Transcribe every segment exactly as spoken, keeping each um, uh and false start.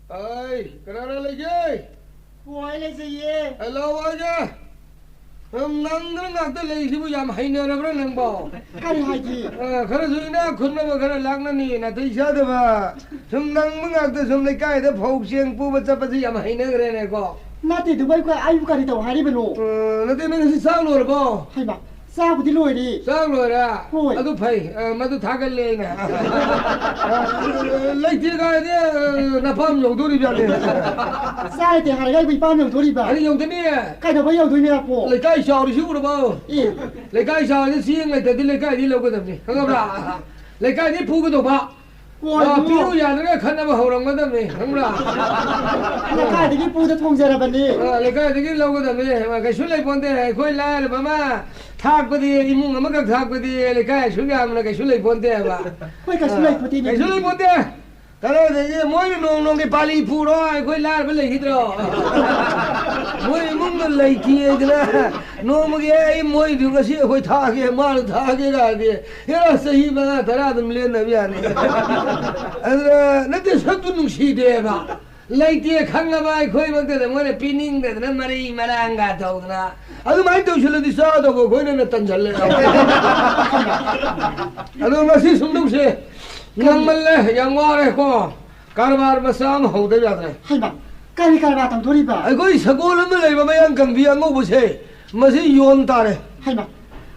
ꯑꯩ, ꯀꯅꯥ ꯀꯅꯥ ꯂꯩꯒꯦ? ꯍꯣꯏ, ꯂꯩꯖꯩꯌꯦ꯫ ꯍꯜꯂꯣ, ꯍꯥꯏꯒꯦ꯫ ꯅꯪ ꯅꯪꯗꯅ ꯉꯥꯛꯇ ꯂꯩꯁꯤꯕꯨ ꯌꯥꯝ ꯍꯩꯅꯔꯕ꯭ꯔꯥ ꯅꯪꯕꯣ? ꯀꯔꯤ ꯍꯥꯏꯒꯦ? ꯑ, ꯈꯔꯁꯨ ꯏꯅꯥꯛ ꯈꯨꯟꯅꯕ, ꯈꯔ ꯂꯥꯛꯅꯅꯤ, ꯅꯥꯇꯩ ꯆꯥꯗꯕ꯫ ꯁꯨꯝ ꯅꯪꯕ ꯉꯥꯛꯇ ꯁꯨꯝ ꯂꯩꯀꯥꯏꯗ ꯐꯧ ꯆꯦꯡ ꯄꯨꯕ ꯆꯠꯄꯁꯤ ꯌꯥꯝ ꯍꯩꯅꯈ꯭ꯔꯦꯅꯦꯀꯣ꯫ ꯅꯠꯇꯦ, ꯑꯗꯨꯕꯨ ꯑꯩꯈꯣꯏ, ꯑꯩꯕꯨ ꯀꯔꯤ ꯇꯧ ꯍꯥꯏꯔꯤꯕꯅꯣ? ꯑ, ꯅꯠꯇꯦ, ꯅꯪ ꯉꯁꯤ ꯆꯥꯛ ꯂꯣꯏꯔꯕꯣ? ꯍꯩꯃꯥ, ꯆꯥꯕꯨꯗꯤ ꯂꯣꯏꯔꯦ꯫ ꯆꯥꯛ ꯂꯣꯏꯔꯦ? ꯍꯣꯏ꯫ ꯑꯗꯨ ꯐꯩ꯫ ꯑ, ꯃꯗꯨ ꯊꯥꯒꯠꯂꯦ ꯑꯩꯅ꯫ ꯂꯩꯇꯦ ꯀꯥꯏꯗꯤ, ꯑ, ꯅꯄꯥꯝ ꯌꯧꯗꯣꯔꯤꯕꯅꯦ꯫ ꯆꯥ ꯂꯩꯇꯦ ꯍꯥꯏꯔꯒ ꯑꯩꯕꯨ ꯏꯄꯥꯝ ꯌꯧꯗꯣꯔꯤꯕ? ꯑꯗꯨ ꯌꯧꯗꯅꯤ꯫ ꯀꯩꯗꯧꯕ ꯌꯧꯗꯣꯏꯅꯣ ꯑꯄꯣ? ꯂꯩꯀꯥꯏ ꯆꯥꯎꯔꯤꯁꯤ ꯎꯔꯕꯣ? ꯑꯦ꯫ ꯂꯩꯀꯥꯏ ꯆꯥꯎꯔꯤꯁꯤ ꯆꯦꯡ ꯂꯩꯇꯗꯤ ꯂꯩꯀꯥꯏꯗꯤ ꯂꯧꯒꯗꯕꯅꯤ, ꯈꯪꯉꯕ꯭ꯔꯥ? ꯂꯩꯀꯥꯏꯗꯤ ꯐꯨꯒꯗꯧꯕ꯫ ꯍꯣꯏ, ꯑ, ꯏꯕꯨꯡꯉꯣ꯫ ꯄꯤꯔꯨ ꯌꯥꯗ꯭ꯔꯒ ꯈꯠꯅꯕ ꯍꯧꯔꯝꯒꯗꯕꯅꯤ, ꯈꯪꯕ꯭ꯔꯥ? ꯂꯩꯀꯥꯏꯗꯒꯤ ꯄꯨꯗ ꯊꯣꯡꯖꯔꯕꯅꯤ꯫ ꯑ, ꯂꯩꯀꯥꯏꯗꯒꯤ ꯂꯧꯒꯗꯕꯅꯤ꯫ ꯀꯩꯁꯨ ꯂꯩꯄꯣꯟꯇꯦ꯫ ꯑꯩꯈꯣꯏ ꯂꯥꯏꯔꯕ ꯑꯃ ꯊꯥꯛꯄꯗꯤ, ꯏꯃꯨꯡ ꯑꯃꯈꯛ ꯊꯥꯛꯄꯗꯤ ꯂꯩꯀꯥꯏ ꯑꯁꯨꯛ ꯌꯥꯝꯅ ꯀꯩꯁꯨ ꯂꯩꯄꯣꯟꯇꯦ ꯍꯥꯏꯕ꯫ ꯍꯣꯏ, ꯀꯩꯁꯨ ꯑ, ꯂꯩꯄꯣꯟꯇꯦꯅꯦ꯫ ꯀꯩꯁꯨ ꯂꯩꯄꯣꯟꯇꯦ꯫ ꯀꯗꯥꯏꯗꯒꯤ ꯃꯣꯏꯅ ꯅꯣꯡ ꯅꯣꯡꯒꯤ ꯄꯥꯂꯤ ꯄꯨꯔꯣ, ꯑꯩꯈꯣꯏ ꯂꯥꯏꯔꯕ ꯂꯩꯈꯤꯗ꯭ꯔꯣ? ꯃꯣꯏ ꯏꯃꯨꯡꯗ ꯂꯩꯈꯤ ꯍꯥꯏꯗꯅ ꯅꯣꯡꯃꯒꯤ ꯑꯩ ꯃꯣꯏꯗꯨ ꯉꯁꯤ ꯑꯩꯈꯣꯏ ꯊꯥꯒꯦ, ꯃꯥꯅ ꯊꯥꯒꯦ ꯀꯥꯏꯗꯤ꯫ ꯍꯦꯔꯥ, ꯆꯍꯤ ꯃꯉꯥ ꯇꯔꯥ ꯑꯗꯨꯝ ꯂꯦꯟꯅꯕ ꯌꯥꯅꯤ꯫ ꯑꯗꯨꯅ ꯅꯠꯇꯦ, ꯁꯛꯇꯨ ꯅꯨꯡꯁꯤꯗꯦꯕ꯫ ꯂꯩꯇꯦ ꯈꯪꯉꯕ ꯑꯩꯈꯣꯏꯃꯛꯇꯗ ꯃꯣꯏꯅ ꯄꯤꯅꯤꯡꯗꯗꯅ ꯃꯔꯩ ꯃꯔꯥꯡꯒ ꯇꯧꯗꯅ꯫ ꯑꯗꯨꯃꯥꯏꯅ ꯇꯧꯁꯤꯜꯂꯗꯤ ꯆꯥꯗꯧꯕ ꯑꯩꯈꯣꯏꯅ ꯍꯦꯟꯅ ꯇꯟꯁꯜꯂꯦ꯫ ꯑꯗꯣ ꯉꯁꯤ ꯁꯨꯝ ꯇꯧꯁꯦ꯫ ꯉꯝꯃꯜꯂꯦ, ꯌꯥꯝ ꯋꯥꯔꯦꯀꯣ꯫ ꯀꯔꯕꯥꯔ ꯃꯆꯥ ꯑꯃ ꯍꯧꯗ ꯌꯥꯗ꯭ꯔꯦ꯫ ꯍꯩꯃꯥ, ꯀꯔꯤ ꯀꯔꯕꯥꯔ ꯇꯧꯗꯣꯔꯤꯕ? ꯑꯩꯈꯣꯏ ꯁꯒꯣꯜ ꯑꯃ ꯂꯩꯕ ꯃꯌꯥꯡ ꯀꯪꯕꯤ ꯑꯉꯧꯕꯁꯦ, ꯃꯁꯤ ꯌꯣꯟ ꯇꯥꯔꯦ꯫ ꯍꯩꯃꯥ,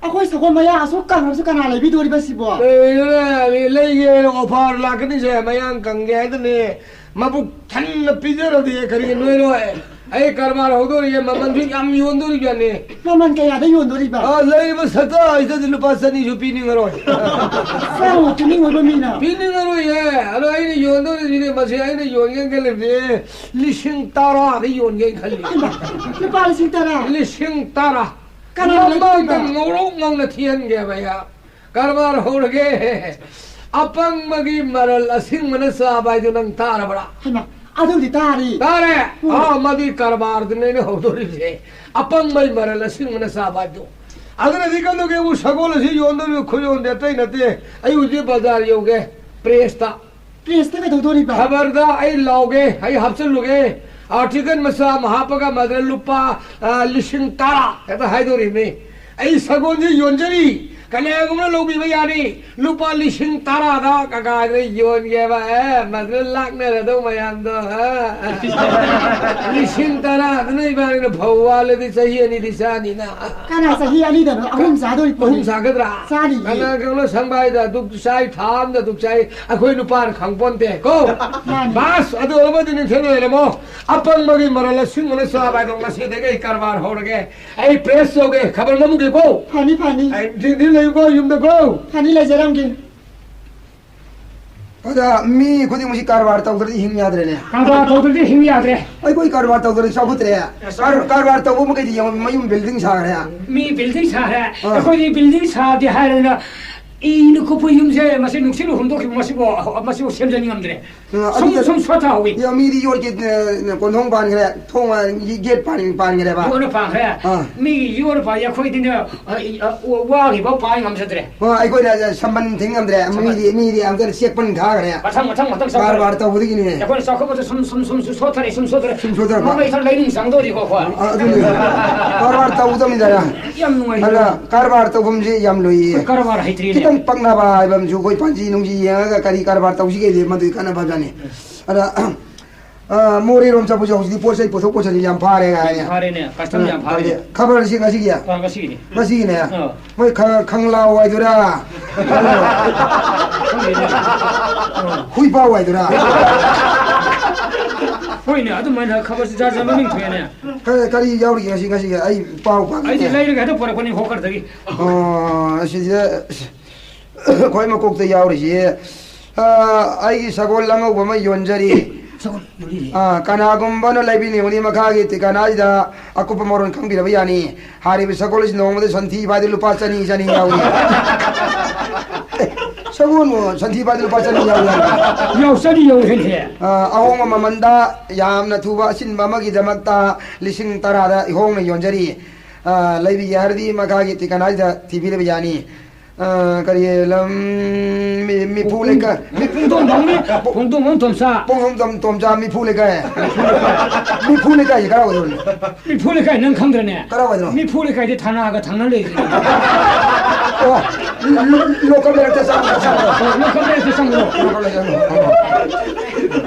ꯑꯩꯈꯣꯏ ꯁꯒꯣꯜ ꯃꯌꯥ ꯑꯁꯨꯛ ꯀꯪꯉꯕꯁꯨ ꯀꯅꯥ ꯂꯩꯕꯤꯗꯣꯔꯤꯕ ꯁꯤꯕꯣ? ꯂꯩꯔꯣꯏ, ꯂꯩꯒꯦ, offer ꯂꯥꯛꯀꯅꯤꯁꯦ, ꯃꯌꯥꯡ ꯀꯪꯒꯦ ꯍꯥꯏꯗꯅꯦ, ꯃꯕꯨꯛ ꯊꯟꯅ ꯄꯤꯖꯔꯗꯤ ꯀꯔꯤ ꯅꯣꯏꯔꯣꯏ? ꯑꯩ ꯀꯔꯕꯥꯔ ꯍꯧꯗꯣꯔꯤꯌꯦ, ꯃꯃꯜꯁꯨ ꯌꯥꯝ ꯌꯣꯟꯗꯣꯔꯤꯕꯅꯦ꯫ ꯃꯃꯜ ꯀꯌꯥꯗ ꯌꯣꯟꯗꯣꯔꯤꯕ? ꯑ, ꯂꯩꯔꯤꯕ ꯁꯛꯇ ꯍꯥꯏꯁꯤꯗꯤ ꯂꯨꯄꯥ ꯆꯅꯤꯁꯨ ꯄꯤꯅꯤꯡꯉꯔꯣꯏ꯫ ꯆꯥꯎ, ꯄꯤꯅꯤꯡꯉꯣꯏꯕ ꯃꯤꯅ꯫ ꯄꯤꯅꯤꯡꯉꯔꯣꯏꯌꯦ꯫ ꯑꯗꯣ ꯑꯩꯅ ꯌꯣꯟꯗꯣꯔꯤꯁꯤꯗꯤ, ꯃꯁꯤ ꯑꯩꯅ ꯌꯣꯟꯒꯦꯅ ꯈꯜꯂꯤꯕꯗꯤ ꯂꯤꯁꯤꯡ ꯇꯔꯥꯗ ꯌꯣꯟꯒꯦꯅ ꯈꯜꯂꯤ꯫ ꯂꯨꯄꯥ ꯂꯤꯁꯤꯡ ꯇꯔꯥ? ꯂꯤꯁꯤꯡ ꯇꯔꯥ꯫ ꯀꯅꯥ ꯃꯃꯥꯡꯗ ꯂꯩꯗꯣꯏꯕ? ꯉꯧꯔꯣꯛ ꯉꯧꯅ ꯊꯤꯍꯟꯒꯦꯕ ꯑꯩꯍꯥꯛ꯫ ꯀꯔꯕꯥꯔ ꯍꯧꯔꯒꯦ꯫ ꯑꯄꯪꯕꯒꯤ ꯃꯔꯜ ꯑꯁꯤꯡꯕꯅ ꯆꯥꯕ ꯍꯥꯏꯗꯨ ꯅꯪ ꯇꯥꯔꯕ꯭ꯔꯥ? ꯍꯩꯃꯥ, ꯑꯗꯨꯝꯗꯤ ꯇꯥꯔꯤ꯫ ꯇꯥꯔꯦ? ꯎꯝ꯫ ꯑꯥ, ꯃꯗꯨꯒꯤ ꯀꯔꯕꯥꯔꯗꯨꯅꯦ ꯑꯩꯅ ꯍꯧꯗꯣꯔꯤꯕꯁꯦ꯫ ꯑꯄꯪꯕꯒꯤ ꯃꯔꯜ ꯑꯁꯤꯡꯕꯅ ꯆꯥꯕ ꯍꯥꯏꯗꯨ꯫ ꯑꯗꯨꯅꯗꯤ ꯀꯩꯗꯧꯒꯦꯕꯨ, ꯁꯒꯣꯜ ꯑꯁꯤ ꯌꯣꯟꯗꯣꯔꯤꯕ ꯈꯨꯌꯣꯟꯗꯤ ꯑꯇꯩ ꯅꯠꯇꯦ꯫ ꯑꯩ ꯍꯧꯖꯤꯛ ꯕꯖꯥꯔ ꯌꯧꯒꯦ, ꯄ꯭ꯔꯦꯁꯇ꯫ ꯄ꯭ꯔꯦꯁꯇ ꯀꯩꯗꯧꯗꯣꯔꯤꯕ? ꯈꯕꯔꯗ ꯑꯩ ꯂꯥꯎꯒꯦ, ꯑꯩ ꯍꯥꯞꯆꯤꯜꯂꯨꯒꯦ, ꯑꯥꯔꯇꯤꯀꯜ ꯃꯆꯥ ꯑꯃ ꯍꯥꯞꯄꯒ ꯃꯗꯨꯗ ꯂꯨꯄꯥ, ꯑ, ꯂꯤꯁꯤꯡ ꯇꯔꯥ ꯍꯦꯛꯇ ꯍꯥꯏꯗꯣꯔꯤꯕꯅꯤ꯫ ꯑꯩ ꯁꯒꯣꯜꯁꯤ ꯌꯣꯟꯖꯔꯤ, ꯀꯅꯥꯒꯨꯝꯕꯅ ꯂꯧꯕꯤꯕ ꯌꯥꯅꯤ, ꯂꯨꯄꯥ ꯂꯤꯁꯤꯡ ꯇꯔꯥꯗ ꯀꯀꯥꯗ ꯌꯣꯟꯒꯦꯕ꯫ ꯑꯦ, ꯃꯗꯨꯗ ꯂꯥꯛꯅꯔꯗꯧ ꯃꯌꯥꯝꯗꯣ, ꯑ? ꯂꯤꯁꯤꯡ ꯇꯔꯥꯗꯨꯅ ꯏꯕꯥꯅꯤꯅ ꯐꯧ ꯋꯥꯜꯂꯗꯤ ꯆꯍꯤ ꯑꯅꯤꯗꯤ ꯆꯥꯅꯤꯅ꯫ ꯀꯅꯥ ꯆꯍꯤ ꯑꯅꯤꯗꯅꯣ? ꯑꯍꯨꯝ ꯆꯥꯗꯣꯔꯤ ꯄꯣꯠꯅꯤ꯫ ꯑꯍꯨꯝ ꯆꯥꯒꯗ꯭ꯔꯥ? ꯆꯥꯅꯤꯌꯦ꯫ ꯀꯅꯥ ꯀꯅꯥ ꯁꯪꯕ ꯍꯥꯏꯗ ꯗꯨꯛ ꯆꯥꯏ, ꯊꯥ ꯑꯝꯗ ꯗꯨꯛ ꯆꯥꯏ, ꯑꯩꯈꯣꯏ ꯅꯨꯄꯥꯅ ꯈꯪꯄꯣꯟꯇꯦ ꯀꯣ꯫ ꯃꯥꯅꯤ꯫ ꯕꯥꯁ, ꯑꯗꯨ ꯑꯣꯏꯔꯕꯗꯤ ꯅꯤꯡꯊꯤꯅ ꯂꯩꯔꯝꯃꯣ꯫ ꯑꯄꯪꯕꯒꯤ ꯃꯔꯜ ꯑꯁꯤꯡꯕꯅ ꯆꯥꯕ ꯍꯥꯏꯗꯣ ꯉꯁꯤꯗꯒꯤ ꯑꯩ ꯀꯔꯕꯥꯔ ꯍꯧꯔꯒꯦ꯫ ꯑꯩ ꯄ꯭ꯔꯦꯁ ꯇꯧꯒꯦ, ꯈꯕꯔ ꯅꯝꯒꯦꯀꯣ꯫ ꯐꯅꯤ, ꯐꯅꯤ꯫ ꯑꯩ ꯗꯤ-, ꯗꯤ ꯂꯩꯌꯨꯀꯣ, ꯌꯨꯝꯗꯀꯣ꯫ ꯐꯅꯤ, ꯂꯩꯖꯔꯝꯒꯦ꯫ ꯑꯣꯖꯥ, ꯃꯤ ꯈꯨꯗꯤꯡꯃꯛꯁꯤ ꯀꯔꯕꯥꯔ ꯇꯧꯗ꯭ꯔꯗꯤ ꯍꯤꯡ ꯌꯥꯗ꯭ꯔꯦꯅꯦ꯫ ꯀꯔꯕꯥꯔ ꯇꯧꯗ꯭ꯔꯗꯤ ꯍꯤꯡ ꯌꯥꯗ꯭ꯔꯦ꯫ ꯑꯩꯈꯣꯏ ꯀꯔꯕꯥꯔ ꯇꯧꯗ꯭ꯔꯗꯤ ꯆꯥꯎꯈꯠꯇ꯭ꯔꯦ꯫ ꯀꯔ-, ꯀꯔꯕꯥꯔ ꯇꯧꯕ ꯃꯈꯩꯗꯤ ꯌꯦꯡꯉꯣ, ꯃꯌꯨꯝ ꯕꯤꯜꯗꯤꯡ ꯁꯥꯈ꯭ꯔꯦ꯫ ꯃꯤ ꯕꯤꯜꯗꯤꯡ ꯁꯥꯈ꯭ꯔꯦ꯫ ꯑꯥ꯫ ꯑꯩꯈꯣꯏꯗꯤ ꯕꯤꯜꯗꯤꯡ ꯁꯥꯗꯦ ꯍꯥꯏꯔꯗꯅ ꯏꯅ ꯀꯨꯞꯄ ꯌꯨꯝꯁꯦ ꯃꯁꯤ ꯅꯨꯡꯁꯤꯠꯅ ꯍꯨꯝꯗꯣꯛꯈꯤꯕ ꯃꯁꯤꯕꯨ, ꯃꯁꯤꯕꯨ ꯁꯦꯝꯖꯅꯤꯡꯉꯝꯗ꯭ꯔꯦ꯫ ꯑ, ꯁꯨꯝ, ꯑꯗꯨꯗ ꯁꯨꯝ ꯁꯣꯊꯍꯧꯏ꯫ ꯌꯥ, ꯃꯤꯗꯤ ꯌꯣꯠꯀꯤ, ꯑ, ꯀꯣꯟꯊꯣꯡ ꯄꯥꯟꯈ꯭ꯔꯦ, ꯊꯣꯡ, ꯑ, ꯒꯦꯠ ꯄꯥꯟ-, ꯄꯥꯟꯈ꯭ꯔꯦꯕ꯫ ꯌꯣꯠꯅ ꯄꯥꯟꯈ꯭ꯔꯦ꯫ ꯑꯥ꯫ ꯃꯤꯒꯤ ꯌꯣꯠꯅ ꯄꯥꯟ-, ꯑꯩꯈꯣꯏꯗꯤꯅꯦ, ꯑ, ꯏ-, ꯑ, ꯋꯥ-, ꯋꯥꯒꯤ ꯐꯥꯎ ꯄꯥꯟ ꯉꯝꯖꯗ꯭ꯔꯦ꯫ ꯑꯣ, ꯑꯩꯈꯣꯏꯅ, ꯑ, ꯁꯝꯕꯟ ꯊꯤꯡ ꯉꯝꯗ꯭ꯔꯦ꯫ ꯁꯝꯕꯟ꯫ ꯃꯤꯗꯤ, ꯃꯤꯗꯤ ꯑꯃꯨꯛꯇ ꯆꯦꯛ ꯄꯟ ꯊꯥꯈ꯭ꯔꯦ꯫ ꯃꯊꯪ, ꯃꯊꯪ, ꯃꯊꯪ ꯆꯥꯎꯈꯠꯂꯛꯑꯦ꯫ ꯀꯔꯕꯥꯔ ꯇꯧꯕꯗꯒꯤꯅꯤꯅꯦ꯫ ꯑꯩꯈꯣꯏꯅ ꯆꯥꯎꯈꯠꯄꯗ ꯁꯨꯝ, ꯁꯨꯝ, ꯁꯨꯝ, ꯁꯨꯝ ꯁꯣꯊꯔꯦ, ꯁꯨꯝ ꯁꯣꯊꯔꯦ꯫ ꯁꯨꯝ ꯁꯣꯊꯔꯛꯄ꯫ ꯃꯃꯩ ꯈꯔ ꯂꯩꯅꯨꯡ ꯆꯪꯗꯧꯔꯤꯀꯣ ꯑꯩꯈꯣꯏ꯫ ꯑ, ꯑꯗꯨꯅꯤ꯫ ꯀꯔꯕꯥꯔ ꯇꯧꯒꯗꯕꯅꯤꯗ꯫ ꯌꯥꯝ ꯅꯨꯡꯉꯥꯏ꯫ ꯑꯗ ꯀꯔꯕꯥꯔ ꯇꯧꯐꯝꯁꯤ ꯌꯥꯝ ꯂꯨꯏꯌꯦ꯫ ꯑꯩꯈꯣꯏ ꯀꯔꯕꯥꯔ ꯍꯩꯇ꯭ꯔꯤꯅꯦ꯫ ꯈꯤꯇꯪ ꯄꯛꯅꯕ ꯍꯥꯏꯕ ꯑꯃꯁꯨ ꯑꯩꯈꯣꯏ ꯄꯥꯟꯖꯤ ꯅꯨꯡꯖꯤ ꯌꯦꯡꯉꯒ ꯀꯔꯤ ꯀꯔꯕꯥꯔ ꯇꯧꯁꯤꯒꯦꯗꯤ ꯃꯗꯨꯒꯤ ꯀꯥꯟꯅꯕ ꯍꯥꯏꯕꯖꯥꯠꯅꯤ꯫ ꯑꯗ, ꯑ, ꯃꯣꯔꯦꯔꯣꯝ ꯆꯠꯄꯁꯨ ꯍꯧꯖꯤꯛꯇꯤ ꯄꯣꯠ ꯆꯩ ꯄꯨꯊꯣꯛ ꯄꯨꯁꯤꯟꯁꯤ ꯌꯥꯝ ꯐꯥꯔꯦ ꯍꯥꯏꯅꯦ꯫ ꯐꯥꯔꯦꯅꯦ, custom ꯌꯥꯝ ꯐꯥꯔꯦꯅꯦ꯫ ꯈꯕꯔꯁꯤ ꯉꯁꯤꯒꯤ? ꯑ, ꯉꯁꯤꯒꯤꯅꯤ꯫ ꯉꯁꯤꯒꯤꯅꯦ꯫ ꯑ꯫ ꯃꯣꯏ ꯈ-, ꯈꯪꯂꯥꯎ ꯍꯥꯏꯗꯨꯔꯥ? ꯈꯪꯗꯦꯅꯦ꯫ ꯑ꯫ ꯍꯨꯏꯄꯥꯎ ꯍꯥꯏꯗꯨꯔꯥ? ꯍꯣꯏꯅꯦ, ꯑꯗꯨꯃꯥꯏꯅ ꯈꯕꯔꯁꯤ ꯖꯥꯠ ꯖꯥꯠ ꯃꯃꯤꯡ ꯊꯣꯛꯑꯦꯅꯦ꯫ ꯀ-, ꯀꯔꯤ ꯌꯥꯎꯔꯤꯒꯦ ꯉꯁꯤ, ꯉꯁꯤꯒꯤ? ꯑꯩ ꯄꯥꯎ ꯄꯥꯒꯦꯅꯦ꯫ ꯑꯩꯗꯤ ꯂꯩꯔꯒ ꯍꯦꯛꯇ ꯄꯨꯔꯛꯄꯅꯤ ꯍꯣꯀꯔꯗꯒꯤ꯫ ꯑꯣ, ꯑꯁꯤꯁꯤꯗ ꯈ꯭ꯋꯥꯏ ꯃꯀꯣꯛꯇ ꯌꯥꯎꯔꯤꯁꯤ, ꯑ, ꯑꯩꯒꯤ ꯁꯒꯣꯜ ꯑꯉꯧꯕ ꯑꯃ ꯌꯣꯟꯖꯔꯤ꯫ ꯁꯒꯣꯜ ꯌꯣꯜꯂꯤꯅꯦ꯫ ꯑꯥ, ꯀꯅꯥꯒꯨꯝꯕꯅ ꯂꯩꯕꯤꯅꯤꯡꯉꯕꯗꯤ ꯃꯈꯥꯒꯤ ꯇꯤꯀꯥꯅꯥꯁꯤꯗ ꯑꯀꯨꯞꯄ ꯃꯔꯣꯜ ꯈꯪꯕꯤꯔꯕ ꯌꯥꯅꯤ꯫ ꯍꯥꯏꯔꯤꯕ ꯁꯒꯣꯜ ꯑꯁꯤ ꯅꯣꯡꯃꯗ ꯁꯟꯊꯤ ꯐꯥꯏꯗ ꯂꯨꯄꯥ ꯆꯅꯤ, ꯆꯅꯤ ꯌꯥꯎꯏ꯫ ꯑꯦ, ꯁꯒꯣꯜꯕꯨ ꯁꯟꯊꯤ ꯐꯥꯏꯗ ꯂꯨꯄꯥ ꯆꯅꯤ ꯌꯥꯎꯏ ꯍꯥꯏꯕ꯭ꯔꯥ? ꯌꯥꯎ, ꯆꯅꯤ ꯌꯥꯎꯏ ꯍꯦꯟ ꯍꯦ꯫ ꯑꯥ, ꯑꯍꯣꯡꯕ ꯃꯃꯜꯗ ꯌꯥꯝꯅ ꯊꯨꯕ ꯑꯁꯤꯟꯕ ꯑꯃꯒꯤꯗꯃꯛꯇ ꯂꯤꯁꯤꯡ ꯇꯔꯥꯗ ꯏꯍꯣꯡꯅ ꯌꯣꯟꯖꯔꯤ꯫ ꯑꯥ, ꯂꯩꯕꯤꯒꯦ ꯍꯥꯏꯔꯗꯤ ꯃꯈꯥꯒꯤ ꯇꯤꯀꯥꯅꯥꯁꯤꯗ ꯊꯤꯕꯤꯔꯕ ꯌꯥꯅꯤ꯫ ꯑ, ꯀꯔꯤ ꯂꯝ, ꯃꯤ-, ꯃꯤꯐꯨ ꯂꯩꯀꯥꯏ, ꯃꯤ-, ꯄꯨꯡꯗꯣꯡ ꯐꯝꯅꯤ, ꯄꯨꯡꯗꯣꯡ ꯐꯝ ꯇꯣꯝꯆꯥ꯫ ꯄꯨꯡꯗꯣꯡ ꯐꯝ ꯇꯣꯝꯆꯥ ꯃꯤꯐꯨ ꯂꯩꯀꯥꯏ꯫ ꯃꯤꯐꯨ ꯂꯩꯀꯥꯏꯁꯦ ꯀꯔꯥꯏ ꯑꯣꯏꯗꯣꯏꯅꯣ? ꯃꯤꯐꯨ ꯂꯩꯀꯥꯏ ꯅꯪ ꯈꯪꯗ꯭ꯔꯅꯦ? ꯀꯔꯥꯏ ꯑꯣꯏꯗꯣꯏꯅꯣ? ꯃꯤꯐꯨ ꯂꯩꯀꯥꯏꯗꯤ ꯊꯅꯥꯒ ꯊꯪꯅ ꯂꯩꯔꯤꯅꯦ꯫ ꯑꯣ, ꯂꯣ-, ꯂꯣ-, ꯂꯣꯀꯞ ꯂꯩꯔꯛꯇ ꯆꯪꯕꯗꯣ, ꯆꯪꯕꯗꯣ꯫ ꯑꯣ, ꯂꯣꯀꯞ ꯂꯩꯔꯛꯇ ꯆꯪꯕꯗꯣ꯫ ꯂꯣꯀꯞ ꯂꯩꯔꯛꯇ ꯆꯪꯕꯗꯣ꯫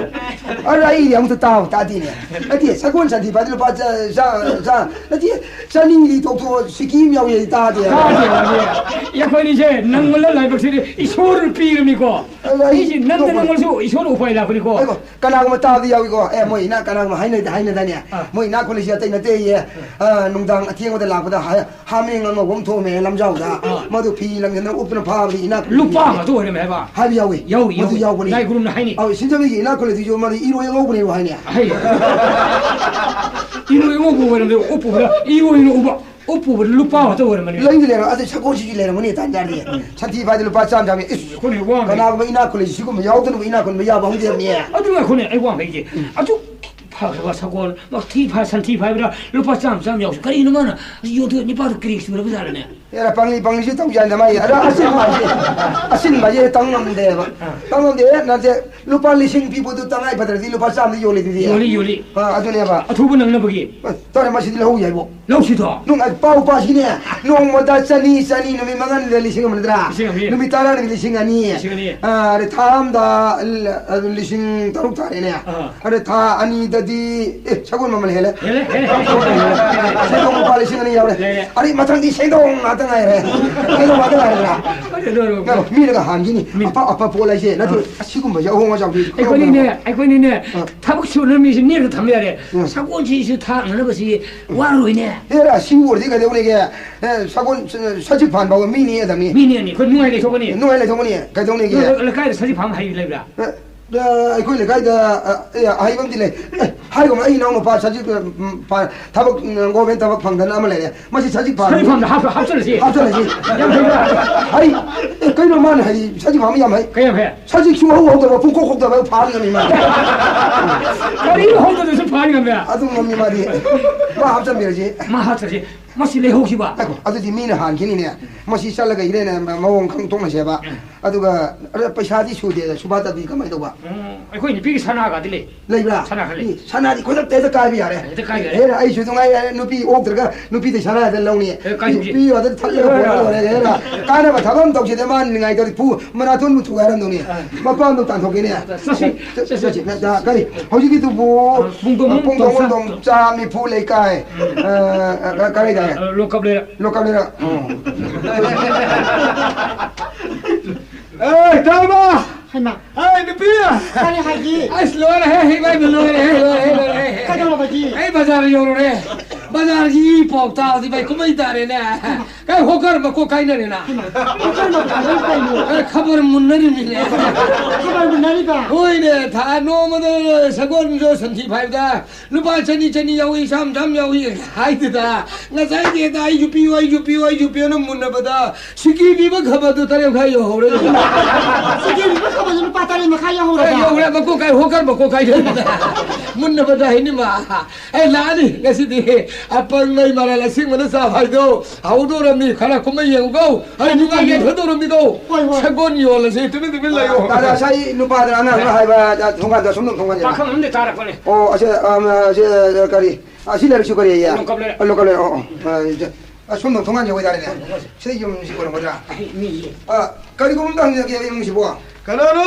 ꯑꯗꯣ ꯑꯩꯗꯤ ꯑꯃꯨꯛꯇ ꯇꯥꯕ ꯇꯥꯗꯦꯅꯦ꯫ ꯅꯠꯇꯦ, ꯁꯒꯣꯜ ꯁꯟꯊꯤ ꯐꯥꯗꯤ ꯂꯨꯄꯥ ꯆꯥ-, ꯆꯥ-, ꯆꯥ-, ꯅꯠꯇꯦ, ꯆꯅꯤꯗꯤ ꯇꯣꯛꯊꯣꯛꯑꯣ, ꯁꯤꯀꯤ ꯑꯃ ꯌꯥꯎꯏ ꯍꯥꯏꯗꯤ ꯇꯥꯗꯦ꯫ ꯇꯥꯗꯦ, ꯇꯥꯗꯦ꯫ ꯑꯩꯈꯣꯏꯅꯤꯁꯦ ꯅꯪꯃꯜꯂ ꯂꯥꯏꯕꯛꯁꯤꯗꯤ ꯏꯁꯣꯔꯅ ꯄꯤꯔꯕꯅꯤꯀꯣ꯫ ꯑꯗꯣ ꯑꯩ ꯑꯩꯁꯦ ꯅꯪꯗ ꯅꯣꯛꯄ-, ꯅꯪꯃꯜꯁꯨ ꯏꯁꯣꯔꯅ ꯎꯄꯥꯏ ꯂꯥꯛꯄꯅꯤꯀꯣ꯫ ꯑꯩꯕꯣ, ꯀꯅꯥꯒꯨꯝꯕ ꯇꯥꯕꯗꯤ ꯌꯥꯎꯏꯀꯣ꯫ ꯑꯦ, ꯃꯣꯏ ꯏꯅꯥꯛ ꯀꯅꯥꯒꯨꯝꯕ ꯍꯥꯏꯅꯗ-, ꯍꯥꯏꯅꯗꯥꯏꯅꯦ? ꯑꯥ꯫ ꯃꯣꯏ ꯏꯅꯥꯛ ꯈꯨꯜꯂꯤꯁꯦ ꯑꯇꯩ ꯅꯠꯇꯦꯌꯦ꯫ ꯑꯥ, ꯅꯨꯡꯗꯥꯡ ꯑꯊꯦꯡꯕꯗ ꯂꯥꯛꯄꯗ ꯍꯥ-, ꯍꯥꯃꯦꯡ ꯑꯉꯧꯕ ꯑꯃ ꯊꯣꯛꯑꯝꯃꯦ ꯂꯝꯖꯥꯎꯗ꯫ ꯑꯥ꯫ ꯃꯗꯨ ꯐꯤ ꯂꯪꯖꯟꯗꯅ ꯎꯞꯇꯅ ꯐꯥꯕꯗꯤ ꯏꯅꯥꯛ ꯈꯨꯜꯂꯤꯁꯦ꯫ ꯂꯨꯄꯥ ꯉꯥꯛꯇ ꯑꯣꯏꯔꯝꯃꯦ ꯍꯥꯏꯕ꯫ ꯍꯥꯏꯕ ꯌꯥꯎꯏ꯫ ꯌꯥꯎꯏ, ꯃꯗꯨ ꯌꯥꯎꯏ꯫ ꯌꯥꯎꯕꯅꯤ꯫ ꯂꯥꯏ ꯒꯨꯔꯨꯅ ꯍꯥꯏꯅꯤ꯫ ꯑꯧ, ꯁꯤꯡꯖꯃꯩꯒꯤ ꯏꯅꯥꯛ ꯈꯨꯜꯂꯤꯗꯨꯁꯨ ꯃꯗꯨ ꯏꯔꯣꯏ ꯑꯉꯧꯕꯅꯦꯕꯨ ꯍꯥꯏꯅꯦ꯫ ꯍꯩ꯫ ꯏꯔꯣꯏ ꯑꯉꯧꯕ ꯑꯣꯏꯔꯝꯗꯦ, ꯎꯞꯄꯨꯕꯗ ꯏꯔꯣꯏꯅ ꯎꯕ꯫ ꯎꯄꯨꯕꯗ ꯂꯨꯄꯥ ꯉꯥꯛꯇ ꯑꯣꯏꯔꯝꯃꯅꯤ꯫ ꯂꯩꯗꯤ ꯂꯩꯔꯝ-, ꯑꯗꯨ ꯁꯒꯣꯜꯁꯤꯁꯨ ꯂꯩꯔꯝꯒꯅꯤ, ꯇꯥꯟ ꯆꯥꯔꯗꯤ꯫ ꯎꯝ꯫ ꯁꯟꯊꯤ ꯐꯥꯏꯗ ꯂꯨꯄꯥ ꯆꯥꯝꯃ ꯆꯥꯝꯃ꯫ ꯏꯁ, ꯑꯩꯈꯣꯏꯅ ꯋꯥꯡꯈꯩ꯫ ꯀꯅꯥꯒꯨꯝꯕ ꯏꯅꯥꯛ ꯈꯨꯜꯂꯤꯁꯤ ꯁꯤꯒꯨꯝꯕ ꯌꯥꯎꯗꯅꯕꯨ ꯏꯅꯥꯛ ꯈꯨꯟꯕ ꯌꯥꯕ ꯍꯧꯗꯦꯕꯅꯦ꯫ ꯑꯗꯨ ꯉꯥꯏꯈꯣꯅꯦ, ꯑꯩ ꯋꯥꯡꯈꯩꯁꯦ꯫ ꯎꯝ꯫ ꯑꯗꯨ ꯐꯈ꯭ꯔꯕ ꯁꯒꯣꯜ, ꯃꯊꯤ ꯐꯥ-, ꯁꯟꯊꯤ ꯐꯥꯏꯕꯗ ꯂꯨꯄꯥ ꯆꯥꯝꯃ ꯆꯥꯝꯃ ꯌꯥꯎꯁꯤ꯫ ꯀꯔꯤꯅꯣ ꯃꯥꯅ ꯌꯣꯟꯊꯣꯛ-, ꯅꯤꯄꯥꯗꯨ ꯀꯔꯤ ꯁꯨꯔꯕ ꯖꯥꯠꯂꯅꯦ? ꯑꯦꯔꯥ, ꯄꯪꯂꯤ ꯄꯪꯂꯤꯁꯨ ꯇꯧ ꯌꯥꯏꯗ ꯃꯥꯒꯤ꯫ ꯑꯗ ꯑꯆꯤꯟꯕ ꯍꯥꯏꯁꯦ, ꯑꯆꯤꯟꯕ ꯍꯥꯏꯁꯦ ꯇꯧ ꯉꯝꯗꯦꯕ꯫ ꯑꯥ꯫ ꯇꯧ ꯉꯝꯗꯦ, ꯅꯠꯇꯦ, ꯂꯨꯄꯥ ꯂꯤꯁꯤꯡ ꯄꯤꯕꯗꯨ ꯇꯉꯥꯏ ꯐꯗ꯭ꯔꯗꯤ ꯂꯨꯄꯥ ꯆꯥꯝꯃꯗꯤ ꯌꯣꯜꯂꯤꯗꯨꯗꯤ꯫ ꯌꯣꯜꯂꯤ, ꯌꯣꯜꯂꯤ꯫ ꯑꯥ, ꯑꯗꯨꯅꯦꯕ꯫ ꯑꯊꯨꯕ ꯅꯪꯅꯕꯒꯤ꯫ ꯑ, ꯇꯧꯔꯦ, ꯃꯁꯤꯗꯤ ꯂꯧꯍꯧ ꯌꯥꯏꯕꯣ꯫ ꯂꯧꯁꯤꯗꯣ꯫ ꯅꯨꯡ-, ꯑ, ꯄꯥꯎ ꯄꯥꯁꯤꯅꯦ꯫ ꯅꯣꯡꯃꯗ ꯆꯅꯤ, ꯆꯅꯤ, ꯅꯨꯃꯤꯠ ꯃꯉꯥꯅꯤꯗ ꯂꯤꯁꯤꯡ ꯑꯃ ꯅꯠꯇ꯭ꯔꯥ? ꯂꯤꯁꯤꯡ ꯑꯃ꯫ ꯅꯨꯃꯤꯠ ꯇꯔꯥꯅꯤꯗ ꯂꯤꯁꯤꯡ ꯑꯅꯤ꯫ ꯂꯤꯁꯤꯡ ꯑꯅꯤ꯫ ꯑ, ꯑꯗꯩ ꯊꯥ ꯑꯝꯗ ꯂ-, ꯑꯗꯨ ꯂꯤꯁꯤꯡ ꯇꯔꯨꯛ ꯇꯥꯔꯦꯅꯦ꯫ ꯑꯥ꯫ ꯑꯗꯩ ꯊꯥ ꯑꯅꯤꯗꯗꯤ, ꯑꯦ, ꯁꯒꯣꯜ ꯃꯃꯜ ꯍꯦꯜꯂꯦ꯫ ꯍꯦꯜꯂꯦ, ꯍꯦꯜꯂꯦ, ꯍꯦꯜꯂꯦ, ꯍꯦꯜꯂꯦ꯫ ꯁꯦꯟꯗꯣꯡ ꯂꯨꯄꯥ ꯂꯤꯁꯤꯡ ꯑꯅꯤ ꯌꯥꯎꯔꯦ꯫ ꯂꯩꯔꯦ꯫ ꯑꯗꯩ ꯃꯊꯪꯗꯤ ꯁꯦꯟꯗꯣꯡ ꯉꯥꯛꯇ ꯉꯥꯏꯔꯦ꯫ ꯁꯦꯟꯗꯣꯡ ꯉꯥꯛꯇ ꯉꯥꯏꯔꯦꯗꯅ꯫ ꯑꯗꯨ ꯂꯣꯏꯔꯦ꯫ ꯅꯪ ꯃꯤꯅꯒ ꯍꯥꯟꯈꯤꯅꯤ꯫ ꯃꯤ-, ꯑꯐ-, ꯑꯐ ꯄꯣꯠ ꯍꯥꯏꯁꯦ ꯅꯠꯇ꯭ꯔꯣ? ꯑꯥ꯫ ꯑꯁꯤꯒꯨꯝꯕ ꯌꯥꯎꯍꯣꯡ ꯑꯆꯥꯎꯕꯤ ꯑꯩꯈꯣꯏꯅꯤꯅꯦ, ꯑꯩꯈꯣꯏꯅꯤꯅꯦ꯫ ꯑꯥ꯫ ꯊꯕꯛ ꯁꯨꯅꯕ ꯃꯤꯁꯦ ꯅꯦꯛꯇ ꯊꯝꯕ ꯌꯥꯔꯦ꯫ ꯎꯝ꯫ ꯁꯒꯣꯜꯁꯤꯁꯨ ꯊꯥꯛꯅꯅꯕꯁꯤ ꯋꯥꯔꯣꯏꯅꯦ꯫ ꯍꯦꯔꯥ, ꯁꯤꯕꯨ ꯑꯣꯏꯔꯗꯤ ꯀꯩꯗꯧꯅꯤꯒꯦ? ꯑꯦ, ꯁꯒꯣꯜ, ꯁ-, ꯁꯖꯤꯛ ꯐꯥꯟ ꯐꯥꯎꯕ ꯃꯤꯅꯤ ꯑꯗꯃꯤ꯫ ꯃꯤꯅꯦ, ꯑꯩꯈꯣꯏ ꯅꯨꯡꯉꯥꯏ ꯂꯩꯊꯣꯛꯀꯅꯤ꯫ ꯅꯨꯡꯉꯥꯏ ꯂꯩꯊꯣꯛꯀꯅꯤ꯫ ꯀꯩꯗꯧꯅꯤꯒꯦ? ꯅꯣꯏ ꯂꯩꯀꯥꯏꯗ ꯁꯖꯤꯛ ꯐꯥꯟ ꯍꯩ ꯂꯩꯕ꯭ꯔꯥ? ꯑꯦ, ꯑ, ꯑꯩꯈꯣꯏ ꯂꯩꯀꯥꯏꯗ, ꯑ, ꯑꯦ, ꯑꯍꯩꯕ ꯑꯃꯗꯤ ꯂꯩ꯫ ꯑꯦ, ꯍꯥꯏꯒꯨꯝꯕ, ꯑꯩ ꯏꯅꯥꯎꯅꯨꯄꯥ ꯁꯖꯤꯛ, ꯎꯝ, ꯐꯥ-, ꯊꯕꯛ, ꯎꯝ, ꯒꯣꯔꯃꯦꯟ ꯊꯕꯛ ꯐꯪꯗꯅ ꯑꯃ ꯂꯩꯔꯦ꯫ ꯃꯁꯤ ꯁꯖꯤꯛ ꯐꯥꯟ-, ꯁꯖꯤꯛ ꯐꯥꯟꯗ ꯍꯥꯞ-, ꯍꯥꯞꯆꯜꯂꯁꯤ꯫ ꯍꯥꯞꯆꯜꯂꯁꯤ꯫ ꯌꯥꯝ ꯐꯩꯗ꯫ ꯍꯩ, ꯑꯦ, ꯀꯩꯅꯣ ꯃꯥꯅ ꯍꯩ, ꯁꯖꯤꯛ ꯐꯥꯟꯕ ꯌꯥꯝ ꯍꯩ꯫ ꯀꯩ ꯌꯥꯝ ꯍꯩ? ꯁꯖꯤꯛ ꯁꯨꯡꯍꯧ ꯍꯧꯗꯕ, ꯄꯨꯡꯀꯣꯛ ꯀꯣꯛꯇꯕ ꯐꯥꯟ ꯉꯝꯃꯤ ꯃꯥꯗꯤ꯫ ꯀꯔꯤꯅꯣ ꯍꯧꯗꯕꯁꯨ ꯐꯥꯟ ꯉꯝꯃꯦ? ꯑꯗꯨꯝ ꯉꯝꯃꯤ ꯃꯥꯗꯤ꯫ ꯃꯥ ꯍꯥꯞꯆꯟꯕꯤꯔꯁꯤ꯫ ꯃꯥ ꯍꯥꯞꯆꯜꯂꯁꯤ꯫ ꯃꯁꯤ ꯂꯩꯍꯧꯈꯤꯕ꯫ ꯉꯥꯏꯈꯣ, ꯑꯗꯨꯗꯤ ꯃꯤꯅ ꯍꯥꯟꯈꯤꯅꯤꯅꯦ꯫ ꯃꯁꯤ ꯆꯠꯂꯒ ꯏꯔꯦꯅ ꯃꯑꯣꯡ ꯈꯪ ꯇꯣꯛꯅꯁꯦꯕ꯫ ꯎꯝ꯫ ꯑꯗꯨꯒ, ꯑꯗ, ꯄꯩꯁꯥꯗꯤ ꯁꯨꯗꯦꯗ, ꯁꯨꯕꯥ ꯇꯥꯕꯤ ꯀꯃꯥꯏꯅ ꯇꯧꯕ? ꯎꯝ, ꯑꯩꯈꯣꯏ ꯅꯨꯄꯤꯒꯤ ꯁꯅꯥꯒꯗꯤ ꯂꯩ꯫ ꯂꯩꯕ꯭ꯔꯥ? ꯁꯅꯥ ꯈꯔ ꯂꯩ꯫ ꯏ, ꯁꯅꯥꯗꯤ ꯈꯨꯗꯛꯇ ꯍꯦꯛꯇ ꯀꯥꯏꯕ ꯌꯥꯔꯦ꯫ ꯍꯦꯛꯇ ꯀꯥꯏꯕ ꯌꯥꯔꯦ꯫ ꯍꯦꯔꯥ, ꯑꯩꯁꯨ ꯑꯗꯨꯝ ꯉꯥꯏ ꯌꯥꯔꯦ, ꯅꯨꯄꯤ ꯑꯣꯛꯇ꯭ꯔꯒ ꯅꯨꯄꯤꯗ ꯁꯅꯥ ꯍꯦꯛꯇ ꯂꯧꯅꯤ꯫ ꯑꯦ, ꯀꯥꯏꯕꯁꯤ꯫ ꯅꯨꯄꯤ ꯑꯗ ꯊꯠꯂꯒ ꯄꯨꯔ ꯂꯣꯏꯔꯦ꯫ ꯍꯦꯔꯥ, ꯀꯥꯟꯅꯕ ꯊꯕꯛ ꯑꯃ ꯇꯧꯁꯤꯗ ꯃꯥ ꯅꯤꯡꯉꯥꯏ ꯇꯧꯔꯤ꯫ ꯐꯨ, ꯃꯅꯥꯇꯣꯟꯕꯨ ꯊꯨꯒꯥꯏꯔꯝꯗꯧꯅꯤ꯫ ꯑ꯫ ꯃꯄꯥꯝꯗꯣ ꯇꯥꯟꯊꯣꯛꯀꯦꯅꯦ꯫ ꯆꯠꯁꯤ, ꯆꯠꯁꯤ, ꯆꯠꯁꯤ꯫ ꯀꯔꯤ? ꯍꯧꯖꯤꯛꯀꯤꯗꯨꯕꯨ ꯄꯨꯡ ꯇꯣꯝ ꯄꯨꯡ ꯇꯣꯝ ꯇꯣꯝ ꯆꯥ꯫ ꯆꯥ ꯃꯤꯐꯨ ꯂꯩꯀꯥꯏ꯫ ꯎꯝ꯫ ꯑ, ꯑ, ꯀ-, ꯀꯔꯤ ꯇꯥꯏ? ꯑ, ꯂꯣꯀꯞ ꯂꯩꯔꯛ꯫ ꯂꯣꯀꯞ ꯂꯩꯔꯛ꯫ ꯎꯝ꯫ ꯑꯦ, ꯇꯥꯔꯕ? ꯍꯩꯃꯥ꯫ ꯑꯦ, ꯅꯨꯄꯤ! ꯀꯔꯤ ꯍꯥꯏꯒꯦ? ꯑꯁ, ꯂꯣꯏꯔꯦꯍꯦ, ꯏꯃꯥꯏ, ꯂꯣꯏꯔꯦꯍꯦ, ꯂꯣꯏꯔꯦꯍꯦ, ꯂꯣꯏꯔꯦꯍꯦ꯫ ꯀꯩꯗꯧꯔꯕꯒꯤ? ꯑꯩ ꯕꯖꯥꯔ ꯌꯧꯔꯨꯔꯦ꯫ ꯕꯖꯥꯔꯒꯤ ꯏ ꯄꯥꯎ ꯇꯥꯕꯗꯤ ꯚꯥꯏ ꯀꯨꯝꯍꯩ ꯇꯥꯔꯦꯅꯦ꯫ ꯀꯩ ꯍꯣꯀꯔ ꯃꯀꯣꯛ ꯀꯥꯏꯅꯔꯦꯅ꯫ ꯍꯩꯃꯥ, ꯍꯣꯀꯔ ꯃꯀꯣꯛ ꯀꯥꯏꯅꯔꯦ ꯀꯩꯅꯣ? ꯑꯦ, ꯈꯕꯔ ꯃꯨꯟꯅꯔꯤꯃꯤꯅꯦ꯫ ꯈꯕꯔ ꯃꯨꯟꯅꯔꯤꯕ? ꯍꯣꯏꯅꯦ, ꯊꯥ ꯅꯣꯡꯃꯗ ꯁꯒꯣꯜꯁꯨ ꯁꯟꯊꯤ ꯐꯥꯏꯕꯗ ꯂꯨꯄꯥ ꯆꯅꯤ ꯆꯅꯤ ꯌꯥꯎꯏ, ꯆꯥꯝ ꯆꯥꯝ ꯌꯥꯎꯏ ꯍꯥꯏꯗꯨꯗ ꯉꯁꯥꯏꯗꯤ ꯍꯦꯛꯇ ꯑꯩꯁꯨ ꯄꯤꯌꯨ, ꯑꯩꯁꯨ ꯄꯤꯌꯨ, ꯑꯩꯁꯨ ꯄꯤꯌꯨꯅ ꯃꯨꯟꯅꯕꯗ ꯁꯤꯀꯤ ꯄꯤꯕ ꯈꯕꯔꯗꯨ ꯇꯔꯦꯠ ꯃꯈꯥꯏ ꯌꯧꯍꯧꯔꯦ꯫ ꯁꯤꯀꯤ ꯄꯤꯕ ꯈꯕꯔꯗꯨ ꯂꯨꯄꯥ ꯇꯔꯦꯠ ꯃꯈꯥꯏ ꯑꯦ, ꯌꯧꯍꯧꯔꯕ? ꯌꯧꯔꯦ, ꯃꯀꯣꯛ ꯀꯥꯏ, ꯍꯣꯀꯔ ꯃꯀꯣꯛ ꯀꯥꯏ ꯂꯩꯕꯗ ꯃꯨꯟꯅꯕꯗ ꯍꯥꯏꯅꯤꯃ꯫ ꯑꯦ, ꯂꯥꯛꯑꯅꯤ ꯉꯁꯤꯗꯤ꯫ ꯑꯄꯪꯕꯩ ꯃꯔꯥꯜ ꯑꯁꯤꯡꯕꯅ ꯆꯥꯕ ꯍꯥꯏꯗꯣ ꯍꯧꯗꯣꯔꯝꯅꯤ꯫ ꯈꯔ ꯀꯨꯝꯍꯩ ꯌꯦꯡꯉꯨꯀꯣ꯫ ꯑꯩ ꯅꯨꯡꯉꯥꯏ ꯌꯥꯏꯐꯗꯧꯔꯝꯅꯤꯀꯣ꯫ ꯍꯣꯏ, ꯍꯣꯏ꯫ ꯁꯒꯣꯜ ꯌꯣꯜꯂꯁꯤ ꯇꯨꯃꯤꯟ ꯇꯨꯃꯤꯟ ꯂꯩꯌꯣ꯫ ꯇꯥꯗ, ꯉꯁꯥꯏ ꯅꯨꯄꯥꯗ ꯑꯉꯥꯡꯅ ꯍꯥꯏꯕ, ꯊꯣꯡꯒꯥꯟꯗ ꯁꯨꯝ ꯊꯣꯡꯒꯥꯟ ꯌꯦꯡꯉꯣ꯫ ꯄꯥꯈꯪ ꯑꯃꯗꯤ ꯇꯥꯔꯛꯄꯅꯦ꯫ ꯑꯣ, ꯑꯁꯤ, ꯑꯝ, ꯑꯁꯤ, ꯀꯔꯤ? ꯑꯁꯤ ꯂꯩꯔꯛꯁꯨ ꯀꯔꯤ ꯍꯥꯏꯌꯦ? ꯂꯣꯀꯞ ꯂꯩꯔꯛ꯫ ꯑ, ꯂꯣꯀꯞ ꯂꯩꯔꯛ, ꯑꯣ, ꯑꯣ꯫ ꯑ, ꯑ, ꯁꯣꯝꯗ ꯊꯣꯡꯒꯥꯟꯁꯦ ꯑꯣꯏꯇꯥꯔꯦꯅꯦ꯫ ꯁꯤꯗ ꯌꯨꯝꯁꯤ ꯑꯣꯏꯔꯝꯒꯗ꯭ꯔꯥ? ꯑ, ꯀꯔꯤꯒꯨꯝꯕ ꯑꯝꯇ ꯍꯪꯖꯒꯦ, ꯏꯃꯨꯡꯁꯤꯕꯨ꯫ ꯀꯅꯥꯅꯣ?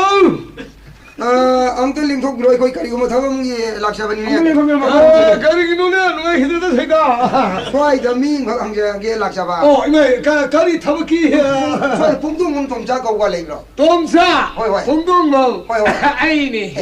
ꯑ, ꯑꯝꯇ ꯂꯦꯡꯊꯣꯛꯄꯤꯔꯣ, ꯑꯩꯈꯣꯏ ꯀꯔꯤꯒꯨꯝꯕ ꯊꯕꯛ ꯑꯃꯒꯤ ꯂꯥꯛꯆꯕꯅꯤꯅꯦ꯫ ꯑ, ꯀꯔꯤꯒꯤꯅꯣꯅꯦ, ꯅꯨꯡꯉꯥꯏꯈꯤꯗꯅ ꯁꯩꯗꯥ? ꯁ꯭ꯋꯥꯏꯗ ꯃꯤ ꯑꯃꯈꯛ ꯍꯪꯖꯒꯦ ꯂꯥꯛꯆꯕ꯫ ꯑꯣ, ꯏꯃꯥꯏ, ꯀ-, ꯀꯔꯤ ꯊꯕꯛꯀꯤ? ꯁ꯭ꯋꯥꯏꯗ ꯄꯨꯡꯗꯣꯡꯕꯝ ꯇꯣꯝꯆꯥ ꯀꯧꯕ ꯂꯩꯕ꯭ꯔꯣ? ꯇꯣꯝꯆꯥ! ꯍꯣꯏ, ꯍꯣꯏ꯫ ꯄꯨꯡꯗꯣꯡꯕꯝ! ꯍꯣꯏ, ꯍꯣꯏ꯫ ꯑꯩꯅꯦ꯫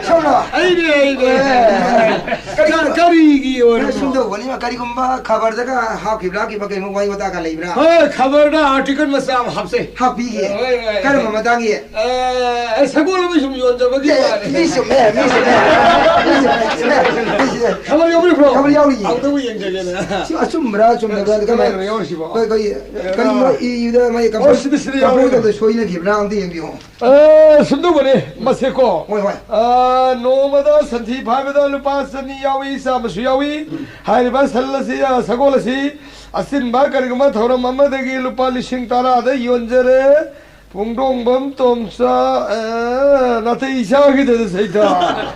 ꯁꯣꯝꯂꯣ? ꯑꯩꯅꯦ, ꯑꯩꯅꯦ꯫ ꯑꯦ꯫ ꯀꯔꯤ ꯀ-, ꯀꯔꯤꯒꯤ ꯑꯣꯏꯔꯕꯅꯣ? ꯁꯨꯝ ꯇꯧꯕꯅꯤ, ꯀꯔꯤꯒꯨꯝꯕ ꯈꯕꯔꯗꯒ ꯍꯥꯞꯈꯤꯕ꯭ꯔꯥ, ꯀꯩꯒꯨꯝꯕ ꯋꯥꯔꯤ ꯋꯥꯇꯥꯒ ꯂꯩꯕ꯭ꯔꯥ? ꯍꯣꯏ, ꯈꯕꯔꯗ ꯑꯥꯔꯇꯤꯀꯜ ꯃꯆꯥ ꯑꯃ ꯍꯥꯞꯆꯩ꯫ ꯍꯥꯞꯄꯤꯌꯦ? ꯍꯣꯏ, ꯍꯣꯏ꯫ ꯀꯔꯝꯕ ꯃꯇꯥꯡꯒꯤ? ꯑ, ꯑꯁ, ꯁꯒꯣꯜ ꯑꯃ ꯁꯨꯝ ꯌꯣꯟꯖꯕꯒꯤ ꯑꯦ, ꯋꯥꯅꯤ꯫ ꯃꯤ ꯆꯨꯝꯃꯦ, ꯃꯤ ꯆꯨꯝꯃꯦ꯫ ꯃꯤ ꯆꯨꯝꯃꯦ, ꯃꯤ ꯆꯨꯝꯃꯦ꯫ ꯈꯕꯔ ꯌꯥꯎꯔꯤꯕ꯭ꯔꯣ? ꯈꯕꯔ ꯌꯥꯎꯔꯤꯌꯦ꯫ ꯑꯃꯨꯛꯇꯕꯨ ꯌꯦꯡꯖꯒꯦꯅꯦ꯫ ꯁꯤ ꯑꯆꯨꯝꯕ꯭ꯔꯥ, ꯆꯨꯝꯗꯕ꯭ꯔꯥ? ꯀꯃꯥꯏ-, ꯈꯕꯔ ꯌꯥꯎꯔꯤꯁꯤꯕꯣ? ꯑꯩꯈꯣꯏ, ꯑꯩꯈꯣꯏ, ꯑ, ꯀꯔꯤꯅꯣ ꯏꯕꯗ ꯃꯥꯒꯤ ꯑꯣ, ꯀꯝꯄꯣꯖ-, ꯁꯤꯗ, ꯁꯤꯗ ꯀꯝꯄꯣꯖ ꯌꯥꯎꯔꯤ꯫ ꯇꯧꯕꯗ ꯁꯣꯏꯅꯈꯤꯕ꯭ꯔꯥ ꯑꯝꯇ ꯌꯦꯡꯕꯤꯌꯨ꯫ ꯑ, ꯁꯨꯝ ꯇꯧꯕꯅꯦ, ꯃꯁꯦꯀꯣ꯫ ꯍꯣꯏ, ꯍꯣꯏ꯫ ꯑ, ꯅꯣꯡꯃꯗ ꯁꯟꯊꯤ ꯐꯥꯏꯕꯗ ꯂꯨꯄꯥ ꯆꯅꯤ ꯌꯥꯎꯏ, ꯆꯥꯝꯃꯁꯨ ꯌꯥꯎꯏ꯫ ꯎꯝ꯫ ꯍꯥꯏꯔꯤꯕ ꯁꯟ ꯑꯁꯤ, ꯑ, ꯁꯒꯣꯜ ꯑꯁꯤ ꯑꯆꯤꯟꯕ ꯀꯔꯤꯒꯨꯝꯕ ꯊꯧꯔꯝ ꯑꯃꯗꯒꯤ ꯂꯨꯄꯥ ꯂꯤꯁꯤꯡ ꯇꯔꯥꯗ ꯌꯣꯟꯖꯔꯦ꯫ ꯄꯨꯡꯗꯣꯡꯕꯝ ꯇꯣꯝꯆꯥ, ꯑ, ꯅꯥꯇꯩ ꯆꯥꯈꯤꯗꯅ ꯁꯩꯇꯥ꯫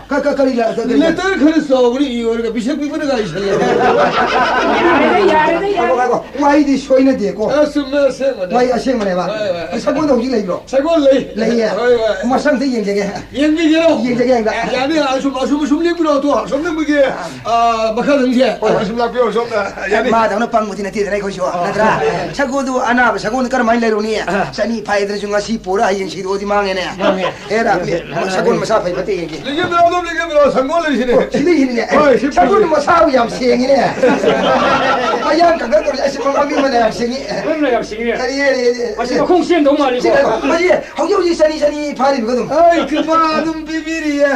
ꯀ-, ꯀ-, ꯀꯔꯤ ꯂ-, ꯀ-, ꯀꯔꯤ ꯂ-? ꯂꯦꯇꯔ ꯈꯔ ꯆꯥꯎꯕꯅ ꯏꯌꯨ ꯍꯥꯏꯔꯒ ꯄꯤꯁꯛ ꯄꯤꯛꯄꯅ ꯒꯥꯔꯤ ꯁꯜꯂꯦ꯫ ꯌꯥꯔꯦꯗ, ꯌꯥꯔꯦꯗ, ꯌꯥꯔꯦ꯫ ꯉꯥꯏꯈꯣ, ꯉꯥꯏꯈꯣ꯫ ꯋꯥꯍꯩꯗꯤ ꯁꯣꯏꯅꯗꯦꯀꯣ꯫ ꯑ, ꯆꯨꯝꯃꯦ, ꯑꯁꯦꯡꯕꯅꯦ꯫ ꯋꯥꯍꯩ ꯑꯁꯦꯡꯕꯅꯦꯕ꯫ ꯍꯣꯏ, ꯍꯣꯏ꯫ ꯁꯒꯣꯜꯗꯣ ꯍꯧꯖꯤꯛ ꯂꯩꯕ꯭ꯔꯣ? ꯁꯒꯣꯜ ꯂꯩ꯫ ꯂꯩꯌꯦ꯫ ꯍꯣꯏ, ꯍꯣꯏ꯫ ꯃꯁꯪꯗ ꯌꯦꯡꯖꯒꯦ꯫ ꯌꯦꯡꯕꯤꯒꯦꯔꯣ? ꯌꯦꯡꯖꯒꯦ, ꯌꯦꯡꯖꯒꯦ꯫ ꯌꯥꯅꯤ, ꯑꯁꯨꯝ, ꯑꯁꯨꯝ, ꯑꯁꯨꯝ ꯂꯦꯡꯕꯤꯔꯣ, ꯑꯗꯣ ꯑꯁꯣꯝꯗ ꯑꯩꯈꯣꯏꯒꯤ, ꯑ, ꯃꯈꯜ ꯑꯃꯁꯦ꯫ ꯍꯣꯏ, ꯍꯣꯏ꯫ ꯑꯁꯨꯝ ꯂꯥꯛꯄꯤꯔꯣ, ꯁꯣꯝꯗ꯫ ꯌꯥꯅꯤ꯫ ꯃꯥꯗꯧꯅ ꯄꯪꯕꯗꯤ ꯅꯠꯇꯦꯗꯅ ꯑꯩꯈꯣꯏꯁꯨ, ꯑꯣ꯫ ꯅꯠꯇ꯭ꯔꯥ? ꯁꯒꯣꯜꯗꯨ ꯑꯅꯥꯕ ꯁꯒꯣꯜꯗꯨ ꯀꯔꯝꯍꯥꯏꯅ ꯂꯩꯔꯨꯅꯤ? ꯑ꯫ ꯆꯅꯤ ꯐꯥꯏꯗ꯭ꯔꯁꯨ ꯉꯁꯤ ꯄꯨꯔ ꯍꯌꯦꯡ ꯁꯤꯗꯣꯛꯑꯗꯤ ꯃꯥꯡꯉꯦꯅꯦ꯫ ꯃꯥꯡꯉꯦ꯫ ꯑꯦꯔꯥ, ꯃꯤ, ꯁꯒꯣꯜ ꯃꯁꯥ ꯐꯩ ꯐꯠꯇꯦ ꯌꯦꯡꯒꯦ꯫ ꯂꯩꯒꯦ, ꯂꯩꯒꯦ, ꯂꯩꯒꯦ, ꯁꯒꯣꯜ ꯂꯩꯔꯤꯁꯤꯅꯦ꯫ ꯑꯣ, ꯁꯤ ꯂꯩꯁꯤꯅꯤꯅꯦ꯫ ꯍꯣꯏ, ꯁꯤ ꯁꯒꯣꯜ ꯄꯨꯔꯤ꯫ ꯃꯁꯥꯕꯨ ꯌꯥꯝ ꯁꯦꯡꯉꯤꯅꯦ꯫ ꯃꯌꯥꯡ ꯀꯪꯒ ꯇꯧꯔꯤ, ꯑꯁ, ꯃꯃꯤꯡ ꯃꯅꯥ ꯌꯥꯝ ꯁꯦꯡꯉꯤ꯫ ꯃꯃꯤꯡ ꯃꯅꯥ ꯌꯥꯝ ꯁꯦꯡꯉꯤꯅꯦ꯫ ꯀꯔꯤ, ꯀꯔꯤ, ꯀꯔꯤ? ꯃꯁꯤ ꯃꯈꯣꯡ ꯁꯦꯝꯗꯧ ꯃꯥꯜꯂꯤꯀꯣ꯫ ꯁꯤ, ꯃꯁꯤ ꯍꯧꯖꯤꯛ ꯍꯧꯖꯤꯛ ꯆꯅꯤ ꯆꯅꯤ ꯐꯥꯔꯤꯕ ꯑꯗꯨꯝ꯫ ꯑꯩ ꯀ꯭ꯔꯤꯄꯥ ꯑꯗꯨꯝ ꯄꯤꯕꯤꯔꯤꯌꯦ꯫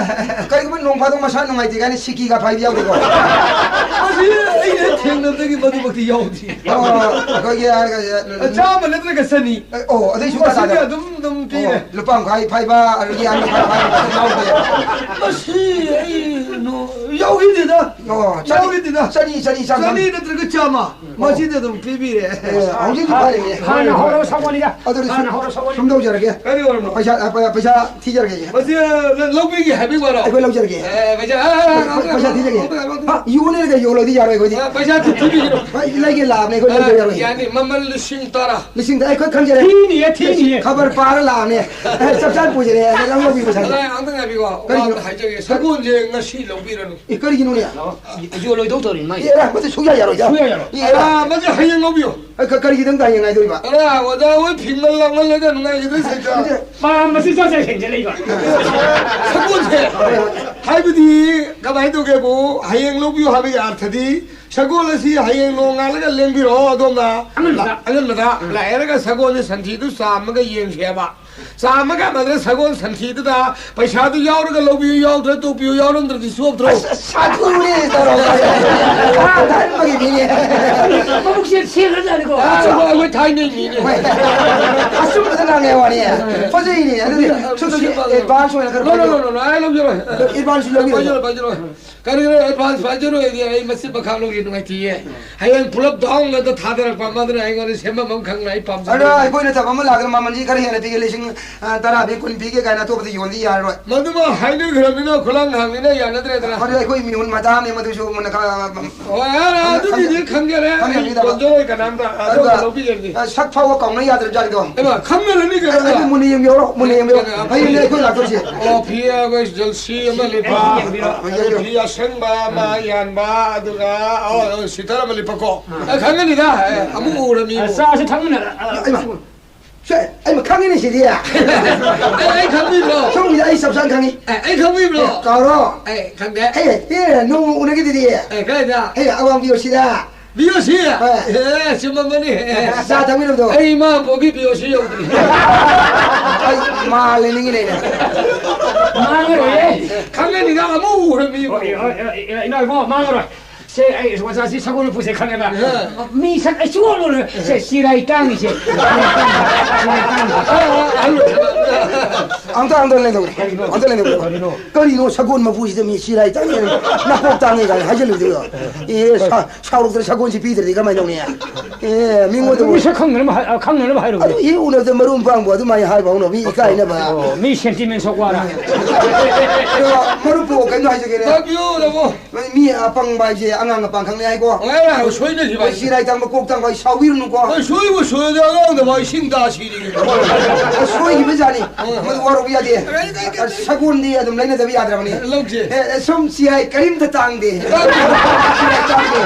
ꯀꯔꯤꯒꯨꯝꯕ ꯅꯣꯡ ꯐꯥꯗꯣꯛ ꯃꯁꯥ ꯅꯨꯡꯉꯥꯏꯇꯦ ꯀꯥꯏꯅ ꯁꯤꯀꯤꯒ ꯐꯥꯏꯕ ꯌꯥꯎꯗꯦꯀꯣ? ꯃꯁꯤ ꯑꯩꯅ ꯊꯦꯡꯅꯕꯗꯒꯤ ꯃꯗꯨꯃꯛꯇꯤ ꯌꯥꯎꯗ꯭ꯔꯤ꯫ ꯑꯣ, ꯑꯩꯈꯣꯏꯒꯤ ꯍꯥꯏꯔꯒ, ꯆꯥꯝꯃ ꯅꯠꯇ꯭ꯔꯒ ꯆꯅꯤ꯫ ꯑꯦ, ꯑꯣ, ꯑꯗꯨꯏꯁꯨ ꯃꯁꯤꯗꯤ ꯇꯥꯗꯕ꯫ ꯑꯗꯨꯝ, ꯑꯗꯨꯝ ꯄꯤꯔꯦ꯫ ꯑꯣ, ꯂꯨꯄꯥ ꯃꯈꯥꯏ ꯐꯥꯏꯕ, ꯑꯗꯒꯤ ꯑꯅꯤ ꯃꯈꯥꯏ ꯐꯥꯏꯕ ꯌꯥꯎꯗꯦ꯫ ꯃꯁꯤ ꯑꯩ ꯅꯣ-, ꯌꯥꯎꯈꯤꯗꯦꯗ꯫ ꯑꯣ, ꯆꯅꯤ, ꯌꯥꯎꯈꯤꯗꯦꯗ꯫ ꯆꯅꯤ, ꯆꯅꯤ, ꯆꯥꯝꯃ꯫ ꯆꯅꯤ ꯅꯠꯇ꯭ꯔꯒ ꯆꯥꯝꯃ꯫ ꯃꯁꯤꯗ ꯑꯗꯨꯝ ꯄꯤꯕꯤꯔꯦ꯫ ꯑꯦ, ꯍꯧꯖꯤꯛ ꯍꯥꯟꯅ ꯐꯔꯦꯅꯦ꯫ ꯍꯥꯟꯅ ꯍꯧꯔ ꯁꯒꯣꯜꯅꯤꯗ꯫ ꯑꯗꯨꯗꯤ ꯍꯥꯟꯅ ꯍꯧꯔ ꯁꯒꯣꯜꯅꯤ꯫ ꯁꯨꯝ ꯇꯧꯖꯔꯒꯦ꯫ ꯀꯔꯤ ꯑꯣꯏꯔꯕꯅꯣ? ꯄꯩꯁꯥ, ꯑ, ꯄ-, ꯄꯩꯁꯥ ꯊꯤꯖꯔꯒꯦ꯫ ꯃꯁꯤ, ꯑ, ꯂ-, ꯂꯧꯕꯤꯒꯦ ꯍꯥꯏꯕꯒꯤ ꯋꯥꯔꯣ? ꯑꯩꯈꯣꯏ ꯂꯧꯖꯔꯒꯦ꯫ ꯑꯦ, ꯄꯩꯁꯥ, ꯑ, ꯑ, ꯄꯩꯁꯥ ꯊꯤꯖꯒꯦ꯫ ꯑ, ꯌꯣꯟꯅꯦꯅ ꯌꯣꯜꯂꯗꯤ ꯌꯥꯔꯣꯏ ꯑꯩꯈꯣꯏꯗꯤ꯫ ꯑ, ꯄꯩꯁꯥ ꯊꯤ-, ꯊꯤꯕꯤꯒꯅꯨ꯫ ꯍꯣꯏ, ꯂꯩꯒꯦ ꯂꯥꯛꯑꯕꯅꯦ, ꯑꯩꯈꯣꯏ ꯂꯧꯗ ꯑ, ꯌꯥꯔꯣꯏ꯫ ꯌꯥꯅꯤ, ꯃꯃꯜ ꯂꯤꯁꯤꯡ ꯇꯔꯥ꯫ ꯂꯤꯁꯤꯡꯗ ꯑꯩꯈꯣꯏ ꯈꯪꯖꯔꯦ꯫ ꯊꯤꯅꯤꯌꯦ, ꯊꯤꯅꯤꯌꯦ꯫ ꯈꯕꯔ ꯄꯥꯔ ꯂꯥꯛꯑꯅꯦ꯫ ꯑꯦ, ꯆꯞ ꯆꯥꯅ ꯄꯨꯖꯔꯦ꯫ ꯑꯗ ꯅꯪ ꯂꯧꯕꯤꯕ ꯁꯥꯏ꯫ ꯑꯗ ꯑꯩ ꯑꯝꯇ ꯉꯥꯏꯕꯤꯌꯣ꯫ ꯋꯥ ꯀꯔꯤꯒꯤꯅꯣ? ꯑꯝꯇ ꯍꯥꯏꯖꯒꯦ꯫ ꯁꯒꯣꯜꯁꯦ ꯉꯁꯤ ꯂꯧꯕꯤꯔꯅꯨ꯫ ꯑꯦ, ꯀꯔꯤꯒꯤꯅꯣꯅꯦ? ꯌꯣꯜꯂꯣꯏꯗꯧ ꯇꯧꯔꯤꯅꯤ ꯃꯥꯏꯁꯦ꯫ ꯑꯦ, ꯑꯦ, ꯃꯗꯨ ꯁꯨꯡꯌꯥ ꯌꯥꯔꯣꯏꯗ꯫ ꯁꯨꯡꯌꯥ ꯌꯥꯔꯣꯏ꯫ ꯑꯦ, ꯑ, ꯃꯗꯨ ꯍꯌꯦꯡ ꯂꯧꯕꯤꯌꯣ꯫ ꯑꯦ, ꯀ-, ꯀꯔꯤꯒꯤꯗꯪ ꯍꯌꯦꯡ ꯉꯥꯏꯗꯣꯏꯕ? ꯑ, ꯑꯣꯖꯥ ꯍꯣꯏ ꯐꯤꯡꯒꯜ ꯂꯥꯡꯃꯜꯂꯦꯗ, ꯅꯨꯡꯉꯥꯏꯈꯤꯗ꯭ꯔꯦ ꯁꯩꯇ꯫ ꯅꯠꯇꯦ꯫ ꯃꯥ ꯃꯁꯤ ꯆꯠꯁꯦ ꯍꯦꯟꯖꯜꯂꯛꯏꯕ꯫ ꯁꯒꯣꯜꯁꯦ꯫ ꯍꯥꯏꯕꯗꯤ ꯀꯃꯥꯏꯅ ꯇꯧꯒꯦꯕꯨ, ꯍꯌꯦꯡ ꯂꯧꯕꯤꯌꯣ ꯍꯥꯏꯕꯒꯤ ꯑꯥꯔꯊꯗꯤ, ꯁꯒꯣꯜ ꯑꯁꯤ ꯍꯌꯦꯡ ꯅꯣꯡꯉꯥꯜꯂꯒ ꯂꯦꯡꯕꯤꯔꯛꯑꯣ ꯑꯗꯣꯝꯅ꯫ ꯑꯉꯟꯕꯗ꯫ ꯑꯉꯟꯕꯗ ꯎꯝ꯫ ꯂꯥꯛꯑꯦꯔꯒ ꯁꯒꯣꯜꯁꯦ ꯁꯟꯊꯤꯗꯨ ꯆꯥꯝꯃꯒ ꯌꯦꯡꯁꯦꯕ꯫ ꯆꯥꯝꯃꯒ ꯑꯃꯗ ꯁꯒꯣꯜ ꯁꯟꯊꯤꯗꯨꯗ ꯄꯩꯁꯥꯗꯨ ꯌꯥꯎꯔꯒ ꯂꯧꯕꯤꯌꯨ, ꯌꯥꯎꯗ꯭ꯔ ꯇꯣꯛꯄꯤꯌꯨ, ꯌꯥꯎꯔꯝꯗ꯭ꯔꯗꯤ ꯆꯣꯞꯇ꯭ꯔꯣ? ꯑꯁ, ꯑꯁ, ꯑꯗꯨꯅꯦ ꯇꯧꯔꯣ꯫ ꯑꯥ, ꯊꯥꯏꯅꯒꯤ ꯃꯤꯅꯦ꯫ ꯃꯕꯨꯛꯁꯦ ꯁꯦꯡꯈ꯭ꯔꯖꯥꯠꯅꯤꯀꯣ꯫ ꯑꯥ, ꯑꯩꯈꯣꯏ, ꯑꯩꯈꯣꯏ ꯊꯥꯏꯅꯒꯤ ꯃꯤꯅꯦ꯫ ꯍꯣꯏ꯫ ꯑꯆꯨꯝꯕꯗ ꯉꯥꯡꯉꯦ ꯋꯥꯅꯤ꯫ ꯐꯖꯩꯅꯦ꯫ ꯑꯗꯨꯗꯤ ꯁꯨꯝ ꯁꯨꯝ ꯑꯗꯨꯗꯤ advance ꯑꯣꯏꯅ ꯈꯔ ꯅꯣ, ꯅꯣ, ꯄꯥꯏꯖꯔꯣ꯫ ꯅꯣ, ꯅꯣ, ꯅꯣ, ꯑꯩ ꯂꯧꯖꯔꯣꯏ꯫ Advance ꯂꯧꯕꯤꯔꯣ꯫ ꯄꯥꯏꯖꯔꯣꯏ, ꯄꯥꯏꯖꯔꯣꯏ꯫ ꯀꯔꯤꯒꯤꯅꯣ advance ꯄꯥꯏꯖꯔꯣꯏꯗꯤ ꯑꯩ ꯃꯆꯤꯟ ꯃꯈꯥ ꯂꯧꯒꯦ ꯅꯨꯡꯉꯥꯏꯇꯤꯌꯦ꯫ ꯍꯌꯦꯡ ꯄꯨꯂꯞ down ꯑꯗ ꯊꯥꯗꯔꯛꯄ ꯑꯃꯗꯨꯅ ꯑꯩꯉꯣꯟꯗ ꯁꯦꯝꯕ ꯑꯃ ꯈꯪꯅ ꯑꯩ ꯄꯥꯝꯖꯗꯦ꯫ ꯑꯗꯣ ꯑꯩꯈꯣꯏꯅ ꯊꯕꯛ ꯑꯃ ꯂꯥꯛꯑꯒ ꯃꯃꯜꯁꯤ ꯈꯔ ꯍꯦꯟꯅ ꯄꯤꯒꯦ, ꯂꯤꯁꯤꯡ, ꯑ, ꯇꯔꯥ ꯄꯤ, ꯀꯨꯟ ꯄꯤꯒꯦ ꯀꯥꯏꯅ ꯑꯇꯣꯞꯄꯗ ꯌꯣꯟꯗꯤ ꯌꯥꯔꯔꯣꯏ꯫ ꯃꯗꯨꯃ ꯍꯥꯏꯅꯈ꯭ꯔꯕꯅꯤꯅ ꯈꯨꯂꯪ ꯍꯥꯡꯅꯤꯅ ꯌꯥꯅꯗ꯭ꯔꯦꯗꯅ꯫ ꯑꯗꯣ ꯑꯩꯈꯣꯏ ꯃꯤꯍꯨꯟ ꯃꯇꯥꯅꯦ ꯃꯗꯨꯁꯨ ꯃꯨꯟꯅ ꯈ-, ꯑꯣ, ꯑ, ꯑ, ꯑꯗꯨꯒꯤꯗꯤ ꯈꯪꯖꯔꯦ꯫ ꯈꯪꯉꯦ, ꯑꯩ ꯈꯪꯉꯦ꯫ ꯌꯣꯟꯖꯔꯣꯏ ꯀꯅꯥꯝꯇ꯫ ꯑꯗꯨꯒ, ꯑꯗꯨꯒ ꯂꯧꯕꯤꯒꯅꯤ꯫ ꯑ, ꯁꯛ ꯐꯥꯎꯕ ꯀꯥꯎꯅ ꯌꯥꯗ꯭ꯔꯕ ꯖꯥꯠꯅꯤꯗꯣ꯫ ꯍꯩꯃꯥ, ꯈꯪꯅꯔꯅꯤ ꯀꯩꯅꯣ꯫ ꯑꯗꯨ ꯃꯨꯟꯅ ꯌꯦꯡꯕꯤꯍꯧꯔꯣ, ꯃꯨꯟꯅ ꯌꯦꯡꯕꯤꯍꯧꯔꯣ꯫ ꯀꯩꯅꯣ, ꯍꯌꯦꯡꯗꯤ ꯑꯩꯈꯣꯏ ꯂꯥꯛꯇꯧꯁꯦ꯫ ꯑꯣ, ꯐꯤ ꯑꯩꯈꯣꯏ jersey ꯑꯃ ꯂꯤꯠꯄ, ꯌꯦꯡꯕꯤꯔꯣ꯫ ꯐꯤ ꯑꯁꯪꯕ ꯑꯃ ꯌꯥꯟꯕ, ꯑꯗꯨꯒ, ꯑꯣ, ꯑꯣ, sweater ꯑꯃ ꯂꯤꯠꯄꯀꯣ꯫ ꯑ, ꯈꯪꯒꯅꯤꯗ, ꯑꯦ, ꯑꯃꯨꯛ ꯎꯔꯃꯤ꯫ ꯑ, ꯆꯥꯁꯨ ꯊꯛꯃꯤꯟꯅꯔ-, ꯑ, ꯍꯩꯃꯥ, ꯁꯦ, ꯑꯩ ꯈꯪꯉꯤꯅꯦ ꯁꯤꯗꯤ꯫ ꯑꯩ, ꯑꯩ ꯈꯪꯕꯤꯕ꯭ꯔꯣ? ꯁꯣꯝꯒꯤꯗꯤ ꯑꯩ ꯆꯞ ꯆꯥꯅ ꯈꯪꯉꯤ꯫ ꯑꯦ, ꯑꯩ ꯈꯪꯕꯤꯕ꯭ꯔꯣ? ꯑꯦ, ꯀꯥꯎꯔꯣ? ꯑꯦ, ꯈꯪꯗꯦ꯫ ꯑꯦ, ꯑꯦ, ꯅꯣꯡꯃ ꯎꯅꯈꯤꯗꯨꯗꯤ꯫ ꯑꯦ, ꯀꯗꯥꯏꯗ? ꯑꯦ, ꯑꯋꯥꯡ ꯕꯤ ꯑꯣ ꯁꯤꯗ꯫ ꯕꯤ ꯑꯣ ꯁꯤ? ꯍꯣꯏ꯫ ꯑꯦ, ꯆꯨꯝꯃꯝꯃꯅꯤ꯫ ꯑꯦ, ꯆꯥ ꯊꯛꯃꯤꯟꯅꯕꯗꯣ꯫ ꯑꯩ ꯏꯃꯥ ꯄꯣꯛꯀꯤ ꯕꯤ ꯑꯣ ꯁꯤ ꯌꯧꯗ꯭ꯔꯤ꯫ ꯑꯩ ꯃꯥ ꯂꯩꯅꯤꯡꯉꯤꯅꯦ ꯑꯩꯅ꯫ ꯃꯥꯡꯉꯔꯣꯏꯌꯦ꯫ ꯈꯪꯒꯅꯤꯗ, ꯑꯃꯨꯛ ꯎꯔꯃꯤ꯫ ꯍꯣꯏ, ꯍꯣꯏ, ꯍꯣꯏ, ꯏꯅꯥꯎ ꯏꯕꯨꯡꯉꯣ, ꯃꯥꯡꯉꯔꯣꯏ꯫ ꯁꯦ, ꯑꯩ ꯑꯣꯖꯥꯁꯤ ꯁꯒꯣꯜ ꯃꯄꯨꯁꯦ ꯈꯪꯉꯦꯕ꯫ ꯑ꯫ ꯃꯤ ꯁꯛ ꯑꯩ ꯁꯨꯡꯑꯣ ꯑꯣꯜꯂꯣꯏ꯫ ꯁꯦ, ꯆꯤꯔꯥꯏ ꯇꯥꯡꯉꯤꯁꯦ꯫ ꯆꯤꯔꯥꯏ ꯇꯥꯡꯉꯤꯁꯦ꯫ ꯑ, ꯑ, ꯑ, ꯑ꯫ ꯑꯝꯇ, ꯑꯝꯇ ꯂꯩꯅꯧ꯫ ꯀꯔꯤꯅꯣ? ꯑꯝꯇ ꯂꯩꯅꯧ꯫ ꯀꯔꯤꯅꯣ? ꯀꯔꯤꯅꯣ ꯁꯒꯣꯜ ꯃꯄꯨꯁꯤꯗ ꯃꯤ ꯆꯤꯔꯥꯏ ꯇꯥꯡꯉꯤ, ꯅꯀꯣꯛ ꯇꯥꯡꯉꯤ ꯀꯥꯏꯅ ꯍꯥꯏꯖꯜꯂꯨꯗꯣꯏꯔꯣ? ꯑꯦ, ꯁꯥ-, ꯁꯥꯎꯔꯛꯇꯅ ꯁꯒꯣꯜꯁꯤ ꯄꯤꯗ꯭ꯔꯗꯤ ꯀꯃꯥꯏꯅ ꯇꯧꯅꯤ? ꯑꯦ, ꯃꯤꯉꯣꯟꯗ ꯃꯤ ꯁꯛ ꯈꯪꯅꯅꯕ ꯍꯥꯏ-, ꯑ, ꯈꯪꯅꯅꯕ ꯍꯥꯏꯔꯨꯕꯅꯦ꯫ ꯑꯗꯨ ꯍꯦꯛ ꯎꯅꯕꯗ ꯃꯔꯨ ꯃꯄꯥꯡꯕꯨ ꯑꯗꯨꯃꯥꯏꯅ ꯍꯥꯏꯕ ꯍꯧꯅ ꯃꯤ ꯏꯀꯥꯏꯅꯕ꯫ ꯑꯣ, ꯃꯤ sentiment ꯁꯣꯛꯄ ꯋꯥꯔ꯫ ꯑꯗꯣ ꯃꯔꯨꯞꯄꯨ ꯀꯩꯅꯣ ꯍꯥꯏꯖꯒꯦꯅꯦ꯫ ꯇꯥꯛꯄꯤꯌꯨ, ꯇꯥꯃꯣ꯫ ꯃꯤ ꯑꯄꯪꯕ ꯍꯥꯏꯁꯦ ꯑꯉꯥꯡ ꯑꯄꯥꯡ ꯈꯪꯅꯩ ꯍꯥꯏꯀꯣ꯫ ꯑꯉꯥꯡ ꯁꯣꯏꯅꯈꯤꯕ ꯍꯥꯏꯁꯦ꯫ ꯃꯣꯏ ꯆꯤꯔꯥꯏ ꯇꯥꯡꯕ ꯀꯣꯛ ꯇꯥꯡꯕ ꯍꯥꯏ ꯁꯥꯎꯕꯤꯔꯨꯅꯨꯀꯣ꯫ ꯍꯣꯏ, ꯁꯣꯏꯕꯨ ꯁꯣꯏꯔꯗꯤ ꯑꯉꯥꯡꯗ ꯃꯥ ꯏꯁꯤꯡ ꯇꯥ ꯁꯤꯔꯤꯒꯦ꯫ ꯁꯣꯏꯈꯤꯕ ꯖꯥꯠꯅꯤ꯫ ꯍꯣꯏ, ꯍꯣꯏ꯫ ꯃꯗꯨ ꯋꯥꯔꯧꯕ ꯌꯥꯗꯦ꯫ ꯀꯥꯏꯗꯦ, ꯀꯥꯏꯗꯦ꯫ ꯁꯒꯣꯜꯗꯤ ꯑꯗꯨꯝ ꯂꯩꯅꯗꯕ ꯌꯥꯗ꯭ꯔꯕꯅꯤ꯫ ꯂꯧꯁꯦ꯫ ꯑꯦ, ꯑꯦ, ꯁꯨꯝ ꯆꯤꯔꯥꯏ ꯀꯔꯤꯝꯇ ꯇꯥꯡꯗꯦ꯫ ꯇꯥꯡꯗꯦ꯫ ꯆꯤꯔꯥꯏ ꯇꯥꯡꯗꯦ꯫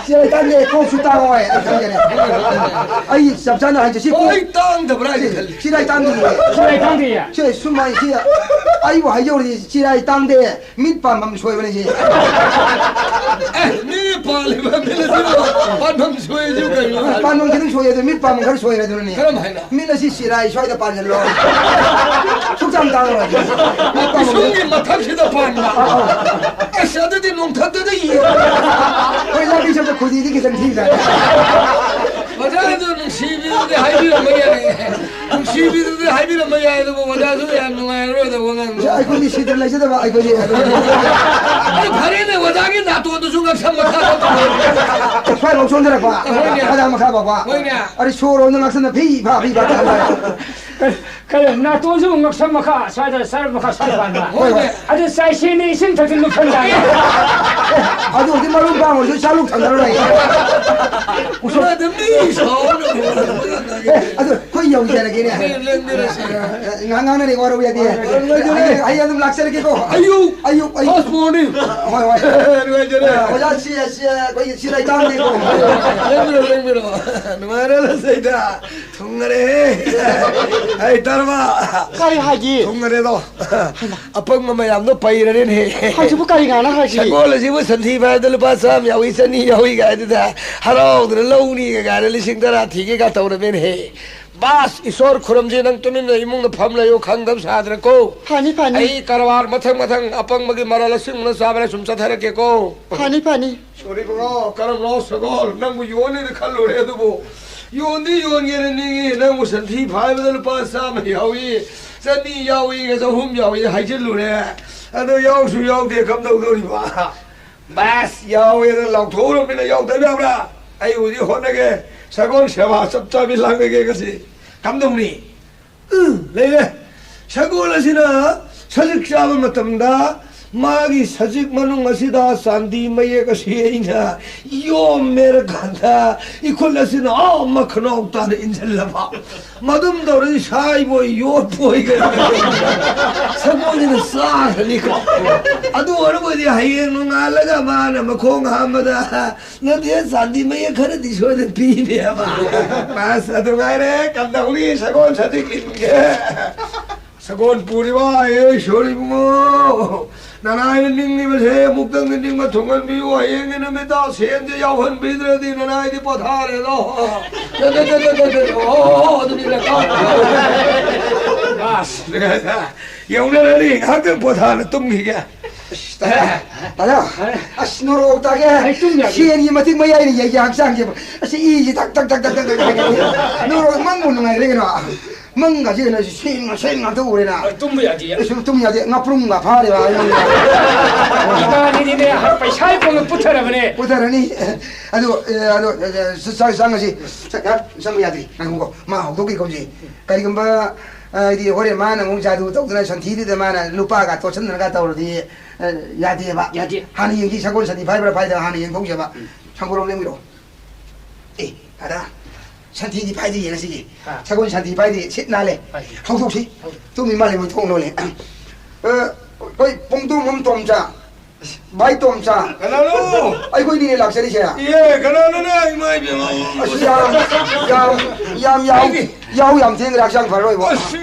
ꯆꯤꯔꯥꯏ ꯇꯥꯡꯗꯦ, ꯀꯣꯛꯁꯨ ꯇꯥꯡꯉꯣꯏ, ꯑꯩ ꯈꯪꯖꯔꯦ꯫ ꯑꯩ ꯆꯞ ꯆꯥꯅ ꯍꯥꯏꯖꯦ, ꯁꯤ ꯑꯣ, ꯀꯣꯛ ꯑꯩ ꯇꯥꯡꯗꯕ꯭ꯔꯥ ꯍꯥꯏꯅ ꯈꯜꯂꯤ꯫ ꯆꯤꯔꯥꯏ ꯇꯥꯡꯗꯤꯌꯦ꯫ ꯆꯤꯔꯥꯏ ꯇꯥꯡꯗꯤꯌꯦ? ꯁꯦ, ꯁꯨꯝ ꯍꯥꯏ, ꯁꯤ ꯑꯩꯕꯨ ꯍꯥꯏꯖꯧꯔꯤ, ꯆꯤꯔꯥꯏ ꯇꯥꯡꯗꯦ, ꯃꯤꯠ ꯄꯥꯟꯐꯝ ꯁꯣꯏꯕꯅꯦ ꯁꯤ꯫ ꯑꯦ, ꯃꯤ ꯄꯥꯜꯂꯤꯕ ꯃꯤꯠ ꯑꯁꯤꯕꯨ ꯄꯥꯟꯐꯝ ꯁꯣꯏꯁꯤꯕꯨ ꯀꯩꯅꯣ? ꯄꯥꯟꯕꯝ ꯈꯤꯇꯪ ꯁꯣꯏ ꯑꯗꯨ, ꯃꯤꯠ ꯄꯥꯟꯕꯝ ꯈꯔ ꯁꯣꯏꯔꯦ ꯑꯗꯨꯅꯅꯦ꯫ ꯀꯔꯝ ꯍꯥꯏꯅ? ꯃꯤꯠ ꯑꯁꯤ ꯁꯤꯔꯥꯏ ꯁ꯭ꯋꯥꯏꯗ ꯄꯥꯟꯁꯤꯜꯂꯣ꯫ ꯁꯨꯛꯆꯥꯡ ꯇꯥꯡꯉꯔꯣꯏ꯫ ꯃꯤꯠ ꯄꯥꯟꯕꯝ ꯄꯤꯁꯨꯝꯒꯤ ꯃꯊꯛꯁꯤꯗ ꯄꯥꯟꯕ꯫ ꯑꯧ, ꯑꯧ꯫ ꯑꯁ, ꯑꯗꯨꯗꯤ ꯅꯣꯡꯊꯛꯇꯨꯗ ꯌꯦꯡꯉꯣ꯫ ꯍꯣꯏ, ꯂꯝꯕꯤ ꯆꯠꯄ ꯈꯨꯗꯤꯗꯤ ꯈꯤꯇꯪ ꯊꯤꯕꯖꯥꯠꯅꯤ꯫ ꯑꯣꯖꯥ ꯑꯗꯨ ꯅꯨꯡꯁꯤꯕꯤꯗꯨꯗꯤ ꯍꯥꯏꯕꯤꯔꯝꯕ ꯌꯥꯏ꯫ ꯅꯨꯡꯁꯤꯕꯤꯗꯨꯗꯤ ꯍꯥꯏꯕꯤꯔꯝꯕ ꯌꯥꯏ, ꯑꯗꯨꯕꯨ ꯑꯣꯖꯥꯁꯨ ꯌꯥꯝ ꯅꯨꯡꯉꯥꯏꯔꯔꯣꯏꯗꯕ ꯋꯥꯉꯥꯡꯗꯣ꯫ ꯑꯩꯈꯣꯏꯗꯤ ꯁꯤꯗ ꯂꯩꯖꯗꯕ ꯑꯩꯈꯣꯏꯗꯤ꯫ ꯑꯗꯨ ꯐꯔꯦꯅꯦ, ꯑꯣꯖꯥꯒꯤ ꯅꯥꯇꯣꯟꯗꯨꯁꯨ ꯉꯛꯁꯝ ꯃꯈꯥ ꯁ꯭ꯋꯥꯏꯐꯥꯎ ꯆꯣꯟꯊꯔꯛꯄ꯫ ꯍꯣꯏꯅꯦ꯫ ꯃꯈꯥ ꯃꯈꯥ ꯐꯥꯎꯕ꯫ ꯍꯣꯏꯅꯦ꯫ ꯑꯗꯩ ꯁꯣꯔ ꯍꯣꯟꯕ ꯉꯛꯁꯝꯅ ꯐꯤ ꯐꯥ ꯐꯤ ꯐꯥ ꯇꯥꯍꯟꯕ꯫ ꯀꯔꯤ, ꯀꯔꯤ, ꯅꯥꯇꯣꯟꯁꯨ ꯉꯛꯁꯝ ꯃꯈꯥ, ꯁ꯭ꯋꯥꯏꯗ ꯁꯔꯨꯛ ꯃꯈꯥ ꯁ꯭ꯋꯥꯏ ꯄꯥꯟꯕ꯫ ꯍꯣꯏ, ꯍꯣꯏ꯫ ꯑꯗꯨ ꯆꯥꯏꯁꯦꯟꯅ ꯏꯁꯤꯡ ꯊꯛꯇ ꯂꯨꯞꯁꯟꯗꯥꯏ꯫ ꯑꯗꯨ ꯍꯧꯖꯤꯛ ꯃꯔꯨꯞ ꯄꯥꯝꯃꯁꯨ ꯆꯥꯂꯨꯛ ꯊꯛꯅꯔꯣꯏ꯫ ꯎꯁꯣꯞ꯫ ꯏꯃꯥꯗ ꯃꯤ ꯁꯥꯎꯅ ꯑꯦ, ꯑꯗꯨ ꯑꯩꯈꯣꯏ ꯌꯧꯖꯔꯒꯦꯅꯦ꯫ ꯍꯣꯏ, ꯂꯦꯡꯕꯤꯔꯁꯤ꯫ ꯑꯦ, ꯉꯥꯏꯍꯥꯛ ꯉꯥꯡꯅꯔꯦ, ꯋꯥꯔꯧ ꯌꯥꯗꯦ꯫ ꯍꯣꯏ, ꯂꯦꯡꯕꯤꯔꯁꯤ꯫ ꯑꯩ, ꯑꯩ ꯑꯗꯨꯝ ꯂꯥꯛꯆꯔꯒꯦꯀꯣ꯫ ꯑꯌꯨꯛ! ꯑꯌꯨꯛ, ꯑꯌꯨꯛ꯫ First morning꯫ ꯍꯣꯏ, ꯍꯣꯏ꯫ ꯅꯨꯡꯉꯥꯏꯖꯔꯦ꯫ ꯑꯣꯖꯥ, ꯁꯤ, ꯁꯤ, ꯑꯩꯈꯣꯏꯒꯤ ꯁꯤꯔꯥꯏ ꯇꯥꯡꯗꯦꯀꯣ꯫ ꯂꯦꯡꯕꯤꯔꯣ, ꯂꯦꯡꯕꯤꯔꯣ꯫ ꯅꯨꯡꯉꯥꯏꯔꯦ, ꯂꯁꯩꯗ꯫ ꯊꯨꯡꯉꯔꯦꯍꯦ꯫ ꯑꯩ ꯇꯔꯕ꯫ ꯀꯔꯤ ꯍꯥꯏꯒꯦ? ꯊꯨꯡꯉꯔꯦꯗꯣ꯫ ꯍꯩꯃꯥ꯫ ꯑꯄꯪꯕ ꯃꯌꯥꯝꯗꯣ ꯄꯩꯔꯔꯦꯅꯦ꯫ ꯍꯧꯖꯤꯛꯄꯨ ꯀꯔꯤ ꯉꯥꯡꯅ ꯍꯥꯏꯒꯦ? ꯁꯒꯣꯜ ꯑꯁꯤꯕꯨ ꯁꯟꯊꯤ ꯐꯥꯏꯕꯗ ꯂꯨꯄꯥ ꯆꯥꯝꯃ ꯌꯥꯎꯏ, ꯆꯅꯤ ꯌꯥꯎꯏ ꯀꯥꯏꯗꯨꯗ ꯍꯔꯥꯎꯗꯅ ꯂꯧꯅꯤꯒ ꯀꯥꯏꯅ ꯂꯤꯁꯤꯡ ꯇꯔꯥ ꯊꯤꯒꯦꯒ ꯇꯧꯔꯃꯦꯅꯦꯍꯦ꯫ ꯕꯥꯁ, ꯏꯁꯣꯔ ꯈꯨꯔꯨꯝꯁꯤ, ꯅꯪ ꯇꯨꯃꯤꯟꯅ ꯏꯃꯨꯡꯗ ꯐꯝ ꯂꯩꯌꯨ, ꯈꯪꯗꯕ ꯁꯥꯗꯅꯀꯣ꯫ ꯐꯅꯤ, ꯐꯅꯤ꯫ ꯑꯩ ꯀꯔꯕꯥꯔ ꯃꯊꯪ ꯃꯊꯪ ꯑꯄꯪꯕꯒꯤ ꯃꯔꯜ ꯑꯁꯤꯒꯨꯝꯅ ꯆꯥꯕꯅ ꯁꯨꯝ ꯆꯠꯊꯔꯛꯀꯦꯀꯣ꯫ ꯐꯅꯤ, ꯐꯅꯤ꯫ ꯁꯣꯔꯤꯕꯨꯡꯉꯣ, ꯀꯔꯝ ꯂꯥꯎ ꯁꯒꯣꯜ, ꯅꯪꯕꯨ ꯌꯣꯟꯅꯤꯅ ꯈꯜꯂꯨꯔꯦ, ꯑꯗꯨꯕꯨ ꯌꯣꯟꯗꯤ ꯌꯣꯟꯒꯦꯅ ꯅꯤꯡꯉꯤ꯫ ꯅꯪꯕꯨ ꯁꯟꯊꯤ ꯐꯥꯏꯕꯗ ꯂꯨꯄꯥ ꯆꯥꯝꯃ ꯌꯥꯎꯏ, ꯆꯅꯤ ꯌꯥꯎꯏ, ꯆꯍꯨꯝ ꯌꯥꯎꯏ ꯍꯥꯏꯖꯤꯜꯂꯨꯔꯦ꯫ ꯑꯗꯣ ꯌꯥꯎꯁꯨ ꯌꯥꯎꯗꯦ, ꯀꯝꯗꯧꯗꯧꯔꯤꯕ? ꯕꯥꯁ, ꯌꯥꯎꯋꯦꯅ ꯂꯥꯎꯊꯣꯛꯎꯔꯕꯅꯤꯅ ꯌꯥꯎꯗꯕ ꯌꯥꯕ꯭ꯔꯥ? ꯑꯩ ꯍꯧꯖꯤꯛ ꯍꯣꯠꯅꯒꯦ꯫ ꯁꯒꯣꯜ ꯁꯦꯕꯥ ꯆꯞ ꯆꯥꯕꯤ ꯂꯥꯡꯉꯒꯦ ꯉꯁꯤ꯫ ꯀꯝꯗꯧꯅꯤ? ꯎꯝ, ꯂꯩꯔꯦ꯫ ꯁꯒꯣꯜ ꯑꯁꯤꯅ ꯁꯖꯤꯛ ꯆꯥꯕ ꯃꯇꯝꯗ ꯃꯥꯒꯤ ꯁꯖꯤꯛ ꯃꯅꯨꯡ ꯑꯁꯤꯗ ꯆꯥꯟꯗꯤ ꯃꯌꯦꯛ ꯑꯁꯤ ꯑꯩꯅ ꯌꯣꯝꯃꯦꯔꯀꯥꯟꯗ ꯏꯈꯨꯠ ꯑꯁꯤꯅ ꯑꯥ ꯃꯈꯅꯥꯎ ꯇꯥꯅ ꯏꯟꯁꯤꯜꯂꯕ꯫ ꯃꯗꯨꯝ ꯇꯧꯔꯗꯤ ꯁꯥꯏꯕꯣꯏ ꯌꯣꯠꯄꯣꯏ ꯀꯩꯅꯣ ꯁꯒꯣꯜꯁꯤꯅ ꯆꯥꯈ꯭ꯔꯅꯤꯀꯣ꯫ ꯑꯗꯨ ꯑꯣꯏꯔꯕꯨꯗꯤ ꯍꯌꯦꯡ ꯅꯣꯡꯉꯥꯜꯂꯒ ꯃꯥꯅ ꯃꯈꯣꯡ ꯍꯥꯝꯕꯗ ꯅꯠꯇꯦ, ꯆꯥꯟꯗꯤ ꯃꯌꯦꯛ ꯈꯔꯗꯤ ꯁꯣꯏꯗꯅ ꯄꯤꯅꯦꯕ꯫ ꯑꯁ, ꯑꯗꯨ ꯉꯥꯏꯔꯦ, ꯀꯝꯗꯧꯅꯤ ꯁꯒꯣꯜ ꯁꯖꯤꯛ ꯏꯟꯒꯦ? ꯁꯒꯣꯜ ꯄꯨꯔꯤꯕ ꯑꯥꯏ ꯑꯦꯁ ꯏꯕꯨꯡꯉꯣ, ꯅꯅꯥꯏꯅ ꯅꯤꯡꯂꯤꯕꯁꯦ ꯑꯃꯨꯛꯇꯪꯗꯤ ꯅꯤꯡꯕ ꯊꯨꯡꯍꯟꯕꯤꯌꯨ꯫ ꯍꯌꯦꯡꯒꯤ ꯅꯨꯃꯤꯠꯇ ꯁꯦꯟꯁꯦ ꯌꯥꯎꯍꯟꯕꯤꯗ꯭ꯔꯗꯤ ꯅꯅꯥꯏꯗꯤ ꯄꯣꯊꯥꯔꯦꯗꯣ꯫ ꯑꯣ, ꯑꯗꯨꯅꯤ ꯗꯔꯀꯥꯔ꯫ ꯑꯁ, ꯌꯧꯅꯔꯅꯤ, ꯉꯥꯏꯍꯥꯛꯇꯪ ꯄꯣꯊꯥꯅ ꯇꯨꯝꯈꯤꯒꯦ꯫ ꯇꯥꯗ, ꯑꯁ, ꯅꯣꯔꯣꯛ ꯇꯥꯒꯦ꯫ ꯑꯩ ꯇꯨꯝ ꯌꯥꯗꯦ꯫ ꯁꯦꯟꯒꯤ ꯃꯇꯤꯛ ꯃꯌꯥꯏꯅ ꯌꯩꯒꯦ ꯍꯛꯆꯥꯡꯁꯦ꯫ ꯑꯁ, ꯏꯁꯤ ꯊꯛ ꯊꯛ ꯊꯛ ꯊꯛ ꯊꯛ ꯊꯛ ꯍꯥꯏꯒꯠꯂꯦ꯫ ꯅꯣꯔꯣꯛ ꯃꯪꯕꯨ ꯅꯨꯡꯉꯥꯏꯔꯦ ꯀꯩꯅꯣ꯫ ꯃꯪꯒꯁꯦ ꯀꯩꯅꯣ, ꯁꯦꯟ ꯁꯦꯟ ꯉꯥꯛꯇ ꯎꯔꯦꯅ꯫ ꯑ, ꯇꯨꯝꯕ ꯌꯥꯗꯦ꯫ ꯑꯩꯁꯨ ꯇꯨꯝ ꯌꯥꯗꯦ꯫ ꯉꯥꯄ꯭ꯔꯨꯝꯒ ꯐꯥꯔꯦꯕ ꯑꯩꯉꯣꯟꯗ꯫ ꯏꯕꯥꯅꯤꯗꯤꯅꯦ, ꯄꯩꯁꯥ ꯀꯣꯟꯅ ꯄꯨꯊꯔꯕꯅꯦ꯫ ꯄꯨꯊꯔꯅꯤ꯫ ꯑꯗꯣ, ꯑꯦ, ꯑꯗꯣ, ꯑꯦ, ꯆꯥꯛ ꯆꯪꯉꯁꯤ꯫ ꯆꯥꯛ ꯆꯪꯕ ꯌꯥꯗ꯭ꯔꯤ꯫ ꯉꯥꯏꯈꯣꯀꯣ꯫ ꯃꯥ ꯍꯧꯗꯣꯛꯈꯤꯀꯣ ꯍꯧꯖꯤꯛ꯫ ꯀꯔꯤꯒꯨꯝꯕ, ꯑ, ꯍꯥꯏꯗꯤ ꯍꯣꯔꯦꯟ ꯃꯥꯅ ꯑꯃꯨꯛ ꯖꯥꯗꯨ ꯇꯧꯗꯅ ꯁꯟꯊꯤꯗꯨꯗ ꯃꯥꯅ ꯂꯨꯄꯥꯒ ꯇꯣꯠꯁꯟꯗꯅꯒ ꯇꯧꯔꯗꯤ, ꯑ, ꯌꯥꯗꯦꯕ꯫ ꯌꯥꯗꯦ꯫ ꯍꯥꯟꯅ ꯌꯦꯡꯁꯤ, ꯁꯒꯣꯜ ꯁꯟꯊꯤ ꯐꯥꯏꯕ꯭ꯔꯥ ꯐꯥꯏꯗꯕ꯭ꯔꯥ ꯍꯥꯟꯅ ꯌꯦꯡꯊꯣꯛꯁꯦꯕ꯫ ꯎꯝ꯫ ꯁꯪꯒꯣꯝ ꯑꯃ ꯂꯦꯡꯕꯤꯔꯛꯑꯣ꯫ ꯑꯦ, ꯗꯥꯗꯥ, ꯁꯟꯊꯤꯗꯤ ꯐꯥꯏꯗ꯭ꯔꯤꯌꯦ ꯉꯁꯤꯒꯤ꯫ ꯑꯥ꯫ ꯁꯒꯣꯜ ꯁꯟꯊꯤ ꯐꯥꯏꯗ꯭ꯔꯤ, ꯁꯤꯠ ꯅꯥꯜꯂꯦ꯫ ꯐꯥꯏꯗ꯭ꯔꯤ꯫ ꯍꯧꯗꯣꯛꯁꯤ꯫ ꯍꯧꯗꯣꯛ꯫ ꯇꯨꯝꯃꯤ ꯃꯥꯜꯂꯦ, ꯃꯣꯏ ꯊꯣꯡ ꯂꯣꯜꯂꯦ꯫ ꯑ, ꯑꯩꯈꯣꯏ ꯄꯨꯡꯗꯣꯝꯕꯝ ꯇꯣꯝꯆꯥ, ꯚꯥꯏ ꯇꯣꯝꯆꯥ꯫ ꯀꯅꯥꯅꯣ? ꯑꯩꯈꯣꯏꯅꯤꯅꯦ ꯂꯥꯛꯆꯔꯤꯁꯦ꯫ ꯏꯌꯦ, ꯀꯅꯥꯅꯣꯅꯦ? ꯏꯃꯥ ꯏꯕꯦꯝꯃ꯫ ꯑꯁ, ꯌꯥꯝ, ꯌꯥꯝ, ꯌꯥꯝ, ꯌꯥꯝ, ꯌꯥꯝ, ꯌꯥꯝ ꯊꯦꯡꯈ꯭ꯔꯦ, ꯍꯛꯆꯥꯡ ꯐꯔꯔꯣꯏꯕꯣ꯫ ꯑꯁ,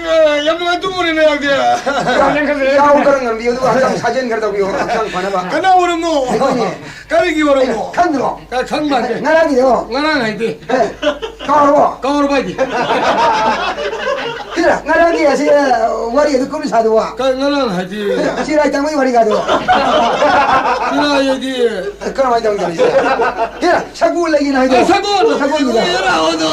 ꯌꯥꯝ ꯅꯨꯡꯉꯥꯏ ꯇꯨꯝꯃꯨꯔꯦꯅꯦ, ꯅꯪꯗꯤ꯫ ꯌꯥꯝ, ꯌꯥꯍꯧ ꯈꯔ ꯉꯟꯕꯤꯌꯨ, ꯑꯗꯨꯒ ꯍꯛꯆꯥꯡ ꯁꯥꯖꯦꯜ ꯈꯔ ꯇꯧꯕꯤꯌꯨ, ꯍꯛꯆꯥꯡ ꯐꯅꯕ꯫ ꯀꯅꯥ ꯑꯣꯏꯔꯝꯅꯣ? ꯑꯩꯈꯣꯏꯅꯦ꯫ ꯀꯔꯤꯒꯤ ꯑꯣꯏꯔꯝꯅꯣ? ꯈꯪꯗ꯭ꯔꯣ? ꯀ-, ꯈꯪꯕ ꯍꯥꯏꯁꯦ? ꯉꯔꯥꯡꯒꯤꯗꯣ꯫ ꯉꯔꯥꯡ ꯍꯥꯏꯗꯤ? ꯑꯦ, ꯀꯥꯎꯔꯕꯣ? ꯀꯥꯎꯔꯕ ꯍꯥꯏꯗꯤ? ꯁꯤꯔ, ꯉꯔꯥꯡꯒꯤ ꯑꯁꯤ, ꯑ, ꯋꯥꯔꯤ ꯑꯗꯨ ꯀꯨꯞꯅ ꯁꯥꯗꯨꯕ? ꯀ-, ꯉꯔꯥꯡ ꯍꯥꯏꯗꯤ? ꯁꯤꯔꯥꯏ ꯇꯥꯡꯕꯒꯤ ꯋꯥꯔꯤꯒꯗꯣ? ꯁꯤꯔꯥꯏ ꯍꯥꯏꯗꯤ? ꯀꯔꯝꯍꯥꯏꯅ ꯇꯧꯗꯣꯏꯅꯣ ꯁꯤꯗ? ꯁꯤꯔ, ꯁꯒꯣꯜ ꯂꯩꯒꯤꯅ ꯍꯥꯏꯗꯣ? ꯑꯦ, ꯁꯒꯣꯜ! ꯁꯒꯣꯜꯒꯤꯗꯣ? ꯑꯦꯔꯥ, ꯑꯣꯗꯣ!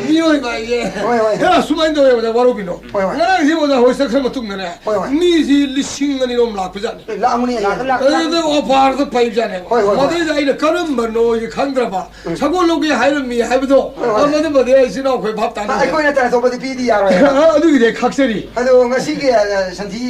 ꯃꯤꯑꯣꯏꯕ ꯍꯥꯏꯁꯦ꯫ ꯍꯣꯏ, ꯍꯣꯏ꯫ ꯑꯦꯔꯥ, ꯁꯨꯃꯥꯏꯅ ꯇꯧꯋꯦ, ꯑꯣꯖꯥ, ꯋꯥꯔꯧꯕꯤꯅꯣ꯫ ꯍꯣꯏ, ꯍꯣꯏ꯫ ꯉꯔꯥꯡꯁꯦ ꯑꯣꯖꯥ ꯍꯣꯏ ꯆꯠꯈ꯭ꯔ ꯃꯇꯨꯡꯗꯅꯦ, ꯍꯣꯏ, ꯍꯣꯏ꯫ ꯃꯤꯁꯤ ꯂꯤꯁꯤꯡ ꯑꯅꯤ ꯔꯣꯝ ꯂꯥꯛꯄꯖꯥꯠꯅꯤ꯫ ꯂꯥꯛꯑꯝꯒꯅꯤ, ꯂꯥꯛ-, ꯂꯥꯛ-, ꯑꯗꯨꯗ ꯑꯣꯐꯔꯗ ꯄꯩꯕꯖꯥꯠꯅꯦꯕ꯫ ꯍꯣꯏ, ꯍꯣꯏ, ꯍꯣꯏ꯫ ꯃꯗꯩꯗ ꯑꯩꯅ ꯀꯔꯝꯕꯅꯣꯁꯦ ꯈꯪꯗ꯭ꯔꯕ꯫ ꯎꯝ꯫ ꯁꯒꯣꯜ ꯂꯧꯒꯦ ꯍꯥꯏꯔꯝꯃꯤ ꯍꯥꯏꯕꯗꯣ, ꯍꯣꯏ, ꯍꯣꯏ꯫ ꯑ, ꯃꯗꯨꯃꯗꯤ ꯑꯩ ꯏꯆꯤꯟ ꯏꯅꯥꯎ ꯑꯩꯈꯣꯏ ꯚꯥꯞ ꯇꯥꯅ ꯑ, ꯑꯩꯈꯣꯏ ꯅꯠꯇꯅ ꯑꯇꯣꯞꯄꯗꯤ ꯄꯤꯗꯤ ꯌꯥꯔꯣꯏ꯫ ꯑ, ꯑꯗꯨꯒꯤꯗꯤ ꯑꯩ ꯈꯥꯛꯆꯔꯤ꯫ ꯑꯗꯣ ꯉꯁꯤꯒꯤ, ꯑ, ꯁꯟꯊꯤ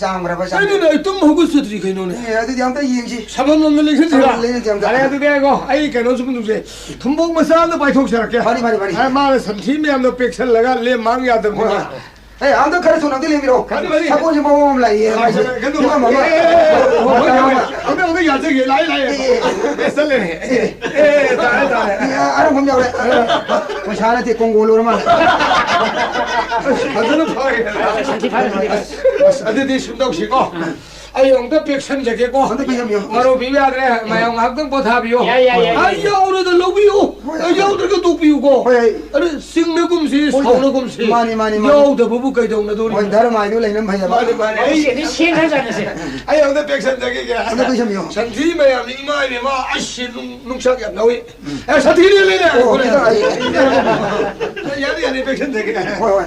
ꯆꯥꯝꯈ꯭ꯔꯕ ꯆꯥꯝꯗ꯭ꯔꯤꯕ? ꯀꯩꯅꯣꯅꯦ, ꯑꯩ ꯇꯨꯝ ꯍꯧꯒꯠꯆꯗ꯭ꯔꯤ ꯀꯩꯅꯣꯅꯦ꯫ ꯑꯦ, ꯑꯗꯨꯗꯤ ꯑꯝꯇ ꯌꯦꯡꯁꯤ꯫ ꯁꯕꯝ ꯂꯣꯝꯗ ꯂꯦꯡꯁꯤꯟꯁꯤꯔꯥ? ꯁꯕꯝ ꯂꯦꯡꯁꯤꯟꯁꯤ ꯑꯝꯇ꯫ ꯐꯔꯦ, ꯑꯗꯨꯗꯤ ꯑꯩꯀꯣ, ꯑꯩ ꯀꯩꯅꯣ ꯁꯨꯝ ꯇꯧꯁꯦ꯫ ꯊꯨꯝꯕꯣꯛ ꯃꯆꯥ ꯑꯝꯇ ꯄꯥꯏꯊꯣꯛꯆꯔꯛꯀꯦ꯫ ꯐꯅꯤ, ꯐꯅꯤ, ꯐꯅꯤ꯫ ꯑ, ꯃꯥꯅ ꯁꯟꯊꯤ ꯃꯌꯥꯝꯗꯣ ꯄꯦꯛꯁꯜꯂꯒ ꯂꯦꯝ ꯃꯥꯡ ꯌꯥꯗꯕꯅꯤꯅ꯫ ꯍꯣꯏ, ꯍꯣꯏ꯫ ꯑꯦ, ꯑꯝꯇ ꯈꯔ ꯊꯨꯅ ꯑꯝꯇ ꯂꯦꯡꯕꯤꯔꯛꯑꯣ꯫ ꯐꯅꯤ, ꯐꯅꯤ꯫ ꯁꯒꯣꯜꯁꯦ ꯃꯑꯣꯡ ꯑꯃ ꯂꯥꯛꯏꯌꯦ, ꯃꯥꯏꯁꯦ꯫ ꯀꯩꯅꯣ, ꯐꯤꯕꯝ ꯑꯃ꯫ ꯑꯦ, ꯑꯦ, ꯑꯦ, ꯍꯣꯏ, ꯍꯣꯏ, ꯍꯣꯏ, ꯍꯣꯏ꯫ ꯑꯝꯇ, ꯑꯝꯇ ꯌꯥꯖꯒꯦ꯫ ꯂꯥꯛꯑꯦ, ꯂꯥꯛꯑꯦ꯫ ꯑꯦ, ꯑꯦ, ꯑꯦ꯫ ꯑꯦ, ꯆꯠꯂꯦꯅꯦ꯫ ꯑꯦ, ꯑꯦ, ꯇꯥꯔꯦ, ꯇꯥꯔꯦ꯫ ꯑꯦ, ꯑ, ꯑꯔꯪꯕ ꯑꯃ ꯌꯥꯎꯔꯦ꯫ ꯄꯩꯁꯥ ꯅꯠꯇꯦ, ꯀꯣꯡꯒꯣ ꯂꯣꯔ ꯃꯥꯜꯂꯦ꯫ ꯐꯖꯅ ꯐꯔꯦ꯫ ꯁꯟꯊꯤ ꯐꯥꯏꯔꯦ, ꯁꯟꯊꯤ ꯐꯥꯏꯔꯦ꯫ ꯑꯁ, ꯑꯗꯨꯗꯤ ꯁꯨꯝ ꯇꯧꯁꯤꯀꯣ꯫ ꯑꯩ ꯑꯃꯨꯛꯇ ꯄꯦꯛꯁꯟꯖꯒꯦꯀꯣ꯫ ꯑꯝꯇ ꯄꯦꯛꯁꯟꯕꯤꯌꯨ꯫ ꯃꯔꯨꯞ ꯄꯤꯕ ꯌꯥꯗ꯭ꯔꯦ, ꯃꯌꯥꯝ ꯉꯥꯏꯍꯥꯛꯇꯪ ꯄꯣꯊꯥꯕꯤꯌꯨ꯫ ꯌꯥꯏ, ꯌꯥꯏ, ꯌꯥꯏ, ꯑꯩ ꯌꯥꯏ꯫ ꯌꯥꯎꯔꯒ ꯂꯧꯕꯤꯌꯨ꯫ ꯍꯣꯏ, ꯑꯩ ꯌꯥꯎꯗ꯭ꯔꯒ ꯇꯣꯛꯄꯤꯌꯨꯀꯣ꯫ ꯍꯣꯏ, ꯑꯩ ꯑꯗꯨ ꯁꯤꯡꯅꯒꯨꯝꯁꯤ, ꯍꯣꯏ, ꯁꯥꯎꯅꯒꯨꯝꯁꯤ꯫ ꯃꯥꯅꯤ, ꯃꯥꯅꯤ, ꯃꯥꯅꯤ꯫ ꯌꯥꯎꯗꯕꯕꯨ ꯀꯩꯗꯧꯅꯗꯣꯔꯤ? ꯍꯣꯏ, ꯙꯔꯃ ꯍꯥꯏꯗꯨ ꯂꯩꯅꯕ ꯐꯩꯌꯦꯕ꯫ ꯃꯥꯅꯤ, ꯃꯥꯅꯤ꯫ ꯑꯩ ꯁꯦꯡꯅ ꯁꯦꯡꯅ ꯍꯥꯏꯖꯔꯁꯦ꯫ ꯑꯩ ꯑꯝꯇ ꯄꯦꯛꯁꯟꯖꯒꯦ꯫ ꯑꯝꯇ ꯄꯦꯛꯁꯟꯕꯤꯌꯨ꯫ ꯁꯟꯊꯤ ꯃꯌꯥꯝꯅꯤ, ꯏꯃꯥ ꯏꯕꯦꯝꯃ, ꯑꯁ, ꯅꯨꯡ-, ꯅꯨꯡꯁꯥ ꯌꯥꯝ ꯂꯧꯏ꯫ ꯑꯦ, ꯁꯟꯊꯤꯅꯦ, ꯂꯩꯅꯦ꯫ ꯑꯣ, ꯈꯤꯇꯪ ꯑꯩ ꯌꯥꯅꯤ, ꯌꯥꯅꯤ, ꯄꯦꯛꯁꯟꯖꯒꯦ꯫ ꯍꯣꯏ, ꯍꯣꯏ꯫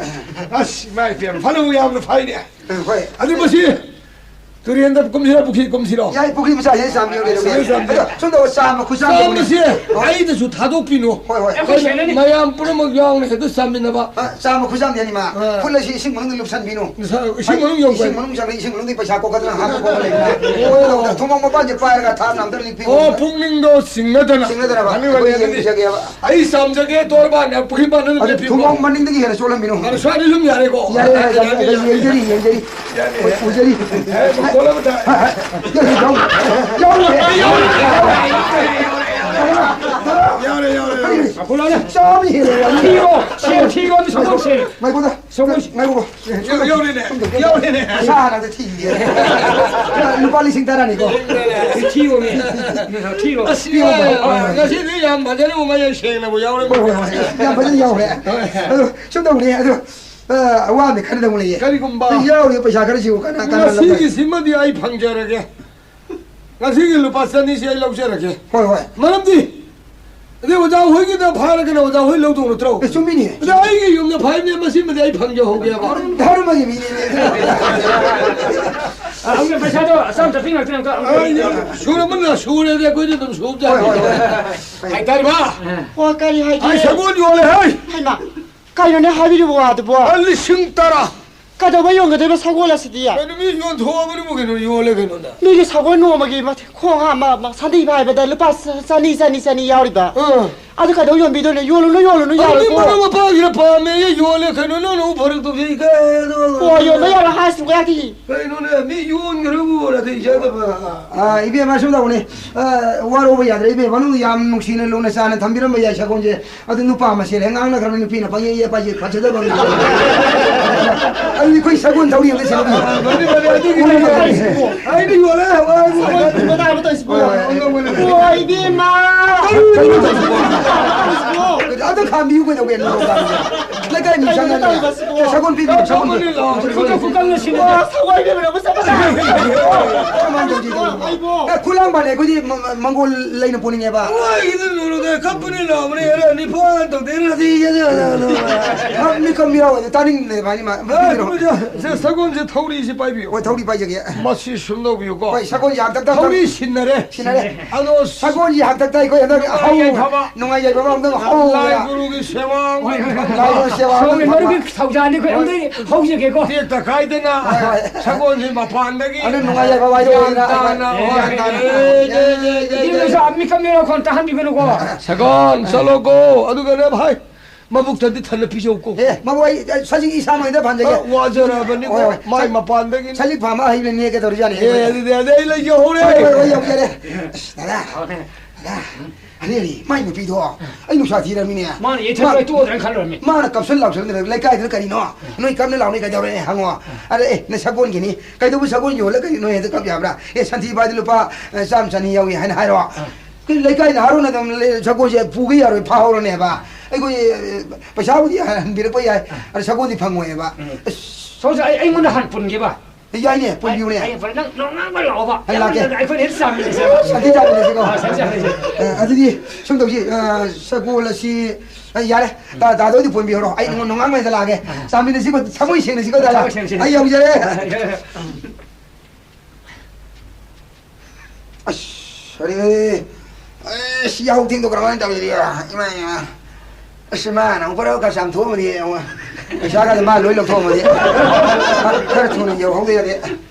ꯑꯁ, ꯏꯃꯥ ꯏꯕꯦꯝꯃ, ꯐꯅꯕꯨ ꯌꯥꯝꯅ ꯐꯩꯅꯦ꯫ ꯎꯝ, ꯍꯣꯏ꯫ ꯑꯗꯨ ꯃꯁꯤ ꯇꯨꯔꯦꯟꯗ ꯀꯨꯝꯁꯤꯔ, ꯄꯨꯈ꯭ꯔꯤ ꯀꯨꯝꯁꯤꯔꯣ? ꯌꯥꯏ, ꯄꯨꯈ꯭ꯔꯤ ꯃꯆꯥꯁꯦ ꯆꯥꯝꯕꯤꯌꯨ ꯀꯩꯗꯧꯒꯦ? ꯁꯤꯗ ꯆꯥꯝꯕꯤꯌꯨ꯫ ꯑꯗꯣ ꯁꯣꯝꯗ ꯆꯥꯝꯕ ꯈꯨꯠꯆꯥꯝꯗ ꯆꯥꯝꯕꯁꯦ ꯍꯣꯏ꯫ ꯑꯩꯗꯁꯨ ꯊꯥꯗꯣꯛꯄꯤꯅꯨ꯫ ꯍꯣꯏ, ꯍꯣꯏ꯫ ꯑꯩꯈꯣꯏ ꯁꯦꯟꯅꯅꯤ꯫ ꯃꯌꯥꯝ ꯄꯨꯝꯅꯃꯛ ꯌꯥꯎꯅ ꯍꯦꯛꯇ ꯆꯥꯃꯤꯟꯅꯕ꯫ ꯑ, ꯆꯥꯝꯕ ꯈꯨꯠꯆꯥꯝꯗꯤ ꯑꯅꯤꯃꯛ꯫ ꯑ꯫ ꯈꯨꯠ ꯑꯁꯤ ꯏꯁꯤꯡ ꯃꯅꯨꯡꯗ ꯂꯨꯞꯁꯟꯕꯤꯅꯨ꯫ ꯉꯁꯥꯏ ꯏꯁꯤꯡ ꯃꯅꯨꯡ ꯌꯧꯈ꯭ꯔꯦ꯫ ꯏꯁꯤꯡ ꯃꯅꯨꯡ ꯆꯪꯉꯤ, ꯏꯁꯤꯡ ꯃꯅꯨꯡꯗꯒꯤ ꯄꯩꯁꯥ ꯀꯣꯛꯀꯗꯅ ꯍꯥꯞꯄ ꯈꯣꯠꯄ ꯂꯩꯕꯅ꯫ ꯑꯣ꯫ ꯊꯨꯝꯃꯣꯛ ꯃꯄꯥꯟꯁꯦ ꯄꯥꯏꯔꯒ ꯊꯥꯞꯅ ꯑꯝꯇ ꯅꯤꯛꯄꯤꯌꯨ꯫ ꯑꯣ, ꯄꯨꯛꯅꯤꯡꯗꯣ ꯆꯤꯡꯅꯗꯅ꯫ ꯆꯤꯡꯅꯗꯅꯕ꯫ ꯐꯅꯤ, ꯐꯅꯤ, ꯑꯩꯈꯣꯏ ꯑꯗꯨꯗꯤ꯫ ꯌꯦꯡꯖꯒꯦꯕ꯫ ꯑꯩ ꯆꯥꯝꯖꯒꯦ, ꯇꯣꯔꯕꯥꯟ, ꯄꯨꯈ꯭ꯔꯤ ꯄꯥꯟꯗ ꯑꯗꯨꯝ ꯑꯗꯨ ꯂꯦꯞꯄꯤꯀꯣ꯫ ꯊꯨꯝꯃꯣꯛ ꯃꯅꯤꯡꯗꯒꯤ ꯍꯦꯟꯅ ꯆꯣꯠꯍꯟꯕꯤꯅꯨ꯫ ꯑꯗꯨ ꯁ꯭ꯋꯥꯏꯗ ꯁꯨꯝ ꯌꯥꯔꯦꯀꯣ? ꯌꯥꯔꯦ, ꯌꯥꯔꯦ, ꯌꯥꯔꯦ, ꯌꯥꯔꯦ, ꯌꯥꯔꯦ꯫ ꯌꯦꯡꯖꯔꯤ, ꯌꯦꯡꯖꯔꯤ꯫ ꯌꯥꯅꯤ꯫ ꯍꯣꯏ, ꯎꯖꯔꯤ꯫ ꯑꯦ, ꯃꯈꯣꯜ ꯑꯃ ꯇꯥꯏ꯫ ꯍꯥ, ꯍꯥ꯫ ꯌꯥꯎꯔꯦ, ꯌꯥꯎꯔꯦ꯫ ꯌꯥꯎꯔꯦ, ꯌꯥꯎꯔꯦ, ꯌꯥꯎꯔꯦ꯫ ꯌꯥꯎꯔꯦ, ꯌꯥꯎꯔꯦ, ꯌꯥꯎꯔꯦ꯫ ꯀꯔꯤꯅꯣ? ꯃꯈꯣꯜ ꯑꯃ꯫ ꯆꯥꯝꯃ ꯍꯦꯜꯂꯦ, ꯌꯥꯎꯔꯦ꯫ ꯊꯤꯌꯣ, ꯁꯦ, ꯊꯤꯌꯣ, ꯑꯗꯨ ꯁꯣꯛꯂꯛꯁꯦ꯫ ꯉꯥꯏꯈꯣꯗ꯫ ꯁꯣꯛꯂꯛꯁꯦ꯫ ꯉꯥꯏꯈꯣ꯫ ꯌꯥꯎ-, ꯌꯥꯎꯔꯦꯅꯦ, ꯌꯥꯎꯔꯦꯅꯦ꯫ ꯄꯩꯁꯥ ꯍꯥꯟꯅ ꯑꯝꯇ ꯊꯤꯈꯤꯒꯦ꯫ ꯂꯨꯄꯥ ꯂꯤꯁꯤꯡ ꯇꯔꯥꯅꯤꯀꯣ꯫ ꯊꯤꯌꯣꯃꯤ꯫ ꯊꯤꯌꯣ꯫ ꯑꯁ, ꯉꯁꯤꯗꯤ ꯌꯥꯝ ꯐꯖꯅ ꯃꯌꯦꯛ ꯁꯦꯡꯅꯕꯨ ꯌꯥꯎꯔꯦ꯫ ꯍꯣꯏ, ꯍꯣꯏ, ꯍꯣꯏ꯫ ꯌꯥꯝ ꯐꯖꯅ ꯌꯥꯎꯔꯦ꯫ ꯍꯣꯏ꯫ ꯑꯗꯨ ꯁꯨꯝ ꯇꯧꯕꯅꯦ꯫ ꯑꯗꯨ ꯑ, ꯑꯋꯥꯕ ꯈꯔꯗ ꯑꯃꯨꯛ ꯂꯩꯌꯦ꯫ ꯀꯔꯤꯒꯨꯝꯕ ꯑꯩ ꯌꯥꯎꯔꯤꯕ ꯄꯩꯁꯥ ꯈꯔꯁꯤꯕꯨ ꯀꯅꯥ, ꯀꯅꯥ ꯂꯧꯒꯦ? ꯉꯁꯤꯒꯤꯁꯤꯃꯗꯤ ꯑꯩ ꯐꯪꯖꯔꯒꯦ꯫ ꯉꯁꯤꯒꯤ ꯂꯨꯄꯥ ꯆꯅꯤꯁꯤ ꯑꯩ ꯂꯧꯖꯔꯒꯦ꯫ ꯍꯣꯏ, ꯍꯣꯏ꯫ ꯃꯔꯝꯗꯤ ꯑꯗꯩ ꯑꯣꯖꯥ ꯍꯣꯏꯒꯤꯗ ꯐꯥꯔꯒꯅ ꯑꯣꯖꯥ ꯍꯣꯏ ꯂꯧꯗꯧ ꯅꯠꯇ꯭ꯔꯣ? ꯑꯦ, ꯆꯨꯝꯃꯤꯅꯦ꯫ ꯑꯗ ꯑꯩꯒꯤ ꯌꯨꯝꯗ ꯐꯥꯏꯕꯅꯦ, ꯃꯁꯤꯃꯗꯤ ꯑꯩ ꯐꯪꯖꯍꯧꯒꯦꯕ꯫ ꯙꯔꯃꯒꯤ ꯃꯤꯅꯤꯅꯦ꯫ ꯑ, ꯍꯧꯖꯤꯛ ꯄꯩꯁꯥꯗꯣ ꯑꯆꯥꯝ ꯆꯠꯄꯤ ꯉꯥꯛꯇꯅꯦ, ꯑꯝꯇ, ꯑꯝꯇ꯫ ꯑ, ꯌꯥꯝ ꯁꯨꯔꯕꯅ ꯁꯨꯔꯦꯗꯤ ꯑꯩꯈꯣꯏꯗꯤ ꯑꯗꯨꯝ ꯁꯨꯕ ꯍꯣꯏ, ꯍꯣꯏ, ꯍꯣꯏ꯫ ꯌꯥꯅꯤ꯫ ꯍꯥꯏꯇꯥꯔꯦ, ꯃꯥ꯫ ꯑ꯫ ꯑꯣ, ꯀꯔꯤ ꯍꯥꯏꯒꯦ? ꯑꯩ ꯁꯒꯣꯜ ꯌꯣꯜꯂꯦ, ꯍꯩ! ꯍꯩꯃꯥ! ꯀꯩꯅꯣꯅꯦ ꯍꯥꯏꯕꯤꯔꯤꯕ ꯋꯥꯗꯨꯕꯣ? ꯑ, ꯂꯤꯁꯤꯡ ꯇꯔꯥ꯫ ꯀꯩꯗꯧꯕ ꯌꯣꯟꯒꯗꯣꯏꯕ ꯁꯒꯣꯜ ꯑꯁꯤꯗꯤ? ꯀꯩꯅꯣ, ꯃꯤ ꯌꯣꯟꯊꯣꯛꯑꯕꯅꯤꯕꯨ ꯀꯩꯅꯣ, ꯌꯣꯜꯂꯦ ꯀꯩꯅꯣꯅꯦ꯫ ꯃꯤꯒꯤ ꯁꯒꯣꯜ ꯅꯣꯡꯃꯒꯤ ꯃꯊ-, ꯈꯣꯡ ꯑꯃ, ꯑꯃ ꯁꯟꯊꯤ ꯐꯥꯏꯕꯗ ꯂꯨꯄꯥ ꯆ-, ꯆꯅꯤ, ꯆꯅꯤ, ꯆꯅꯤ ꯌꯥꯎꯔꯤꯕ꯫ ꯑꯥ꯫ ꯑꯗꯨ ꯀꯩꯗꯧ ꯌꯣꯟꯕꯤꯗꯣꯏꯅꯣ? ꯌꯣꯜꯂꯨꯅꯨ, ꯌꯣꯜꯂꯨꯅꯨ, ꯑꯗꯨ ꯃꯤ ꯌꯥꯔꯣꯏꯀꯣ꯫ ꯃꯔꯨꯞ ꯃꯄꯥꯡꯁꯤꯅ ꯄꯥꯝꯃꯦ, ꯌꯣꯜꯂꯦ ꯀꯩꯅꯣ, ꯅꯪꯅ ꯑꯃꯨꯛ ꯐꯔꯛ ꯇꯧꯁꯤ, ꯏꯀꯥꯏ, ꯑꯗꯣ꯫ ꯑꯣ, ꯌꯣꯟꯕ ꯌꯥꯔꯣꯏ ꯍꯥꯏꯁꯤꯕꯨ ꯀꯌꯥꯗꯤ? ꯀꯩꯅꯣꯅꯦ, ꯃꯤ ꯌꯣꯟꯈ꯭ꯔꯕꯨ ꯅꯥꯇꯩ ꯆꯥꯗꯕ꯫ ꯑꯥ, ꯏꯕꯦꯝꯃ, ꯁꯨꯝ ꯇꯧꯕꯅꯤ꯫ ꯑꯥ, ꯋꯥꯔꯧꯕ ꯌꯥꯗ꯭ꯔꯦ, ꯏꯕꯦꯝꯃ꯫ ꯃꯅꯨꯡꯗ ꯌꯥꯝ ꯅꯨꯡꯁꯤꯅ, ꯂꯨꯅ ꯆꯥꯅ ꯊꯝꯕꯤꯔꯝꯕ ꯌꯥꯏ ꯁꯒꯣꯜꯁꯦ꯫ ꯑꯗꯨ ꯅꯨꯄꯥ ꯃꯁꯦꯜ ꯍꯦꯛ ꯉꯥꯡꯅꯈ꯭ꯔꯕꯅꯤ, ꯅꯨꯄꯤꯅ ꯄꯪꯌꯦ ꯌꯦ ꯄꯥꯏꯁꯦ ꯐꯖꯗꯕ ꯑꯃ꯫ ꯑꯗꯨꯗꯤ ꯑꯩꯈꯣꯏ ꯁꯒꯣꯜ ꯊꯧꯔꯤ ꯑꯝꯇ ꯁꯤꯜꯂꯛꯑꯣ꯫ ꯑꯥ, ꯃꯥꯅꯤ, ꯃꯥꯅꯤ, ꯑꯗꯨꯒꯤ ꯃꯥꯅꯤ, ꯃꯥꯅꯤ꯫ ꯑꯩꯅ ꯌꯣꯜꯂꯦ, ꯍꯋꯥꯏ꯫ ꯁꯒꯣꯜ ꯊꯧꯔꯤ ꯃꯇꯥꯡ ꯑꯃ ꯇꯧꯁꯤꯕꯨ꯫ ꯍꯣꯏ, ꯍꯣꯏ꯫ ꯑꯣ, ꯏꯕꯦꯝꯃ! ꯀꯩꯅꯣ ꯇꯧꯁꯤꯕꯣ? ꯑꯗꯨ ꯈꯥꯝꯕꯤꯌꯨ ꯀꯩꯗꯧꯒꯦ? ꯂꯩꯀꯥꯏ ꯃꯤ ꯆꯪꯉꯅꯤ꯫ ꯀꯩꯅꯣ ꯇꯧꯔꯤꯕꯁꯤꯕꯣ? ꯁꯒꯣꯜ ꯄꯤꯕꯤꯌꯨ, ꯁꯒꯣꯜ ꯄꯤꯕꯤꯌꯨ꯫ ꯈꯨꯠꯇ ꯈꯨꯀꯪꯅ ꯁꯤꯕꯣ꯫ ꯁꯒꯣꯜ ꯄꯤꯕꯤꯌꯨ, ꯁꯒꯣꯜ ꯄꯤꯕꯤꯌꯨ꯫ ꯀꯃꯥꯏꯅ ꯇꯧꯁꯤ? ꯑꯩꯕꯣ꯫ ꯑꯦ, ꯈꯨꯂꯥꯡꯕꯥꯜꯅꯦ ꯑꯩꯈꯣꯏꯗꯤ ꯃ-, ꯃ-, ꯃꯪꯒꯣꯜ ꯂꯩꯅ ꯄꯣꯅꯤꯡꯉꯦꯕ꯫ ꯍꯣꯏ, ꯏꯗꯨ ꯂꯨꯔꯨꯗ ꯀꯞꯄꯅꯤ ꯂꯥꯎꯕꯅꯤ, ꯑꯦꯔꯥ, ꯅꯤꯄꯥꯟ ꯇꯧꯗꯦ, ꯔꯥꯗꯤ, ꯌꯥꯗ, ꯌꯥꯗ, ꯌꯥꯗ꯫ ꯃ-, ꯃꯤꯀꯞ ꯃꯤꯔꯥꯎ ꯑꯣꯏꯗ ꯇꯥꯅꯤꯡꯗꯦ, ꯃꯥꯅꯤ, ꯃꯥ-, ꯑꯦ, ꯄꯤꯕꯤꯔꯣ꯫ ꯁꯦ, ꯁꯒꯣꯜꯁꯦ ꯊꯧꯔꯤꯁꯦ ꯄꯥꯏꯕꯤꯌꯨ꯫ ꯍꯣꯏ, ꯊꯧꯔꯤ ꯄꯥꯏꯖꯒꯦ꯫ ꯃꯁꯤ ꯁꯨꯝ ꯂꯧꯕꯤꯌꯨꯀꯣ꯫ ꯍꯣꯏ, ꯁꯒꯣꯜꯁꯦ ꯍꯥꯛꯇꯛꯇ ꯊꯧꯔꯤ ꯁꯤꯟꯅꯔꯦ꯫ ꯁꯤꯟꯅꯔꯦ꯫ ꯑꯗꯣ ꯁꯒꯣꯜꯁꯦ ꯍꯥꯛꯇꯛꯇ ꯑꯩꯈꯣꯏ ꯍꯟꯗꯛ ꯅꯨꯡꯉꯥꯏ ꯍꯧ-, ꯌꯥꯏꯐꯕ꯫ ꯅꯨꯡꯉꯥꯏ ꯌꯥꯏꯐꯕ ꯑꯝꯇꯪ ꯍꯧ-, ꯂꯥꯏ ꯒꯨꯔꯨꯒꯤ ꯁꯦꯕꯥ꯫ ꯍꯣꯏ, ꯍꯣꯏ, ꯍꯣꯏ꯫ ꯂꯥꯏ ꯒꯨꯔꯨ ꯁꯦꯕꯥ ꯁꯣꯝꯒꯤ ꯑꯝꯇꯪ ꯃꯔꯨꯞꯀꯤ ꯊꯧꯖꯥꯜꯗꯤ ꯑꯩꯈꯣꯏ ꯑꯝꯇ ꯍꯧꯖꯒꯦꯀꯣ꯫ ꯇꯦꯛꯇ ꯀꯥꯏꯗꯅ ꯍꯣꯏ, ꯍꯣꯏ꯫ ꯁꯒꯣꯜꯁꯦ ꯃꯄꯥꯟꯗꯒꯤ ꯑꯗꯨ ꯅꯨꯡꯉꯥꯏ ꯌꯥꯏꯐꯕ ꯍꯥꯏꯗꯣ ꯒ꯭ꯌꯥꯟ ꯑꯣꯏꯅ ꯇꯥꯅ ꯍꯣꯏ, ꯍꯣꯏ꯫ ꯌꯥꯏ, ꯌꯥꯏ, ꯌꯥꯏ, ꯌꯥꯏ, ꯌꯥꯏ꯫ ꯏꯕꯦꯝꯃꯁꯨ ꯃꯤꯀꯞ ꯃꯤꯔꯣ ꯈꯣꯟ ꯇꯥꯍꯟꯕꯤꯒꯅꯨꯀꯣ꯫ ꯁꯒꯣꯜ, ꯆꯠꯂꯣꯀꯣ꯫ ꯑꯗꯨꯒꯅꯦ ꯚꯥꯏ, ꯃꯕꯨꯛꯇꯗꯤ ꯊꯟꯅ ꯄꯤꯖꯧꯀꯣ꯫ ꯑꯦ, ꯃꯕꯨ ꯑꯩ, ꯑꯩ ꯁꯖꯤꯛ ꯏꯁꯥꯃꯛ ꯍꯦꯛꯇ ꯐꯥꯟꯖꯒꯦ꯫ ꯑ, ꯋꯥꯖꯔꯕꯅꯤꯀꯣ꯫ ꯍꯣꯏ, ꯍꯣꯏ꯫ ꯃꯥꯏ ꯁ-, ꯃꯄꯥꯟꯗꯒꯤ ꯁꯖꯤꯛ ꯐꯥꯟꯕ ꯑꯍꯩꯕ ꯅꯦꯛꯀꯦ ꯇꯧꯔꯤꯖꯥꯠꯅꯤ꯫ ꯑꯦ, ꯑꯗꯨꯗꯤ, ꯑꯗꯨꯗꯤ ꯑꯩ ꯂꯩꯖꯍꯧꯔꯦ꯫ ꯍꯣꯏ, ꯍꯣꯏ, ꯍꯣꯏ, ꯌꯧꯖꯔꯦ꯫ ꯑꯁ, ꯗꯥꯗꯥ, ꯗꯥꯗꯥ, ꯑꯅꯦ, ꯑꯅꯦ, ꯃꯥꯏ ꯅꯨꯄꯤꯗꯣ ꯑꯩ ꯅꯨꯡꯁꯥ ꯊꯤꯔꯝꯃꯤꯅꯦ꯫ ꯃꯥꯅ ꯌꯦꯠꯊꯕ ꯃꯥ-, ꯑꯩ ꯇꯣꯛꯑꯗ꯭ꯔꯥꯅ ꯈꯜꯂꯨꯔꯝꯃꯤ꯫ ꯃꯥꯅ ꯀꯞꯁꯟ ꯂꯥꯎꯁꯟꯗꯅ ꯂꯩꯀꯥꯏꯗꯨꯗ ꯀꯔꯤꯅꯣ? ꯅꯣꯏ ꯀꯞꯅ ꯂꯥꯎꯅꯩ ꯀꯩꯗꯧꯔꯦ ꯍꯪꯉꯣ꯫ ꯑꯗ, "ꯑꯦ, ꯅ ꯁꯒꯣꯜꯒꯤꯅꯤ꯫ ꯀꯩꯗꯧꯕ ꯁꯒꯣꯜ ꯌꯣꯜꯂ ꯀꯔꯤ ꯅꯣꯏ ꯍꯦꯛꯇ ꯀꯞ ꯌꯥꯕ꯭ꯔꯥ? ꯑꯦ, ꯁꯟꯊꯤ ꯄꯥꯏꯗ ꯂꯨꯄꯥ, ꯑ, ꯆꯥꯝ ꯆꯅꯤ ꯌꯥꯎꯏ" ꯍꯥꯏꯅ ꯍꯥꯏꯔꯣ꯫ ꯑꯩꯈꯣꯏ ꯂꯩꯀꯥꯏ ꯅꯍꯥꯔꯣꯟ ꯑꯗꯨꯝ ꯂꯩ-, ꯁꯒꯣꯜꯁꯦ ꯄꯨꯕ ꯌꯥꯔꯣꯏ, ꯐꯥꯍꯧꯔꯅꯦꯕ꯫ ꯑꯩꯈꯣꯏ, ꯑ, ꯄꯩꯁꯥꯕꯨꯗꯤ ꯍꯟꯕꯤꯔꯛꯄ ꯌꯥꯏ, ꯑꯗ ꯁꯒꯣꯜꯗꯤ ꯐꯪꯉꯣꯏꯕ꯫ ꯎꯝ꯫ ꯑꯁ꯫ ꯁꯒꯣꯜꯁꯦ ꯑꯩ, ꯑꯩꯉꯣꯟꯗ ꯍꯥꯟꯅ ꯄꯨꯟꯒꯦꯕ꯫ ꯌꯥꯏꯅꯦ, ꯄꯨꯟꯕꯤꯌꯨꯅꯦ꯫ ꯑꯩ, ꯑꯩ ꯐꯔꯦ, ꯅꯪ, ꯅꯪ ꯉꯥꯡꯕ ꯂꯥꯛꯑꯣꯕ꯫ ꯑꯩ ꯂꯥꯛꯀꯦ꯫ ꯑꯩꯈꯣꯏꯅ ꯍꯦꯛ ꯆꯥꯃꯤꯟꯅꯁꯦꯕ꯫ ꯁꯟꯊꯤ ꯆꯥꯃꯤꯟꯅꯁꯤꯀꯣ꯫ ꯑꯥ, ꯁꯟꯊꯤ ꯆꯥꯃꯤꯟꯅꯁꯦ꯫ ꯑ, ꯑꯗꯨꯗꯤ ꯁꯨꯝ ꯇꯧꯁꯤ, ꯑ, ꯁꯒꯣꯜ ꯑꯁꯤ, ꯑ, ꯌꯥꯔꯦ꯫ ꯇꯥ-, ꯇꯥꯗ ꯑꯣꯏꯗꯤ ꯄꯨꯟꯕꯤꯍꯧꯔꯣ꯫ ꯑꯩ ꯅꯉꯣꯟ ꯅꯉꯥꯡ ꯑꯣꯏꯅ ꯂꯥꯛꯑꯒꯦ꯫ ꯑꯥ꯫ ꯆꯥꯃꯤꯟꯅꯁꯤꯀꯣ, ꯊꯃꯣꯏ ꯁꯦꯡꯅꯁꯤꯀꯣ, ꯇꯥꯗ꯫ ꯊꯃꯣꯏ ꯁꯦꯡꯅꯁꯤ꯫ ꯑꯩ ꯌꯧꯖꯔꯦ꯫ ꯑꯁ, ꯑꯔꯦ, ꯑꯁ, ꯌꯥꯍꯧ ꯊꯦꯡꯗꯣꯛꯈ꯭ꯔ ꯃꯥꯜꯂꯦ ꯇꯧꯔꯤꯁꯦ꯫ ꯏꯃꯥ, ꯏꯃꯥ꯫ ꯑꯁ, ꯏꯃꯥꯅ ꯑꯃꯨꯛ ꯈꯔ ꯈꯔ ꯆꯥꯝꯊꯣꯛꯑꯝꯃꯗꯤ, ꯑꯃꯨꯛ ꯄꯩꯁꯥꯒꯗꯣ ꯃꯥ ꯂꯣꯏ ꯂꯧꯊꯣꯛꯑꯝꯃꯗꯤ꯫ ꯈꯔ ꯊꯨꯅ ꯌꯧꯍꯧꯗ ꯌꯥꯗꯦ꯫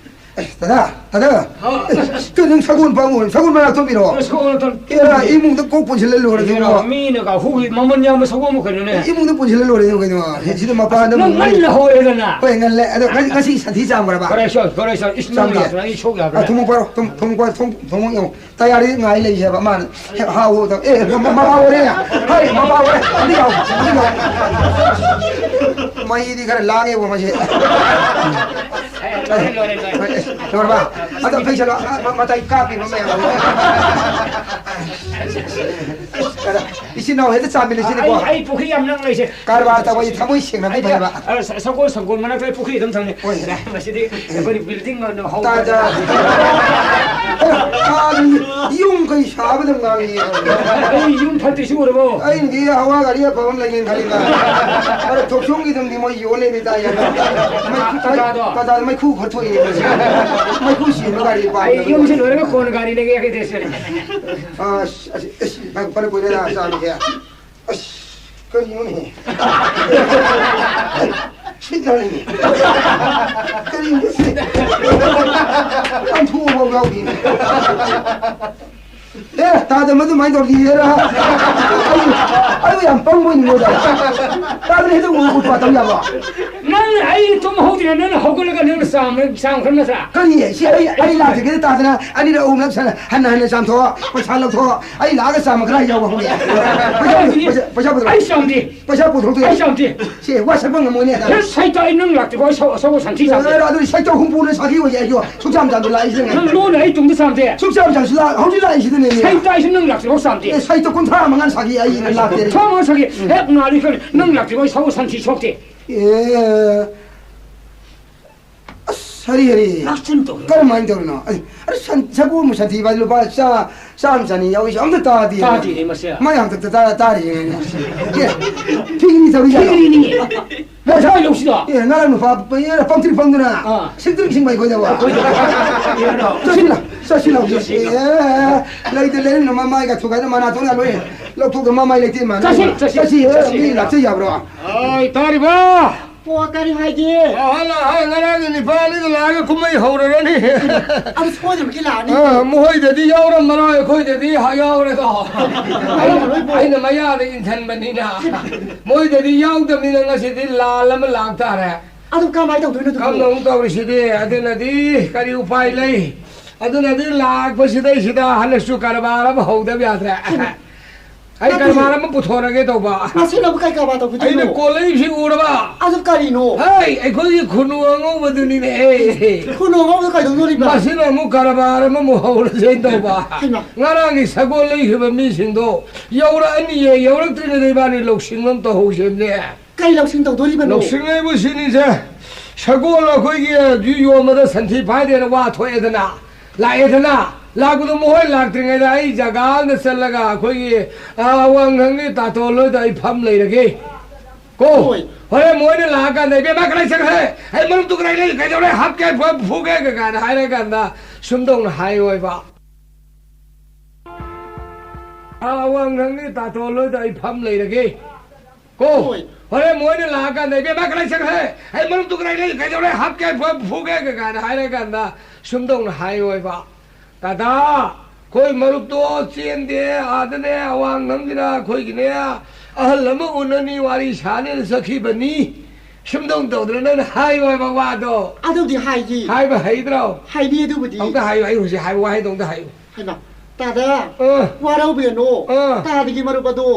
ꯑꯦ, ꯗꯗꯥ, ꯗꯗꯥ꯫ ꯍꯥꯎ꯫ ꯑꯦ, ꯀꯩꯅꯣ ꯅꯪ ꯁꯒꯣꯜ ꯄꯥꯝꯃꯣ? ꯁꯒꯣꯜ ꯃꯅꯥꯛ ꯊꯣꯝꯕꯤꯔꯣ? ꯑꯦ, ꯁꯒꯣꯜ ꯊꯣꯝ-, ꯑꯦꯔꯥ, ꯏꯃꯨꯡꯗ ꯀꯣꯛ ꯄꯨꯟꯁꯤꯜꯂ ꯂꯣꯏꯔꯦ ꯀꯩꯅꯣ꯫ ꯃꯤꯅꯒ ꯍꯨꯏ ꯃꯃꯜ ꯌꯥꯝꯕ ꯁꯒꯣꯜꯕꯨ ꯀꯩꯅꯣꯅꯦ? ꯏꯃꯨꯡꯗ ꯄꯨꯟꯁꯤꯜꯂ ꯂꯣꯏꯔꯦ ꯀꯩꯅꯣ꯫ ꯁꯤꯗ ꯃꯄꯥꯟꯗ ꯅꯪ ꯑꯃꯨꯛ ꯉꯟꯅ ꯍꯧꯔꯦꯗꯅ꯫ ꯍꯣꯏ, ꯉꯜꯂꯦ꯫ ꯑꯗꯣ ꯉꯁꯤ, ꯉꯁꯤ ꯁꯟꯊꯤ ꯆꯥꯝꯈ꯭ꯔꯕ? ꯐꯔꯦ, ꯁꯣ-, ꯐꯔꯦ, ꯁꯣ-, ꯏꯁ, ꯅꯪ ꯆꯥꯝꯗꯦ꯫ ꯂꯥꯛꯇꯅ ꯑꯩ ꯁꯣꯛ ꯌꯥꯕ꯭ꯔꯥ? ꯑ, ꯊꯨꯝꯃꯣꯛ ꯄꯥꯏꯔꯣ, ꯊꯨꯝ-, ꯊꯨꯝꯃꯣꯛ ꯄꯥꯏꯔꯣ, ꯊꯨꯝ-, ꯊꯨꯝꯃꯣꯛ ꯌꯦꯡꯉꯣ꯫ ꯇꯌꯥꯔꯤ ꯉꯥꯏ ꯂꯩꯁꯦꯕ ꯃꯥꯅ꯫ ꯍꯦꯛ ꯍꯥꯎꯕꯗ, ꯑꯦ, ꯃ-, ꯃ-, ꯃꯄꯥ ꯑꯣꯏꯔꯦ꯫ ꯍꯩ, ꯃꯄꯥ ꯑꯣꯏꯔꯦ꯫ ꯑꯗꯨ ꯌꯥꯎ, ꯑꯗꯨ ꯌꯥꯎ꯫ ꯃꯩꯗꯤ ꯈꯔ ꯂꯥꯡꯉꯦꯕ ꯃꯁꯤ꯫ ꯑꯦ, ꯂꯣꯏꯔꯦ, ꯂꯣꯏꯔꯦ, ꯂꯣꯏꯔꯦ꯫ ꯂꯣꯏꯔꯕ? ꯑꯗꯣ ꯐꯩꯁꯜꯂꯣ꯫ ꯑ, ꯃ-, ꯃꯇꯥꯏ ꯀꯥꯞꯄꯤꯕ ꯃꯌꯥꯝ꯫ ꯑꯗ ꯏꯆꯤꯟ ꯏꯅꯥꯎ ꯍꯦꯛꯇ ꯆꯥꯃꯤꯟꯅꯁꯤꯅꯦꯀꯣ꯫ ꯑꯩ, ꯑꯩ ꯄꯨꯈ꯭ꯔꯤ ꯌꯥꯝ ꯅꯛꯅ ꯂꯩꯁꯦ꯫ ꯀꯔꯕꯥꯔ ꯇꯧꯕ ꯍꯥꯏꯁꯦ ꯊꯃꯣꯏ ꯁꯦꯡꯅꯗꯤ ꯑꯩ, ꯐꯩꯕ꯫ ꯑ, ꯁ-, ꯁꯒꯣꯜ, ꯁꯪꯒꯣꯜ ꯃꯅꯥꯛꯇ ꯄꯨꯈ꯭ꯔꯤ ꯑꯗꯨꯝ ꯊꯝꯅꯤ꯫ ꯍꯣꯏ꯫ ꯃꯁꯤꯗꯤ ꯑꯩꯈꯣꯏꯗꯤ building ꯑꯣꯏꯅ ꯍꯧꯕ꯫ ꯇꯥꯗ꯫ ꯑꯦ, ꯌꯨꯝ ꯀꯩ ꯁꯥꯕꯗ ꯉꯥꯡꯉꯤ꯫ ꯑꯩ ꯌꯨꯝ ꯐꯠꯇ꯭ꯔꯤꯁꯤ ꯎꯔꯕꯣ? ꯑꯩꯅꯗꯤ ꯍꯋꯥ ꯒꯥꯔꯤ ꯑꯐꯕ ꯑꯃ ꯂꯩꯒꯦꯅ ꯈꯜꯂꯤꯕ꯫ ꯑꯗ ꯊꯣꯛꯆꯣꯝꯒꯤꯗꯨꯝꯗꯤ ꯃꯣꯏ ꯌꯣꯜꯂꯦꯅꯦ ꯇꯥꯏ ꯍꯥꯏꯕ꯫ ꯃꯩ-, ꯇꯥꯇꯥꯗꯣ? ꯇꯥꯇꯥꯗꯣ ꯃꯩꯈꯨ ꯈꯔ ꯊꯣꯛꯏꯅꯦ ꯃꯣꯏꯁꯦ꯫ ꯃꯩꯈꯨ ꯁꯤꯕ ꯒꯥꯔꯤ ꯑꯩ ꯄꯥꯝꯗꯕ꯫ ꯌꯨꯝꯁꯤ ꯂꯣꯏꯔꯒ ꯀꯣꯟꯅ ꯒꯥꯔꯤ ꯂꯩꯒꯦ ꯍꯥꯏꯒꯦ ꯇꯧꯔꯤꯁꯤꯅꯦ꯫ ꯑꯁ, ꯑꯁ, ꯑꯁ, ꯐꯅ ꯀꯨꯏꯔꯦꯗ ꯆꯥꯕꯁꯦ꯫ ꯑꯁ, ꯀꯔꯤꯅꯣꯅꯦ? ꯁꯤꯠ ꯅꯥꯔꯤꯅꯦ꯫ ꯀꯔꯤꯅꯣ ꯁꯤ? ꯂꯪꯊꯣꯛꯑꯐꯥꯎ ꯌꯥꯎꯗꯦꯅꯦ꯫ ꯑꯦ, ꯇꯥꯗ, ꯃꯗꯨꯃꯥꯏꯅ ꯇꯧꯔꯗꯤ ꯍꯦꯔꯥ꯫ ꯑꯩ, ꯑꯩꯕꯨ ꯌꯥꯝ ꯄꯪꯕ ꯑꯣꯏꯅ ꯎꯔꯗ꯭ꯔꯥ? ꯇꯥꯗꯅ ꯍꯦꯛꯇ ꯎ-, ꯎꯠꯄ ꯇꯧ ꯌꯥꯕ꯭ꯔꯣ? ꯅꯪ ꯑꯩ ꯇꯨꯝ ꯍꯧꯗ꯭ꯔꯤꯉꯩ ꯅꯪꯅ ꯍꯧꯒꯠꯂꯒ ꯅꯪꯅ ꯆꯥꯝ-, ꯆꯥꯝꯈ꯭ꯔ ꯅꯠꯇ꯭ꯔꯥ? ꯀꯔꯤ? ꯁꯤ ꯑꯩ, ꯑꯩ ꯂꯥꯛꯇ꯭ꯔꯤꯉꯩꯗ ꯇꯥꯗꯅ ꯑꯅꯤꯔꯛ ꯑꯍꯨꯝꯂꯛ ꯁꯥꯟꯅ-, ꯍꯟꯅ ꯍꯟꯅ ꯆꯥꯝꯊꯣꯛꯑꯣ, ꯄꯩꯁꯥ ꯂꯧꯊꯣꯛꯑꯣ, ꯑꯩ ꯂꯥꯛꯑꯒ ꯆꯥꯝꯃ ꯈꯔ ꯌꯥꯎꯕ ꯍꯧꯔꯛꯑꯦ꯫ ꯄꯩꯁꯥ, ꯄꯩꯁꯥ, ꯄꯩꯁꯥ ꯄꯨꯊꯣꯔꯛꯑꯣ꯫ ꯑꯩ ꯆꯥꯝꯗꯦ꯫ ꯄꯩꯁꯥ ꯄꯨꯊꯣꯛꯇꯦ꯫ ꯑꯩ ꯆꯥꯝꯗꯦ꯫ ꯁꯦ, ꯋꯥ ꯁꯛꯄ ꯉꯝꯃꯣꯏꯅꯦ, ꯅꯪ꯫ ꯍꯦ, ꯁꯩꯇ ꯑꯩ ꯅꯪ ꯂꯥꯛꯇ꯭ꯔꯤꯐꯥꯎ ꯁꯒꯣꯜ ꯁꯟꯊꯤ ꯆꯥꯝꯗꯦ꯫ ꯑꯦ, ꯑꯗꯨꯗꯤ ꯁꯩꯇ ꯍꯨꯝꯐꯨꯅ ꯁꯥꯈꯤ ꯑꯣꯏꯌꯦ, ꯑꯩꯁꯨ ꯁꯨꯡꯆꯥꯝ ꯆꯥꯝꯗꯦ ꯂꯥꯛꯏꯁꯤꯅꯦ꯫ ꯅꯪ ꯂꯣꯟꯅ ꯑꯩ ꯇꯨꯡꯗ ꯆꯥꯝꯗꯦ꯫ ꯁꯨꯡꯆꯥꯝ ꯆꯥꯝꯁꯤ ꯂꯥꯛ-, ꯍꯧꯖꯤꯛ ꯂꯥꯛꯏꯁꯤꯗꯅꯦ꯫ ꯁꯩꯇ ꯑꯩꯁꯨ ꯅꯪ ꯂꯥꯛꯇ꯭ꯔꯤꯐꯥꯎ ꯆꯥꯝꯗꯦ꯫ ꯑꯦ, ꯁꯩꯇ ꯀꯨꯟꯊ꯭ꯔꯥ ꯃꯉꯥ ꯁꯥꯈꯤ ꯑꯩꯅ ꯂꯥꯛꯇꯦ꯫ ꯀꯨꯟꯊ꯭ꯔꯥ ꯃꯉꯥ ꯁꯥꯈꯤ꯫ ꯍꯦꯛ ꯉꯥꯜꯂꯤ ꯈꯪꯉꯤ꯫ ꯅꯪ ꯂꯥꯛꯇ꯭ꯔꯤꯐꯥꯎ ꯁꯒꯣꯜ ꯁꯟꯊꯤ ꯁꯣꯛꯇꯦ꯫ ꯑꯦ, ꯑꯁ, ꯍꯔꯤ, ꯍꯔꯤ꯫ ꯂꯥꯛꯆꯤꯟ ꯇꯧꯔꯦ꯫ ꯀꯔꯝꯍꯥꯏꯅ ꯇꯧꯔꯤꯅꯣ? ꯑꯩ, ꯑꯁ, ꯁꯟ-, ꯁꯒꯣꯜꯕꯨ ꯁꯟꯊꯤ ꯐꯥꯏ ꯂꯨꯄꯥ ꯆꯥ-, ꯆꯥꯝ ꯆꯅꯤ ꯌꯥꯎꯏꯁꯦ ꯑꯝꯇ ꯇꯥꯗꯦ꯫ ꯇꯥꯗꯦꯅꯦ ꯃꯁꯦ꯫ ꯃꯥꯏ ꯍꯥꯛꯇꯛꯇ ꯇꯥ-, ꯇꯥꯔꯤꯁꯦ꯫ ꯑꯦ, ꯐꯤꯒ꯭ꯔꯤ ꯇꯧꯔꯤ ꯖꯥꯠꯂꯣ? ꯐꯤꯒ꯭ꯔꯤꯅꯤ꯫ ꯃꯁꯥ ꯂꯧꯁꯤꯗ꯫ ꯑꯦ, ꯉꯔꯥꯡ ꯅꯨꯄꯥ ꯄ-, ꯑꯦ, ꯄꯪꯇ꯭ꯔꯤꯛ ꯄꯪꯗꯅ ꯑꯥ꯫ ꯁꯤꯛꯇ꯭ꯔꯤꯛ ꯁꯤꯡꯕ ꯑꯩꯈꯣꯏꯗ ꯋꯥ꯫ ꯑꯩꯈꯣꯏꯗ꯫ ꯆꯠꯁꯤꯜꯂ, ꯆꯠꯁꯤꯜꯂ꯫ ꯆꯠꯁꯤꯜꯂ꯫ ꯑꯦ, ꯂꯩꯇ ꯂꯩꯔꯝꯅ ꯃꯃꯥꯏꯒ ꯊꯨꯒꯥꯏꯗ ꯃꯅꯥ ꯊꯣꯛꯅ ꯂꯣꯏ ꯂꯧꯊꯣꯛꯇ ꯃꯃꯥꯏ ꯂꯩꯇꯦ ꯃꯥꯅ꯫ ꯆꯠꯁꯤ, ꯆꯠꯁꯤ, ꯆꯠꯁꯤ, ꯑꯦ, ꯆꯠꯁꯤ꯫ ꯃꯤ ꯂꯥꯛꯆ ꯌꯥꯕ꯭ꯔꯣ? ꯑꯣꯏ, ꯇꯥꯔꯤꯕ꯫ ꯑꯣ, ꯀꯔꯤ ꯍꯥꯏꯒꯦ? ꯑꯍꯜ ꯑꯍꯜ ꯉꯔꯥꯡꯒꯤ ꯅꯤꯄꯥꯅꯤꯗꯨ ꯂꯥꯛꯑꯒ ꯀꯨꯝꯍꯩ ꯍꯧꯔꯔꯅꯤ꯫ ꯑꯗꯨ ꯁꯣꯏꯗꯅꯃꯛꯀꯤ ꯂꯥꯛꯑꯅꯤ꯫ ꯑ, ꯃꯈꯣꯏꯗꯗꯤ ꯌꯥꯎꯔꯝꯃꯔꯣꯏ, ꯑꯩꯈꯣꯏꯗꯗꯤ ꯍ- ꯌꯥꯎꯔꯦꯗꯣ꯫ ꯑꯩꯅ, ꯌꯥꯎꯔꯝꯃꯔꯣꯏꯕꯣ꯫ ꯑꯩꯅ ꯃꯌꯥꯗ ꯏꯟꯁꯤꯟꯕꯅꯤꯅ꯫ ꯃꯣꯏꯗꯗꯤ ꯌꯥꯎꯗꯕꯅꯤꯅ ꯉꯁꯤꯗꯤ ꯂꯥꯜ ꯑꯃ ꯂꯥꯛꯇꯥꯔꯦ꯫ ꯑꯗꯨ ꯀꯃꯥꯏꯅ ꯇꯧꯗꯣꯏꯅꯣ ꯑꯗꯨꯕꯨ? ꯀꯝꯅ ꯑꯃꯨꯛ ꯇꯧꯔꯤꯁꯤꯗꯤ? ꯑꯗꯨꯅꯗꯤ ꯀꯔꯤ ꯎꯄꯥꯏ ꯂꯩ? ꯑꯗꯨꯅꯗꯤ ꯂꯥꯛꯄꯁꯤꯗꯩꯁꯤꯗ ꯍꯟꯗꯛꯁꯨ ꯀꯔꯕꯥꯔ ꯑꯃ ꯍꯧꯗꯕ ꯌꯥꯗ꯭ꯔꯦ꯫ ꯑꯩ ꯅꯠꯇꯦ꯫ ꯀꯔꯕꯥꯔ ꯑꯃ ꯄꯨꯊꯣꯔꯛꯑꯒꯦ ꯇꯧꯕ꯫ ꯃꯁꯤꯅ ꯑꯃꯨꯛ ꯀꯩ ꯀꯔꯕꯥꯔ ꯇꯧꯈꯤꯗꯣꯏꯅꯣ? ꯑꯩꯅ ꯀꯣꯜꯂꯛꯏꯕꯁꯤ ꯎꯔꯕ? ꯑꯗꯨ ꯀꯔꯤꯅꯣ? ꯍꯩ, ꯑꯩꯈꯣꯏꯒꯤ ꯈꯨꯅꯨ ꯑꯉꯧꯕꯗꯨꯅꯤꯅꯦ꯫ ꯈꯨꯅꯨ ꯑꯉꯧꯕꯗꯨ ꯀꯩꯗꯧꯗꯣꯔꯤꯕ? ꯃꯁꯤꯅ ꯑꯃꯨꯛ ꯀꯔꯕꯥꯔ ꯑꯃꯃꯨꯛ ꯍꯧꯔꯁꯦꯅ ꯇꯧꯕ꯫ ꯍꯩꯃꯥ꯫ ꯉꯔꯥꯡꯒꯤ ꯁꯒꯣꯜ ꯂꯩꯈꯤꯕ ꯃꯤꯁꯤꯡꯗꯣ ꯌꯧꯔꯛꯑꯅꯤꯌꯦ, ꯌꯧꯔꯛꯇ꯭ꯔꯤꯉꯩꯗ ꯏꯕꯥꯅꯤ ꯂꯧꯁꯤꯡ ꯑꯃ ꯇꯧꯍꯧꯁꯦꯅꯦ꯫ ꯀꯩ ꯂꯧꯁꯤꯡ ꯇꯧꯗꯣꯔꯤꯕꯅꯣ? ꯂꯧꯁꯤꯡ ꯍꯥꯏꯕꯨ ꯁꯤꯅꯤꯁꯦ, ꯁꯒꯣꯜ ꯑꯩꯈꯣꯏꯒꯤ ꯑꯗꯨ ꯌꯣꯟꯕꯗ ꯁꯟꯊꯤ ꯐꯥꯏꯗꯦꯅ ꯋꯥ ꯊꯣꯛꯑꯦꯗꯅ, ꯂꯥꯛꯑꯦꯗꯅ, ꯂꯥꯛꯄꯗꯣ ꯃꯈꯣꯏ ꯂꯥꯛꯇ꯭ꯔꯤꯉꯩꯗ ꯑꯩ ꯖꯒꯥ ꯑꯃꯗ ꯆꯠꯂꯒ ꯑꯩꯈꯣꯏꯒꯤ, ꯑ, ꯑꯋꯥꯡꯊꯪꯒꯤ ꯇꯥꯇꯣꯟ ꯍꯣꯏꯗ ꯑꯩ ꯐꯝ ꯂꯩꯔꯒꯦ꯫ ꯀꯣ, ꯍꯣꯏ꯫ ꯍꯣꯔꯦꯟ ꯃꯣꯏꯅ ꯂꯥꯛꯑꯀꯥꯟꯗ, "ꯏꯕꯦꯝꯃ, ꯀꯗꯥꯏ ꯆꯠꯈ꯭ꯔꯦ? ꯑꯩ ꯃꯔꯨꯞꯇꯨ ꯀꯗꯥꯏ ꯂꯩ? ꯀꯩꯗꯧꯔꯦ? ꯍꯥꯠꯀꯦ, ꯐꯨ-, ꯐꯨꯒꯦ," ꯀꯥꯏꯅ ꯍꯥꯏꯔꯀꯥꯟꯗ ꯁꯨꯝꯗꯧꯅ ꯍꯥꯏꯌꯣꯏꯕ꯫ ꯑꯥ, ꯑꯋꯥꯡꯊꯪꯒꯤ ꯇꯥꯇꯣꯟ ꯍꯣꯏꯗ ꯑꯩ ꯐꯝ ꯂꯩꯔꯒꯦ꯫ ꯀꯣ, ꯍꯣꯏ꯫ ꯍꯣꯔꯦꯟ ꯃꯣꯏꯅ ꯂꯥꯛꯑꯀꯥꯟꯗ, "ꯏꯕꯦꯝꯃ, ꯀꯗꯥꯏ ꯆꯠꯈ꯭ꯔꯦ? ꯑꯩ ꯃꯔꯨꯞꯇꯨ ꯀꯗꯥꯏ ꯂꯩ? ꯀꯩꯗꯧꯔꯦ? ꯍꯥꯠꯀꯦ, ꯐꯨ-, ꯐꯨꯒꯦ," ꯀꯥꯏꯅ ꯍꯥꯏꯔꯀꯥꯟꯗ ꯁꯨꯝꯗꯧꯅ ꯍꯥꯏꯌꯣꯏꯕ꯫ "ꯇꯥꯇꯥ, ꯑꯩꯈꯣꯏ ꯃꯔꯨꯞꯇꯣ ꯆꯦꯟꯗꯦ, ꯑꯥꯗꯅꯦ, ꯑꯋꯥꯡ ꯅꯝꯒꯤꯔ ꯑꯩꯈꯣꯏꯒꯤꯅꯦ, ꯑꯍꯜ ꯑꯃ ꯎꯅꯅꯤ, ꯋꯥꯔꯤ ꯁꯥꯅꯦꯅ ꯆꯠꯈꯤꯕꯅꯤ"꯫ ꯁꯨꯝꯗꯧ ꯇꯧꯗꯅ ꯅꯪꯅ ꯍꯥꯏꯌꯣ ꯍꯥꯏꯕ ꯋꯥꯗꯣ꯫ ꯑꯗꯨꯕꯨꯗꯤ ꯍꯥꯏꯈꯤ꯫ ꯍꯥꯏꯕ ꯍꯩꯗ꯭ꯔꯣ? ꯍꯥꯏꯕꯤ ꯑꯗꯨꯕꯨꯗꯤ꯫ ꯑꯝꯇ ꯍꯥꯏꯌꯨ, ꯑꯩ ꯍꯧꯖꯤꯛ ꯍꯥꯏꯕ ꯋꯥꯍꯩꯗꯣ ꯑꯝꯇ ꯍꯥꯏꯌꯨ꯫ ꯍꯩꯃꯥ, ꯇꯥꯗ, ꯑ꯫ ꯋꯥꯔꯧꯕꯤꯔꯅꯣ꯫ ꯑ꯫ ꯇꯥꯗꯒꯤ ꯃꯔꯨꯞ ꯑꯗꯣ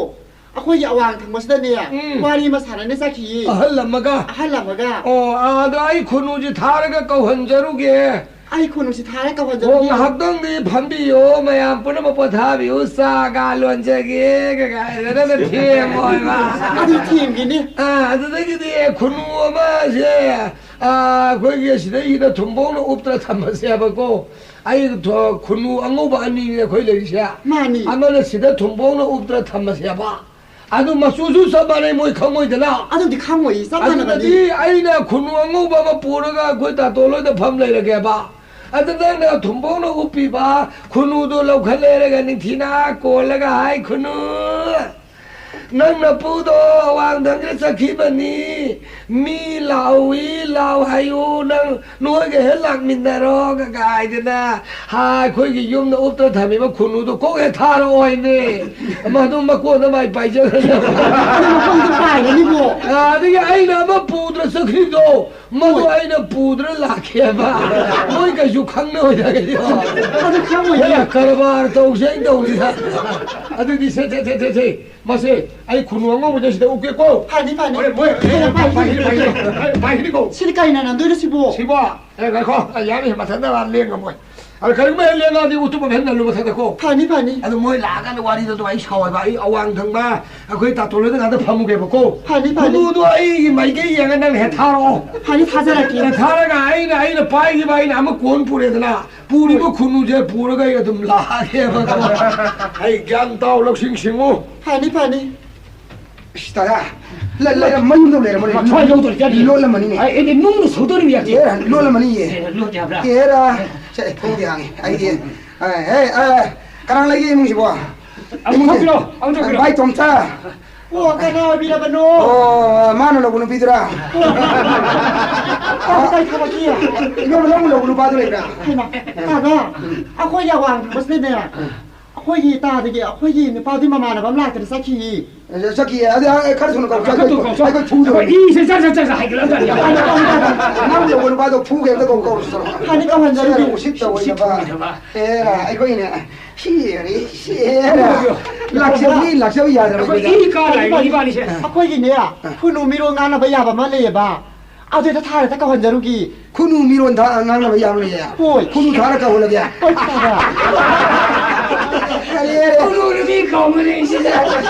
ꯑꯩꯈꯣꯏꯒꯤ ꯑꯋꯥꯡ ꯊꯪꯕꯁꯤꯗꯅꯦ, ꯎꯝ꯫ ꯋꯥꯔꯤ ꯑꯃ ꯁꯥꯟꯅꯅ ꯆꯠꯈꯤꯌꯦ꯫ ꯑꯍꯜ ꯑꯃꯒ? ꯑꯍꯜ ꯑꯃꯒ꯫ ꯑꯣ, ꯑꯗꯣ ꯑꯩ ꯈꯨꯅꯨꯁꯤ ꯊꯥꯔꯒ ꯀꯧꯍꯟꯖꯔꯨꯒꯦ꯫ ꯑꯩ ꯈꯨꯅꯨꯁꯤ ꯊꯥꯔꯒ ꯑꯣ, ꯀꯧꯍꯟꯖꯔꯨꯒꯦ꯫ ꯉꯥꯏꯍꯥꯛꯇꯪꯗꯤ ꯐꯝꯕꯤꯌꯣ, ꯃꯌꯥꯝ ꯄꯨꯝꯅꯃꯛ ꯄꯣꯊꯥꯕꯤꯌꯨ, ꯆꯥꯒ ꯂꯣꯟꯖꯒꯦ ꯀꯥꯏꯅ ꯅꯪꯅ ꯊꯦꯝꯃꯣꯏꯕ꯫ ꯑꯗꯨ ꯊꯦꯝꯒꯦꯅꯦ꯫ ꯑꯥ, ꯑꯗꯨꯗꯒꯤꯗꯤ ꯈꯨꯅꯨ ꯑꯃꯁꯦ, ꯑꯥ, ꯑꯩꯈꯣꯏꯒꯤ ꯁꯤꯗꯩꯁꯤꯗ ꯊꯨꯝꯕꯧꯅ ꯎꯞꯇ꯭ꯔ ꯊꯝꯃꯁꯦꯕꯀꯣ꯫ ꯑꯩ ꯊꯣ-, ꯈꯨꯅꯨ ꯑꯉꯧꯕ ꯑꯅꯤꯅꯦ ꯑꯩꯈꯣꯏ ꯂꯩꯔꯤꯁꯦ꯫ ꯃꯥꯅꯤ꯫ ꯑꯃꯅ ꯁꯤꯗ ꯊꯨꯝꯕꯧꯅ ꯎꯞꯇ꯭ꯔ ꯊꯝꯃꯁꯦꯕ꯫ ꯑꯗꯨ ꯃꯆꯨꯁꯨ ꯆꯞ ꯃꯥꯟꯅꯩ, ꯃꯣꯏ ꯈꯪꯉꯣꯏꯗꯅ꯫ ꯑꯗꯨꯗꯤ ꯈꯪꯉꯣꯏ, ꯆꯞ ꯃꯥꯟꯅꯕꯅꯤ꯫ ꯑꯗꯨꯗꯗꯤ ꯑꯩꯅ ꯈꯨꯅꯨ ꯑꯉꯧꯕ ꯑꯃ ꯄꯨꯔꯒ ꯑꯩꯈꯣꯏ ꯇꯥꯇꯣꯟ ꯍꯣꯏꯗ ꯐꯝ ꯂꯩꯔꯒꯦꯕ꯫ ꯑꯗꯨ ꯅꯪꯅ ꯊꯨꯝꯕꯧꯅ ꯎꯞꯄꯤꯕ ꯈꯨꯅꯨꯗꯣ ꯂꯧꯈꯠ ꯂꯩꯔꯒ ꯅꯤꯡꯊꯤꯅ ꯀꯣꯜꯂꯒ, "ꯍꯥꯏ ꯈꯨꯅꯨ, ꯅꯪ ꯅꯄꯨꯗꯣ ꯑꯋꯥꯡꯊꯪꯗ ꯆꯠꯈꯤꯕꯅꯤ, ꯃꯤ ꯂꯥꯎꯏ, ꯂꯥꯎ ꯍꯥꯏꯌꯨ, ꯅꯪ ꯅꯣꯏꯒ ꯍꯦꯛ ꯂꯥꯛꯃꯤꯟꯅꯔꯣ ꯀꯥꯏꯗꯅ꯫ ꯍꯥ, ꯑꯩꯈꯣꯏꯒꯤ ꯌꯨꯝꯗ ꯎꯞꯇ ꯊꯝꯃꯤꯕ ꯈꯨꯅꯨꯗꯣ ꯀꯣꯛ ꯍꯦꯛ ꯊꯥꯔꯛꯑꯣ ꯍꯥꯏꯅꯦ꯫ ꯃꯗꯨ ꯃꯀꯣꯟꯗ ꯃꯥꯏ ꯄꯥꯏꯖꯈ꯭ꯔꯁꯅꯨ꯫ ꯑꯗꯨ ꯃꯀꯣꯟꯗ ꯄꯥꯏꯔꯅꯤꯕꯣ꯫ ꯑꯗꯒꯤ ꯑꯩꯅ ꯑꯃ ꯄꯨꯗ꯭ꯔ ꯆꯠꯈ꯭ꯔꯤꯗꯣ, ꯃꯗꯨ ꯍꯣꯏ꯫ ꯑꯩꯅ ꯄꯨꯗ꯭ꯔ ꯂꯥꯛꯀꯦꯕ꯫ ꯃꯣꯏ ꯀꯩꯁꯨ ꯈꯪꯅꯔꯣꯏꯗ ꯀꯩꯁꯨ꯫ ꯑꯗꯨ ꯈꯪꯉꯣꯏꯌꯦ꯫ ꯍꯦ, ꯀꯔꯕꯥꯔ ꯇꯧꯁꯦ ꯍꯥꯏꯅ ꯇꯧꯔꯤꯗ꯫ ꯑꯗꯨꯗꯤ ꯁꯦ, ꯁꯦ, ꯁꯦ, ꯁꯦ, ꯁꯦ꯫ ꯃꯁꯦ ꯑꯩ ꯈꯨꯅꯨ ꯑꯉꯧꯕꯁꯦ ꯁꯤꯗ ꯎꯞꯀꯦꯀꯣ꯫ ꯐꯅꯤ, ꯐꯅꯤ꯫ ꯃꯣꯏ, ꯃꯣꯏ, ꯑꯦ, ꯄꯥꯏꯈꯤꯅꯤ, ꯄꯥꯏꯈꯤꯅꯤ, ꯄꯥꯏꯈꯤꯅꯤꯀꯣ꯫ ꯁꯤꯗꯤ ꯀꯩꯅ ꯅꯟꯗꯣꯏꯅꯣ ꯁꯤꯕꯣ? ꯁꯤꯕꯣ? ꯑꯦ, ꯉꯥꯏꯈꯣ꯫ ꯑꯦ, ꯌꯥꯅꯤ, ꯃꯊꯟꯇ ꯃꯥ ꯂꯦꯡꯉꯝꯃꯣꯏ꯫ ꯑꯗꯣ ꯀꯔꯤꯒꯨꯝꯕ ꯍꯦꯛ ꯂꯦꯡꯉꯛꯑꯗꯤ ꯎꯇꯨꯞ ꯑꯃ ꯍꯦꯛ ꯅꯜꯂꯨ ꯃꯊꯛꯇꯀꯣ꯫ ꯐꯅꯤ, ꯐꯅꯤ꯫ ꯑꯗꯣ ꯃꯣꯏ ꯂꯥꯛꯑꯀꯥꯟꯗ ꯋꯥꯔꯤꯗꯣ ꯑꯗꯨꯝ ꯑꯩ ꯁꯥꯎ ꯍꯥꯏꯕ꯫ ꯑꯩ ꯑꯋꯥꯡ ꯊꯪꯕ ꯑꯩꯈꯣꯏ ꯇꯥꯇꯣꯟ ꯍꯣꯏꯗ ꯉꯥꯛꯇ ꯐꯝꯃꯨꯒꯦꯕꯀꯣ꯫ ꯐꯅꯤ, ꯐꯅꯤ꯫ ꯈꯨꯅꯨꯗꯣ ꯑꯩꯒꯤ ꯃꯥꯏꯀꯩ ꯌꯦꯡꯉ ꯅꯪ ꯍꯦꯛ ꯊꯥꯔꯛꯑꯣ꯫ ꯐꯅꯤ, ꯊꯥꯖꯔꯛꯀꯦ꯫ ꯍꯦꯛ ꯊꯥꯔꯒ ꯑꯩꯅ, ꯑꯩꯅ ꯄꯥꯏꯈꯤꯕ ꯑꯩꯅ ꯑꯃ ꯀꯣꯟ ꯄꯨꯔꯦꯗꯅ, ꯄꯨꯔꯤꯕ ꯈꯨꯅꯨꯁꯦ ꯄꯨꯔꯒ ꯑꯩ ꯑꯗꯨꯝ ꯂꯥꯛꯑꯒꯦꯕꯀꯣ꯫ ꯑꯩ ꯒ꯭ꯌꯥꯟ ꯇꯥꯎ, ꯂꯧꯁꯤꯡ ꯁꯤꯡꯉꯨ꯫ ꯐꯅꯤ, ꯐꯅꯤ꯫ ꯏꯁ, ꯇꯥꯗ꯫ ꯂ-, ꯂꯩꯔꯝ-, ꯃꯌꯨꯝꯗ ꯂꯩꯔꯝꯃꯅꯤ꯫ ꯃꯊ꯭ꯋꯥꯏ ꯂꯧꯗꯣꯔꯤ ꯆꯠꯂꯤ꯫ ꯂꯣꯠꯂꯝꯃꯅꯤꯅꯦ꯫ ꯑꯩ, ꯑꯩꯗꯤ ꯅꯨꯡꯗ ꯁꯧꯗꯣꯔꯤꯕ ꯌꯥꯗꯦ꯫ ꯑꯦ, ꯂꯣꯠꯂꯝꯃꯅꯤꯌꯦ꯫ ꯑꯦ, ꯂꯣꯠꯇꯦ ꯍꯥꯏꯕ꯭ꯔꯥ? ꯑꯦꯔꯥ꯫ ꯁꯦ, ꯊꯣꯡꯗꯤ ꯍꯥꯡꯉꯤ꯫ ꯑꯩꯗꯤ, ꯑꯦ, ꯑꯦ, ꯑꯦ, ꯀꯅꯥ ꯂꯩꯒꯦ ꯏꯃꯨꯡꯁꯤꯕꯣ? ꯑꯃꯨꯛ ꯏꯃꯨꯡꯁꯦ? ꯊꯣꯛꯄꯤꯔꯣ, ꯑꯃꯨꯛ ꯊꯣꯛꯄꯤꯔꯣ꯫ ꯚꯥꯏ ꯇꯣꯝꯆꯥ꯫ ꯑꯣ, ꯀꯅꯥ ꯑꯣꯏꯕꯤꯔꯕꯅꯣ? ꯑꯣ, ꯃꯥꯅ ꯂꯧꯕ ꯅꯨꯄꯤꯗꯨꯔꯥ? ꯑꯣ, ꯀꯩ ꯊꯕꯛꯀꯤ? ꯏꯃꯥ, ꯅꯪ ꯂꯧꯕ ꯅꯨꯄꯥꯗꯨ ꯂꯩꯕ꯭ꯔꯥ? ꯍꯩꯃꯥ, ꯇꯥꯗ, ꯑꯩꯈꯣꯏꯒꯤ ꯑꯋꯥꯡ ꯊꯪꯕꯁꯤꯗꯅꯦ, ꯑꯩꯈꯣꯏꯒꯤ ꯇꯥꯗꯒꯤ ꯑꯩꯈꯣꯏꯒꯤ ꯅꯨꯄꯥꯗꯨꯒꯤ ꯃꯃꯥꯟꯅꯕ ꯑꯃ ꯂꯥꯛꯇꯅ ꯆꯠꯈꯤꯌꯦ꯫ ꯑꯦ, ꯆꯠꯈꯤꯌꯦ꯫ ꯑꯗꯨ, ꯑ, ꯈꯔ ꯊꯨꯅ ꯀꯧ, ꯈꯔ ꯊꯨꯅ ꯀꯧ, ꯑꯩꯈꯣꯏ ꯐꯨꯗꯧꯔꯦ꯫ ꯑꯩꯈꯣꯏ ꯏꯁꯦ ꯆꯠ, ꯆꯠ, ꯆꯠ, ꯆꯠ ꯍꯥꯏꯒꯠꯂꯛꯑꯖꯥꯠꯅꯤ꯫ ꯅꯪ ꯂꯧꯕ ꯅꯨꯄꯥꯗꯣ ꯐꯨꯒꯦ ꯑꯝꯇ ꯀꯧ, ꯀꯧꯔꯨꯁꯤ ꯆꯠꯂꯣ꯫ ꯍꯥꯏꯗꯤ ꯀꯧꯍꯟꯖꯔꯨꯒꯦ꯫ ꯁꯤꯗꯤ ꯎꯁꯤꯠꯇꯕ ꯎꯁꯤꯠꯇꯕ꯫ ꯑꯦ, ꯑꯩꯈꯣꯏꯒꯤꯅꯦ, ꯁꯤꯔꯦ, ꯁꯤꯔꯦ꯫ ꯂꯥꯛꯆꯕꯅꯤ, ꯂꯥꯛꯆꯕ ꯌꯥꯗ꯭ꯔꯕ ꯑꯩꯈꯣꯏ ꯑꯩꯈꯣꯏꯗ꯫ ꯏ ꯀꯥ ꯂꯥꯛꯏꯅꯤ ꯏꯕꯥꯅꯤꯁꯦ꯫ ꯑꯩꯈꯣꯏꯒꯤꯅꯦ, ꯈꯨꯅꯨ ꯃꯤꯔꯣꯟ ꯉꯥꯡꯅꯕ ꯌꯥꯕ ꯑꯃ ꯂꯩꯌꯦꯕ꯫ ꯑꯗꯨꯗ ꯊꯥꯔꯦ, ꯍꯦꯛꯇ ꯀꯧꯍꯟꯖꯔꯨꯒꯤ꯫ ꯈꯨꯅꯨ ꯃꯤꯔꯣꯟ ꯊꯥ-, ꯉꯥꯡꯅꯕ ꯌꯥꯕ ꯂꯩꯌꯦ? ꯍꯣꯏ꯫ ꯈꯨꯅꯨ ꯊꯥꯔ ꯀꯧꯍꯜꯂꯒꯦ? ꯍꯣꯏ, ꯊꯥꯔꯦ꯫ ꯑꯔꯦ, ꯑꯔꯦ꯫ ꯈꯨꯅꯨꯅ ꯃꯤ ꯀꯧꯕꯅꯦ ꯁꯤꯗ꯫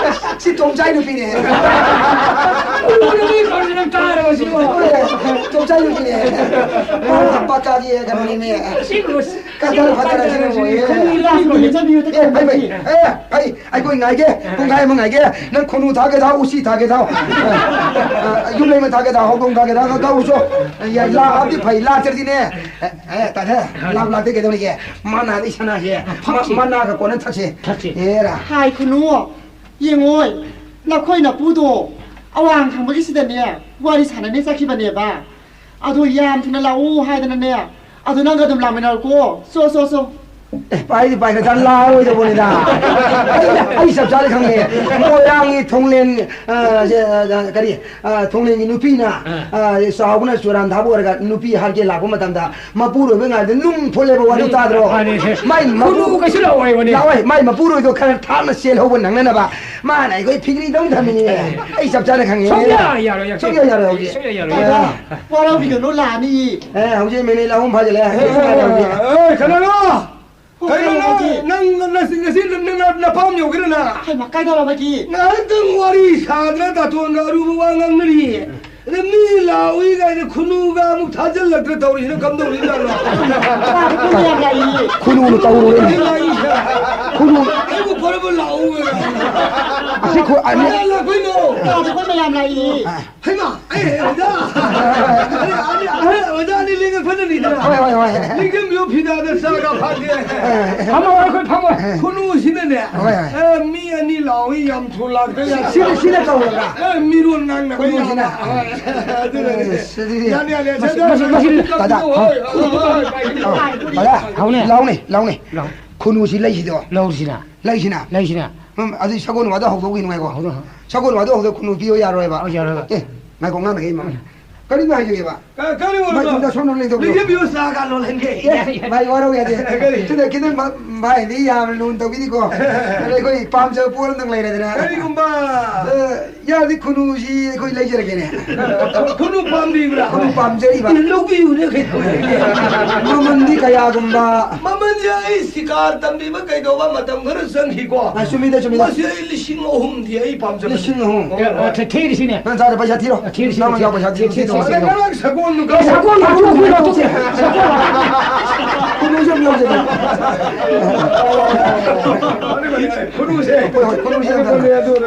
ꯁꯤ ꯇꯣꯝꯆꯥꯏ ꯅꯨꯄꯤꯅꯦ꯫ ꯈꯨꯅꯨꯅ ꯃꯤ ꯀꯧꯕꯁꯤ ꯅꯪ ꯇꯥꯔꯕ ꯁꯤꯕꯣ? ꯇꯣꯝꯆꯥꯏ ꯅꯨꯄꯤꯅꯦ꯫ ꯄꯥꯀꯥꯒꯤ ꯀꯩꯅꯣꯅꯤꯅꯦ꯫ ꯁꯤ ꯀꯗꯔ ꯐꯗꯔ ꯁꯤꯅ ꯃꯣꯏ꯫ ꯈꯨꯅꯨ ꯂꯥꯛꯄꯅꯦ, ꯆꯠꯄꯤꯌꯨ, ꯑꯦ, ꯐꯩ, ꯐꯩ꯫ ꯆꯠꯄꯤꯌꯨ꯫ ꯑꯦ, ꯐꯩ, ꯐꯩ꯫ ꯑꯦ, ꯐꯩ꯫ ꯑꯩꯈꯣꯏ ꯉꯥꯏꯒꯦ, ꯄꯨꯡꯈꯥꯏ ꯑꯃ ꯉꯥꯏꯒꯦ꯫ ꯅꯪ ꯈꯨꯅꯨ ꯊꯥꯒꯦ ꯊꯥꯎ, ꯎꯆꯤ ꯊꯥꯒꯦ ꯊꯥꯎ꯫ ꯑ, ꯌꯨꯝꯂꯩꯃ ꯊꯥꯒꯦ ꯊꯥꯎ, ꯍꯧꯗꯣꯡ ꯊꯥꯒꯦ ꯊꯥꯎ, ꯊꯥꯎ ꯎꯆꯣ꯫ ꯌꯥ, ꯂꯥꯛꯑꯗꯤ ꯐꯩ, ꯂꯥꯛꯇ꯭ꯔꯗꯤꯅꯦ꯫ ꯑꯦ, ꯑꯦ, ꯇꯥꯗꯦ꯫ ꯂꯥꯛ, ꯂꯥꯛꯇꯦ ꯀꯩꯗꯧꯔꯤꯒꯦ? ꯃꯥꯅꯥꯗꯤ ꯁꯅꯥꯁꯦ꯫ ꯃꯥ-, ꯊꯛꯁꯤ꯫ ꯃꯥꯅꯥꯒ ꯀꯣꯟꯅ ꯊꯛꯁꯦ꯫ ꯊꯛꯁꯤ꯫ ꯑꯦꯔꯥ꯫ ꯍꯥꯏ ꯈꯨꯅꯨ, ꯌꯦꯡꯉꯣꯏ, ꯅꯈꯣꯏ ꯅꯄꯨꯗꯣ ꯑꯋꯥꯡ ꯊꯪꯕꯒꯤꯁꯤꯗꯅꯦ ꯋꯥꯔꯤ ꯁꯥꯟꯅꯅꯤ ꯆꯠꯈꯤꯕꯅꯦꯕ꯫ ꯑꯗꯣ ꯌꯥꯝ ꯊꯨꯅ ꯂꯥꯛꯎ ꯍꯥꯏꯗꯅꯅꯦ, ꯑꯗꯣ ꯅꯪꯒ ꯑꯗꯨꯝ ꯂꯥꯛꯃꯤꯟꯅꯔꯣꯀꯣ꯫ ꯆꯣ, ꯆꯣ, ꯆꯣ꯫ ꯑꯦ, ꯄꯥꯏꯗꯤ ꯄꯥꯏ, ꯅꯆꯥ ꯂꯥꯎꯔꯣꯏꯗꯧꯕꯅꯤꯗ꯫ ꯑꯩ, ꯑꯩ ꯆꯞ ꯆꯥꯅ ꯈꯪꯉꯦ꯫ ꯃꯣꯏꯔꯥꯡꯒꯤ ꯊꯣꯡꯂꯦꯟ, ꯑ, ꯁꯦ, ꯑ, ꯀꯔꯤ, ꯑ, ꯊꯣꯡꯂꯦꯟꯒꯤ ꯅꯨꯄꯤꯅ, ꯑ, ꯆꯥꯎꯕꯅ ꯆꯨꯔꯥꯟ ꯊꯥꯕ ꯑꯣꯏꯔꯒ ꯅꯨꯄꯤ ꯍꯥꯠꯀꯦ ꯂꯥꯛꯄ ꯃꯇꯝꯗ ꯃꯄꯨꯔꯣꯏꯕ ꯉꯥꯏꯕꯗ ꯅꯨꯡ ꯊꯣꯛꯂꯦꯕ, ꯋꯥꯔꯤ ꯇꯥꯗ꯭ꯔꯣ? ꯃꯥꯅꯦ, ꯁꯦ꯫ ꯃꯥꯏ ꯃꯄꯨ-, ꯈꯨꯅꯨ ꯀꯩꯁꯨ ꯂꯥꯛꯑꯣꯏꯕꯅꯦ꯫ ꯂꯥꯛꯑꯣꯏ, ꯃꯥꯏ ꯃꯄꯨꯔꯣꯏꯕꯗꯣ ꯈꯔ ꯊꯥꯞꯅ ꯆꯦꯜꯍꯧꯕ ꯅꯪꯅꯅꯕ꯫ ꯃꯥꯅ ꯑꯩꯈꯣꯏ ꯐꯤꯒ꯭ꯔꯤꯗꯧ ꯊꯝꯃꯤꯅꯦ꯫ ꯑꯩ ꯆꯞ ꯆꯥꯅ ꯈꯪꯉꯦ꯫ ꯁꯨꯡꯌꯥ ꯌꯥꯔꯣꯏ, ꯌꯥꯔꯣꯏ, ꯁꯨꯡꯌꯥ ꯌꯥꯔꯣꯏ ꯍꯧꯖꯤꯛ꯫ ꯁꯨꯡꯌꯥ ꯌꯥꯔꯣꯏ꯫ ꯑꯦ, ꯋꯥꯔꯧꯕꯤꯒꯅꯨ, ꯂꯥꯛꯑꯅꯤ꯫ ꯑꯦ, ꯍꯧꯖꯤꯛ ꯃꯤꯅꯤꯠ ꯑꯍꯨꯝ ꯐꯥꯖꯤꯜꯂꯛꯑꯦ꯫ ꯑꯦ, ꯀꯩꯅꯣ? ꯀꯩꯅꯣ ꯅꯪ, ꯍꯥꯏꯁꯦ? ꯅꯪ ꯉꯁꯤ, ꯉꯁꯤ ꯅꯪ, ꯅꯪ ꯅꯄꯥꯝ ꯌꯧꯒꯦꯔ ꯅꯪ? ꯍꯩꯃꯥ, ꯀꯩꯗꯧꯔꯕꯒꯤ? ꯉꯥꯏꯍꯥꯛꯇꯪ ꯋꯥꯔꯤ ꯁꯥꯗꯅ ꯗꯥꯇꯣꯟꯒ ꯑꯔꯨꯕ ꯋꯥ ꯉꯥꯡꯅꯔꯤ꯫ ꯑꯗ ꯃꯤ ꯂꯥꯛꯎꯏ ꯀꯥꯏꯅ ꯈꯨꯅꯨꯒ ꯑꯃꯨꯛ ꯊꯥꯖꯤꯜꯂꯛꯇ꯭ꯔ ꯇꯧꯔꯤꯁꯤꯅ ꯀꯝꯗꯧꯔꯤꯖꯥꯠꯅꯣ? ꯀꯥꯗ ꯈꯨꯅꯨ ꯌꯥꯝ ꯂꯥꯛꯏ꯫ ꯈꯨꯅꯨꯅ ꯇꯧꯔꯨꯔꯦꯅꯦ꯫ ꯂꯥꯛꯏꯁꯦ꯫ ꯈꯨꯅꯨ꯫ ꯑꯩꯕꯨ ꯐꯔꯕ ꯂꯥꯛꯎ꯫ ꯑꯁꯤ ꯈꯨ-, ꯑꯅꯤ ꯀꯅꯥ ꯂꯥꯛꯇꯣꯏꯅꯣ? ꯀꯥꯗ ꯈꯨꯅꯨ ꯌꯥꯝ ꯂꯥꯛꯏ꯫ ꯑ꯫ ꯍꯩꯃꯥ! ꯑꯩ, ꯑꯣꯖꯥ! ꯑꯩ, ꯑꯩ, ꯑꯩ, ꯑꯣꯖꯥ ꯑꯅꯤ ꯂꯦꯡꯉ ꯐꯖꯅꯤꯗꯅ꯫ ꯍꯣꯏ, ꯍꯣꯏ, ꯍꯣꯏ꯫ ꯂꯦꯡꯖꯟꯕꯤꯌꯣ ꯐꯤꯗꯥꯗ ꯆꯥꯒ ꯐꯥꯒꯦ꯫ ꯐꯝꯃꯣ, ꯑꯩꯈꯣꯏ ꯐꯝꯃꯣ꯫ ꯈꯨꯅꯨꯁꯤꯅꯅꯦ꯫ ꯍꯣꯏ, ꯍꯣꯏ꯫ ꯑꯦ, ꯃꯤ ꯑꯅꯤ ꯂꯥꯎꯏ ꯌꯥꯝ ꯊꯨ ꯂꯥꯛꯇ ꯌꯥꯗꯦ꯫ ꯁꯤꯅ, ꯁꯤꯅ ꯇꯧꯔꯒ꯫ ꯑꯦ, ꯃꯤꯔꯣꯟ ꯉꯥꯡꯅꯕ ꯈꯨꯅꯨꯁꯤꯅ꯫ ꯌꯥꯕ꯫ ꯍꯣꯏ꯫ ꯑꯗꯨꯅꯅꯦ꯫ ꯑꯦ, ꯑꯗꯨꯗꯤ ꯌꯥꯅꯤ, ꯌꯥꯅꯤ꯫ ꯃꯁꯤ, ꯁꯤꯗ ꯃꯁꯤ, ꯃꯁꯤ, ꯁꯤꯗ ꯗꯥꯗꯥ꯫ ꯍꯣꯏ, ꯍꯣꯏ, ꯍꯣꯏ, ꯍꯣꯏ꯫ ꯑ, ꯗꯥꯗꯥ, ꯂꯥꯎꯅꯦ, ꯂꯥꯎꯅꯦ, ꯂꯥꯎꯅꯦ꯫ ꯂꯥꯎ꯫ ꯈꯨꯅꯨꯁꯤ ꯂꯩꯁꯤꯗꯣ꯫ ꯂꯧꯔꯤꯁꯤꯅ꯫ ꯂꯩꯁꯤꯅ꯫ ꯂꯩꯁꯤꯅ꯫ ꯎꯝ, ꯑꯗꯨꯗꯤ ꯁꯒꯣꯜ ꯋꯥꯗ ꯍꯧꯗꯣꯛꯈꯤ ꯅꯨꯡꯉꯥꯏꯀꯣ꯫ ꯍꯧꯗꯣꯛ꯫ ꯁꯒꯣꯜ ꯋꯥꯗ ꯍꯧꯗꯣꯛ ꯈꯨꯅꯨ ꯄꯤꯌꯣ ꯌꯥꯔꯣꯏꯕ꯫ ꯑꯧ, ꯌꯥꯔꯣꯏꯕ꯫ ꯑꯦ, ꯉꯥꯏꯈꯣ, ꯉꯥꯡꯅ ꯀꯩ ꯃꯃꯜ? ꯎꯝ꯫ ꯀꯔꯤꯅꯣ ꯍꯥꯏꯖꯒꯦꯕ? ꯀ-, ꯀꯔꯤ ꯃꯥꯏ ꯑꯣꯏꯔꯕ? ꯊꯨꯝꯗ ꯁꯣꯝꯗ ꯂꯦꯡꯊꯣꯛꯄꯤꯌꯣ꯫ ꯂꯦꯡꯊꯣꯛꯄꯤꯌꯣ, ꯆꯥ ꯀꯥ ꯂꯣꯜꯍꯟꯒꯦ꯫ ꯑꯦ, ꯚꯥꯏ, ꯋꯥꯔꯧ ꯌꯥꯗꯦ꯫ ꯀꯔꯤ? ꯁꯤꯗ ꯈꯤꯇꯪ ꯃ-, ꯚꯥꯏꯗꯤ ꯌꯥꯝꯅ ꯂꯨꯅ ꯇꯧꯕꯤꯅꯤꯀꯣ꯫ ꯑꯗ ꯑꯩꯈꯣꯏ ꯄꯥꯝꯖꯕ ꯄꯣꯠ ꯑꯝꯇꯪ ꯂꯩꯔꯗꯅ꯫ ꯀꯔꯤꯒꯨꯝꯕ? ꯑ, ꯌꯥꯔꯗꯤ ꯈꯨꯅꯨꯁꯤ ꯑꯩꯈꯣꯏ ꯂꯩꯖꯔꯒꯦꯅꯦ꯫ ꯈꯨꯅꯨ ꯄꯥꯝꯕꯤꯕ꯭ꯔꯥ? ꯈꯨꯅꯨ ꯄꯥꯝꯖꯔꯤꯕ꯫ ꯑꯦ, ꯂꯧꯕꯤꯌꯨꯅꯦ ꯀꯩꯗꯧꯔꯒꯦ? ꯃꯃꯜꯗꯤ ꯀꯌꯥꯒꯨꯝꯕ? ꯃꯃꯜꯁꯦ ꯑꯩ ꯁꯤꯀꯥꯔ ꯇꯝꯕꯤꯕ ꯀꯩꯗꯧꯕ ꯃꯇꯝ ꯈꯔ ꯆꯪꯈꯤꯀꯣ꯫ ꯑ, ꯆꯨꯝꯃꯤꯗ, ꯆꯨꯝꯃꯤꯗ꯫ ꯃꯁꯤ ꯑꯩ ꯂꯤꯁꯤꯡ ꯑꯍꯨꯝꯗꯤ ꯑꯩ ꯄꯥꯝꯖꯕꯅꯤ꯫ ꯂꯤꯁꯤꯡ ꯑꯍꯨꯝ꯫ ꯍꯣꯏ, ꯍꯣꯏ꯫ ꯑ, ꯊꯦ-, ꯊꯦꯔꯤꯁꯤꯅꯦ꯫ ꯅꯪ ꯆꯥꯗ ꯄꯩꯁꯥ ꯊꯤꯔꯣ꯫ ꯊꯤꯔꯤꯁꯤꯅꯦ, ꯅꯪ ꯊꯤꯔꯤꯁꯤꯅꯦ, ꯌꯥꯎ ꯄꯩꯁꯥ ꯊꯤꯔꯣ, ꯊꯤꯔꯤꯁꯤꯅꯦ, ꯊꯤꯔꯣ꯫ ꯊꯤꯔꯤꯁꯤꯅꯦ꯫ ꯑꯗ ꯉꯔꯥꯡ ꯁꯒꯣꯜꯗꯨ ꯑꯦ, ꯁꯒꯣꯜ ꯂꯧꯊꯣꯛ, ꯁꯒꯣꯜ ꯂꯧꯊꯣꯛ꯫ ꯁꯒꯣꯜ꯫ ꯈꯨꯅꯨꯁꯨ ꯑꯗꯨꯝ ꯌꯥꯎꯖꯒꯦ꯫ ꯈꯨꯅꯨꯁꯦ꯫ ꯍꯣꯏ, ꯍꯣꯏ, ꯈꯨꯅꯨꯁꯦ ꯑꯝꯇ꯫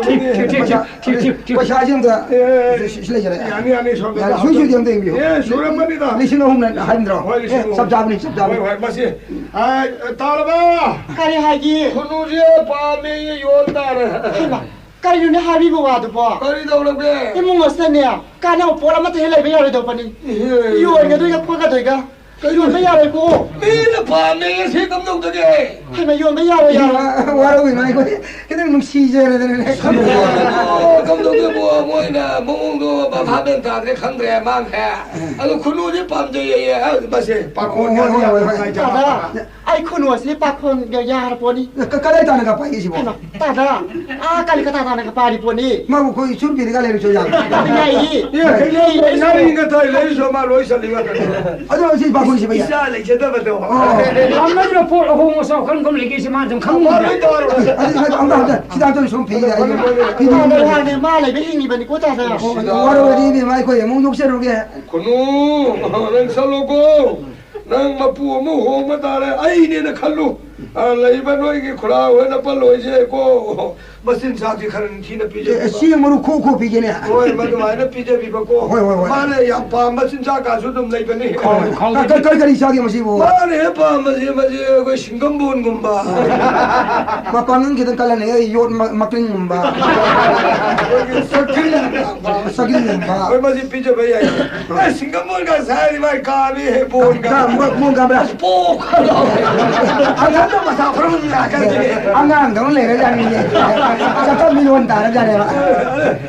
ꯊꯤ, ꯊꯤ, ꯊꯤ, ꯊꯤ, ꯊꯤ, ꯊꯤ, ꯊꯤ꯫ ꯄꯩꯁꯥꯁꯤ ꯑꯝꯇ ꯑꯦ, ꯁꯤ, ꯁꯤ ꯂꯩꯖꯔꯦ꯫ ꯌꯥꯅꯤ, ꯌꯥꯅꯤ, ꯁꯣꯝꯗ ꯌꯥꯅꯤ, ꯁꯨꯏ, ꯁꯨꯏꯗꯤ ꯑꯝꯇ ꯌꯦꯡꯕꯤꯌꯨ꯫ ꯑꯦ, ꯁꯨꯔꯝꯃꯅꯤꯗ꯫ ꯂꯤꯁꯤꯡ ꯑꯍꯨꯝꯅ ꯍꯥꯏꯕꯗ꯭ꯔꯣ? ꯍꯣꯏ, ꯂꯤꯁꯤꯡ ꯑꯦ, ꯑꯍꯨꯝ꯫ ꯆꯞ ꯆꯥꯕꯅꯤ, ꯆꯞ ꯆꯥꯕꯅꯤ꯫ ꯍꯣꯏ, ꯍꯣꯏ, ꯃꯁꯤ꯫ ꯑ, ꯇꯥꯔꯕ? ꯀꯔꯤ ꯍꯥꯏꯒꯦ? ꯈꯨꯅꯨꯁꯦ ꯄꯥꯝꯃꯦ, ꯌꯣꯟ ꯇꯥꯔꯦ꯫ ꯍꯩꯃꯥ꯫ ꯀꯔꯤꯅꯣꯅꯦ ꯍꯥꯏꯕꯤꯕ ꯋꯥꯗꯨꯕꯣ? ꯀꯔꯤ ꯇꯧꯔꯒꯦ? ꯏꯃꯨꯡ ꯑꯁꯤꯗꯅꯦ ꯀꯥꯟꯅꯕ ꯄꯣꯠ ꯑꯃꯠꯇ ꯍꯦꯛ ꯂꯩꯕ ꯌꯥꯔꯣꯏꯗꯧꯕꯅꯤ꯫ ꯏꯍꯦ꯫ ꯌꯣꯟꯒꯗꯣꯏꯒ ꯈꯣꯠꯀꯗꯣꯏꯒ꯫ ꯀꯩꯅꯣ? ꯌꯣꯟꯕ ꯌꯥꯔꯣꯏꯀꯣ꯫ ꯃꯤꯅ ꯄꯥꯝꯃꯦ ꯁꯤ ꯀꯝꯗꯧꯗꯒꯦ? ꯍꯩꯃ, ꯌꯣꯟꯕ ꯌꯥꯔꯣꯏ, ꯌꯥꯔꯣꯏ꯫ ꯋꯥꯔꯧꯏꯅꯣ ꯑꯩꯈꯣꯏ ꯈꯤꯇꯪ ꯅꯨꯡꯁꯤꯖꯔꯗꯅꯅꯦ꯫ ꯀꯝꯗꯧꯒꯦꯕꯣ? ꯃꯣꯏꯅ ꯃꯑꯣꯡꯗꯣ ꯚꯥꯞ ꯇꯥꯗ꯭ꯔꯦ, ꯈꯪꯗ꯭ꯔꯦ, ꯃꯥꯡꯈ꯭ꯔꯦ꯫ ꯑꯗꯣ ꯈꯨꯅꯨꯗꯤ ꯄꯥꯝꯖꯩꯌꯦ꯫ ꯑ, ꯃꯁꯦ ꯄꯥꯈꯣꯟ ꯍꯣꯏ, ꯍꯣꯏ, ꯍꯣꯏ, ꯍꯣꯏ꯫ ꯌꯥꯗꯦ꯫ ꯇꯥꯗ, ꯑꯩ ꯈꯨꯅꯨ ꯑꯁꯤ ꯄꯥꯈꯣꯟꯒ ꯌꯥꯔ ꯄꯣꯠꯅꯤ꯫ ꯀ-, ꯀꯗꯥꯏ ꯇꯥꯟꯅꯒ ꯄꯥꯏꯒꯦ ꯁꯤꯕꯣ? ꯍꯩꯃ, ꯇꯥꯗ, ꯑꯥ ꯀꯥꯂꯤꯀꯇꯥ ꯇꯥꯟꯅꯒ ꯄꯥꯏꯔꯤ ꯄꯣꯠꯅꯤ꯫ ꯃꯥꯕꯨ ꯑꯩꯈꯣꯏ ꯁꯨꯔꯕꯤꯔꯒ ꯂꯩꯔꯁꯨ ꯌꯥꯕ꯭ꯔꯥ? ꯌꯥꯏꯌꯦ꯫ ꯑꯦ, ꯀꯩꯅꯣ, ꯌꯥꯏꯌꯦ꯫ ꯉꯥꯔꯤ ꯉꯇꯥꯏ ꯂꯩꯔꯁꯨ ꯃꯥ ꯂꯣꯏ ꯆꯠꯂꯤꯕ ꯀꯩꯅꯣ꯫ ꯑꯗꯣ ꯁꯤ ꯄꯥꯈꯣꯟ ꯁꯤꯕ ꯌꯥꯏ꯫ ꯏꯆꯥ ꯂꯩꯖꯗꯕꯗꯣ꯫ ꯑꯣ꯫ ꯌꯥꯝꯅ ꯄꯣꯠ ꯑꯍꯣꯡꯕ ꯆꯥꯎ ꯀꯔꯝ ꯀꯔꯝ ꯂꯩꯒꯦ ꯁꯤ ꯃꯥ ꯑꯗꯨꯝ ꯈꯪꯕ꯫ ꯑꯗꯨ, ꯑꯗꯨ, ꯑꯗꯨ, ꯑꯝꯇ, ꯑꯝꯇ, ꯁꯤꯗ ꯑꯝꯇ ꯁꯨꯝ ꯐꯤ ꯌꯥꯏ꯫ ꯐꯤ ꯇꯥꯗ ꯌꯥꯏ꯫ ꯋꯥꯅꯦ, ꯃꯥ ꯂꯩꯕ ꯍꯤꯡꯉꯤꯕꯅꯤꯀꯣ, ꯇꯥꯗ꯫ ꯑꯣ, ꯋꯥꯔꯧꯔꯗꯤ ꯏꯕꯦꯝꯃ ꯑꯩꯈꯣꯏ ꯑꯃꯨꯛ ꯌꯣꯛꯆꯔꯨꯒꯦ꯫ ꯈꯨꯅꯨ, ꯅꯪ ꯆꯠꯂꯣꯀꯣ꯫ ꯅꯪ ꯃꯄꯨ ꯑꯃ ꯍꯣꯡꯕ ꯇꯥꯔꯦ꯫ ꯑꯩꯅꯦꯅ ꯈꯜꯂꯨ꯫ ꯑ, ꯂꯩꯕ ꯅꯣꯏꯒꯤ ꯈꯨꯔꯥ ꯍꯣꯏꯅ ꯄꯜꯂꯣꯏꯁꯦꯀꯣ꯫ ꯃꯆꯤꯟꯖꯥꯛꯇꯤ ꯈꯔ ꯅꯤꯡꯊꯤꯅ ꯑꯦ, ꯄꯤꯖꯕꯤꯕ꯫ ꯆꯦꯡ ꯃꯔꯨ ꯈꯣꯛ ꯈꯣꯛ ꯄꯤꯒꯦꯅꯦ꯫ ꯍꯣꯏ, ꯃꯗꯨꯃꯥꯏꯅ ꯄꯤꯖꯕꯤꯕꯀꯣ꯫ ꯍꯣꯏ, ꯍꯣꯏ, ꯍꯣꯏ꯫ ꯃꯥꯅ ꯌꯥꯝ ꯄꯥꯝꯕ ꯆꯤꯟꯖꯥꯛ ꯀꯥꯁꯨ ꯑꯗꯨꯝ ꯂꯩꯕꯅꯤ꯫ ꯍꯣꯏ, ꯍꯣꯏ꯫ ꯀ-, ꯀ-, ꯀꯔꯤ, ꯀꯔꯤ ꯆꯥꯒꯦ ꯃꯁꯤꯕꯨ? ꯃꯥꯅ ꯍꯦꯛ ꯄꯥꯝꯕꯁꯦ, ꯃꯁꯤ ꯑꯩꯈꯣꯏ ꯁꯤꯡꯒꯝꯕꯣꯟꯒꯨꯝꯕ꯫ ꯃꯄꯥꯡꯒꯜ ꯈꯤꯇꯪ ꯀꯜꯍꯟꯅꯤꯡꯉꯦ, ꯌꯣꯠ ꯃ-, ꯃꯀ꯭ꯔꯤꯡꯒꯨꯝꯕ꯫ ꯑꯩꯈꯣꯏꯒꯤ ꯁꯒ꯭ꯔꯤꯟ꯫ ꯁꯒ꯭ꯔꯤꯟꯒꯨꯝꯕ꯫ ꯍꯣꯏ, ꯃꯁꯤ ꯄꯤꯖꯕ ꯌꯥꯏ꯫ ꯑꯦ, ꯁꯤꯡꯒꯝꯕꯣꯟꯒ ꯁꯥꯔꯗꯤ ꯃꯥꯏ ꯀꯥꯕꯤ ꯍꯦ ꯕꯣꯟꯒ꯫ ꯀꯥ-, ꯃꯣ-, ꯃꯣꯟ ꯀꯥꯕ꯭ꯔꯥ? ꯄꯣꯛ! ꯑꯉꯥꯡꯗ ꯃꯁꯥ ꯐꯔꯝ ꯂꯥꯛꯀꯅꯤ꯫ ꯑꯉꯥꯡꯗꯧꯅ ꯂꯩꯔꯖꯥꯠꯅꯤꯅꯦ꯫ ꯆꯠꯄ ꯃꯤꯔꯣꯟ ꯇꯥꯔꯖꯥꯠꯅꯦꯕ꯫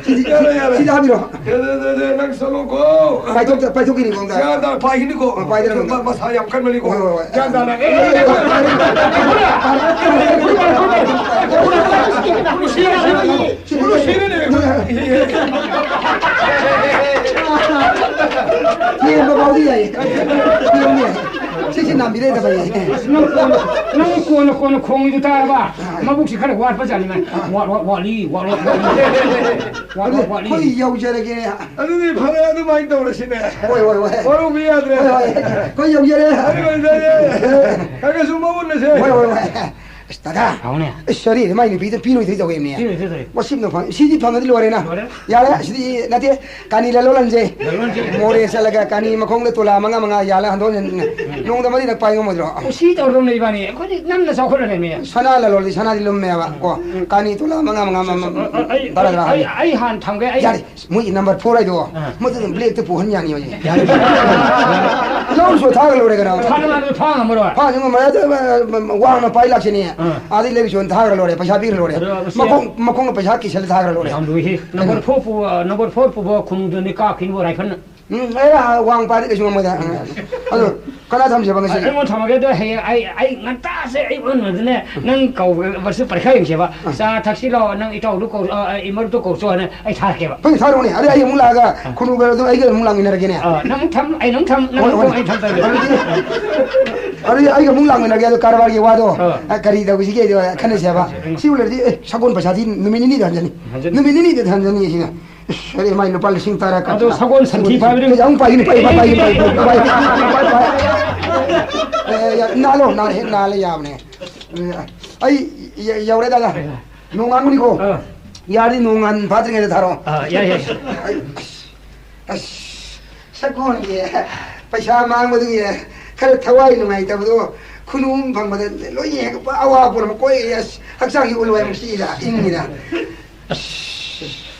ꯁꯤꯗꯤ, ꯌꯥꯔꯦ, ꯌꯥꯔꯦ꯫ ꯁꯤꯗ ꯍꯥꯞꯄꯤꯔꯣ꯫ ꯌꯥꯔꯦ, ꯌꯥꯔꯦ, ꯌꯥꯔꯦ, ꯅꯪ ꯆꯠꯂꯣꯀꯣ꯫ ꯄꯥꯏꯊꯣꯛ-, ꯄꯥꯏꯊꯣꯛꯈꯤꯅꯤ ꯃꯉꯣꯟꯗ꯫ ꯒ꯭ꯌꯥꯟ ꯇꯥ-, ꯄꯥꯏꯈꯤꯅꯤꯀꯣ꯫ ꯑꯣ, ꯄꯥꯏꯗꯅ ꯃ-, ꯃꯁꯥ ꯌꯥꯝ ꯀꯟꯕꯅꯤꯀꯣ꯫ ꯍꯣꯏ, ꯍꯣꯏ, ꯍꯣꯏ꯫ ꯒ꯭ꯌꯥꯟ ꯇꯥꯅ꯫ ꯑꯦ, ꯑꯦ, ꯑꯦ, ꯑꯦ꯫ ꯁꯤꯕꯨ ꯁꯤꯔꯦꯅꯦ꯫ ꯌꯦꯡꯕ ꯐꯥꯎꯗꯤ ꯌꯥꯏꯌꯦ꯫ ꯌꯦꯡꯕ ꯌꯥꯏ꯫ ꯁꯤꯁꯤ ꯅꯥꯝꯕꯤꯔꯦꯗ ꯐꯩꯌꯦ꯫ ꯑꯁ, ꯅꯪ ꯀꯣꯟꯅ, ꯅꯪ ꯀꯣꯟꯅ, ꯀꯣꯟꯅ ꯈꯣꯡꯉꯤꯗꯨ ꯇꯥꯔꯕ? ꯃꯕꯨꯛꯁꯤ ꯈꯔ ꯋꯥꯠꯄ ꯖꯥꯠꯅꯤ ꯅꯪ꯫ ꯋꯥ-, ꯋꯥ-, ꯋꯥꯠꯂꯤ, ꯋꯥꯠꯂꯤ, ꯋꯥꯠꯂꯤ꯫ ꯋꯥꯠꯂꯤ, ꯋꯥꯠꯂꯤ꯫ ꯑꯩꯈꯣꯏ ꯌꯧꯖꯔꯒꯦ꯫ ꯑꯗꯨꯗꯤ ꯐꯔꯦ, ꯑꯗꯨꯃꯥꯏꯅ ꯇꯧꯔꯁꯤꯅꯦ꯫ ꯍꯣꯏ, ꯍꯣꯏ, ꯍꯣꯏ꯫ ꯋꯥꯔꯧꯕꯤ ꯌꯥꯗ꯭ꯔꯦ꯫ ꯍꯣꯏ, ꯍꯣꯏ꯫ ꯑꯩꯈꯣꯏ ꯌꯧꯖꯔꯦ꯫ ꯐꯔꯦ, ꯐꯔꯦ, ꯐꯔꯦ꯫ ꯈꯔ ꯈꯔꯁꯨ ꯃꯥꯡ ꯎꯟꯅꯁꯦ꯫ ꯍꯣꯏ, ꯍꯣꯏ, ꯍꯣꯏ꯫ ꯗꯥꯗꯥ꯫ ꯍꯥꯎꯅꯦ꯫ ꯑꯁ, ꯁꯣꯔꯤ, ꯃꯥꯏ ꯅꯨꯄꯤꯗ ꯄꯤꯔꯣꯏꯗꯣꯏ ꯇꯧꯋꯦꯃꯤ꯫ ꯄꯤꯔꯣꯏꯗꯣꯏ ꯇꯧꯋꯦ꯫ ꯃꯁꯤꯅ ꯐꯪ-, ꯁꯤꯗꯤ ꯐꯪꯉꯗꯤ ꯂꯣꯏꯔꯦꯅ꯫ ꯂꯣꯏꯔꯦ꯫ ꯌꯥꯔꯦ, ꯁꯤꯗꯤ ꯅꯠꯇꯦ꯫ ꯀꯥꯅꯤ ꯂꯂꯣꯟꯂꯟꯁꯦ꯫ ꯂꯂꯣꯟꯁꯦ꯫ ꯃꯣꯔꯦ ꯆꯠꯂꯒ ꯀꯥꯅꯤ ꯃꯈꯣꯡꯗ ꯇꯣꯂꯥ ꯃꯉꯥ ꯃꯉꯥ ꯌꯥꯜꯂꯒ ꯍꯟꯗꯣꯛ ꯍꯟꯖꯤꯟ ꯎꯝ꯫ ꯅꯣꯡꯃꯗ ꯃꯔꯤꯔꯛ ꯄꯥꯏ ꯉꯝꯃꯣꯏꯗ꯭ꯔꯣ? ꯀꯨꯁꯤ ꯇꯧꯔꯗꯧꯅꯦ ꯏꯕꯥꯅꯤ꯫ ꯑꯩꯈꯣꯏꯗꯤ ꯅꯝꯅ ꯆꯥꯎꯈꯠꯂꯅꯦꯃꯤ꯫ ꯁꯅꯥ ꯂꯂꯣꯟꯗꯤ ꯁꯅꯥꯗꯤ ꯂꯨꯝꯃꯦꯕ ꯀꯣ꯫ ꯎꯝ꯫ ꯀꯥꯅꯤ ꯇꯣꯂꯥ ꯃꯉꯥ ꯃꯉꯥ ꯃ-, ꯃ-, ꯑ, ꯑ, ꯑꯩ, ꯇꯔꯥ ꯇꯔꯥ ꯑꯩ, ꯍꯥꯏꯌꯦ꯫ ꯑꯩ ꯍꯥꯟꯅ ꯊꯝꯒꯦ, ꯑꯩ ꯌꯥꯔꯦ꯫ ꯃꯣꯏꯒꯤ number four ꯍꯥꯏꯗꯣ, ꯑꯥ꯫ ꯃꯗꯨ ꯑꯗꯨꯝ black ꯇ ꯄꯨꯍꯟ ꯌꯥꯅꯤ ꯍꯧꯖꯤꯛ꯫ ꯌꯥꯅꯤ꯫ ꯂꯧꯔꯁꯨ ꯊꯥꯒ ꯂꯣꯏꯔꯦ ꯀꯩꯅꯣ꯫ ꯊꯥ ꯃꯉꯥꯗꯨ ꯐꯥ ꯉꯝꯃꯔꯣꯏ꯫ ꯐꯥ ꯉꯝꯃꯔꯣꯏ꯫ ꯑꯗꯨ, ꯑ, ꯑ, ꯋꯥꯡꯅ ꯄꯥꯏ ꯂꯥꯛꯁꯤꯅꯤ꯫ ꯑꯥ꯫ ꯑꯗꯩ ꯂꯩꯔꯁꯨ ꯊꯥꯒ ꯂꯣꯏꯔꯦ, ꯄꯩꯁꯥ ꯄꯤꯈ꯭ꯔ ꯂꯣꯏꯔꯦ꯫ ꯑꯗꯣ ꯃꯁꯤ ꯃꯈꯣꯡ, ꯃꯈꯣꯡꯅ ꯄꯩꯁꯥ ꯀꯤꯁꯜꯂ ꯊꯥꯒ ꯂꯣꯏꯔꯦ꯫ ꯌꯥꯝ ꯂꯨꯏꯍꯦ꯫ Number four ꯄꯨꯕ, number four ꯄꯨꯕ ꯈꯨꯅꯨꯗꯨꯅꯤ ꯀꯥꯞꯈꯤꯅꯕ rifle ꯅ꯫ ꯎꯝ, ꯑꯦ, ꯋꯥꯡ ꯄꯥꯏꯗꯤ ꯀꯩꯁꯨ ꯉꯝꯃꯣꯏꯗ꯫ ꯑꯗꯨ ꯀꯅꯥ ꯊꯝꯁꯦꯕ ꯉꯁꯤ? ꯑꯩꯉꯣꯟꯗ ꯊꯝꯃꯒꯦ꯫ ꯑꯗꯣ ꯍꯌꯦꯡ ꯑꯩ, ꯑꯩ ꯉꯟꯇꯥꯁꯦ ꯑꯩ ꯑꯣꯟꯕꯗꯅꯦ, ꯅꯪ ꯀꯧꯕꯁꯨ ꯄꯔꯤꯈꯥ ꯌꯦꯡꯁꯦꯕ꯫ ꯑꯥ꯫ ꯆꯥ ꯊꯛꯁꯤ ꯂꯥꯛꯑꯣ, ꯅꯪ ꯏꯇꯥꯎꯗꯨ ꯀꯧ-, ꯑ, ꯑ, ꯏꯃꯧꯗꯨ ꯀꯧꯔꯨꯆꯣ ꯍꯥꯏꯅ ꯑꯩ ꯊꯥꯔꯛꯀꯦꯕ꯫ ꯍꯣꯏ, ꯊꯥꯔꯛꯎꯅꯦ꯫ ꯑꯗꯩ ꯑꯩ ꯑꯃꯨꯛ ꯂꯥꯛꯑꯒ ꯑꯥ꯫ ꯈꯨꯅꯨꯒ ꯑꯗꯨꯝ ꯑꯩꯒ ꯑꯃꯨꯛ ꯂꯥꯛꯃꯤꯟꯅꯔꯒꯦꯅꯦ꯫ ꯑꯥ, ꯅꯪ ꯑꯃꯨꯛ ꯊꯝ, ꯑꯩ ꯅꯪ ꯊꯝ, ꯅꯪ ꯍꯣꯏ, ꯑꯃꯨꯛ ꯍꯣꯏ꯫ ꯊꯝ, ꯑꯩ ꯊꯝ ꯇꯧꯔꯒꯦ꯫ ꯑꯗꯨꯗꯤ, ꯑꯗꯨꯗꯤ ꯑꯩꯒ ꯑꯃꯨꯛ ꯂꯥꯛꯃꯤꯟꯅꯔꯒꯦ꯫ ꯑꯗꯣ ꯀꯔꯕꯥꯔꯒꯤ ꯋꯥꯗꯣ, ꯑꯥ꯫ ꯑ, ꯀꯔꯤ ꯇꯧꯁꯤꯒꯦꯗꯣ ꯈꯟꯅꯁꯦꯕ꯫ ꯎꯝ꯫ ꯁꯤꯕꯨ ꯂꯩꯔꯗꯤ, ꯑꯦ, ꯁꯒꯣꯜ ꯄꯩꯁꯥꯗꯤ ꯅꯨꯃꯤꯠ ꯅꯤꯅꯤꯗ ꯍꯟꯖꯅꯤ꯫ ꯍꯟꯖꯅꯤ꯫ ꯅꯨꯃꯤꯠ ꯅꯤꯅꯤꯗ ꯍꯟꯖꯅꯤ ꯁꯤꯅ꯫ ꯑꯁ, ꯑꯔꯦ, ꯃꯥꯏ ꯂꯨꯄꯥ ꯂꯤꯁꯤꯡ ꯇꯔꯥ ꯀꯠ-, ꯑꯗꯣ ꯁꯒꯣꯜ ꯁꯟꯊꯤ ꯐꯥꯏꯕꯗꯤ ꯑꯃꯨꯛ ꯄꯥꯏꯒꯅꯤ, ꯄꯥꯏ, ꯄꯥꯏ, ꯄꯥꯏ, ꯄꯥꯏ, ꯄꯥꯏ, ꯄꯥꯏ, ꯄꯥꯏ꯫ ꯑꯦ, ꯌꯥ-, ꯅꯥꯜꯂꯣ, ꯅꯥꯜ-, ꯍꯦꯛ ꯅꯥꯜꯂꯦ ꯌꯥꯕꯅꯦ꯫ ꯑꯦ, ꯑꯩ ꯌ-, ꯌꯧꯔꯦ, ꯗꯥꯗꯥ꯫ ꯅꯣꯡꯉꯥꯟꯕꯅꯤꯀꯣ꯫ ꯑꯥ꯫ ꯌꯥꯔꯗꯤ ꯅꯣꯡꯉꯥꯟ ꯐꯥꯗ꯭ꯔꯤꯉꯩꯗ ꯊꯥꯔꯛꯑꯣ꯫ ꯑꯥ, ꯌꯥꯏ, ꯌꯥꯏ꯫ ꯑꯩ, ꯑꯁ, ꯑꯁ, ꯁꯒꯣꯜꯒꯤ ꯄꯩꯁꯥ ꯃꯥꯡꯕꯗꯨꯒꯤ ꯈꯔ ꯊꯋꯥꯏ ꯅꯨꯡꯉꯥꯏꯇꯕꯗꯣ ꯈꯨꯅꯨ ꯑꯃ ꯐꯪꯕꯗ ꯂꯣꯏ ꯍꯦꯛ ꯑꯋꯥꯕ ꯄꯨꯝꯅꯃꯛ ꯀꯣꯛꯏ꯫ ꯑꯁ, ꯍꯛꯆꯥꯡꯒꯤ ꯎꯜꯋꯥꯏ ꯑꯃꯨꯛ ꯁꯤꯛꯏꯗ, ꯏꯪꯉꯤꯗ꯫ ꯑꯁ,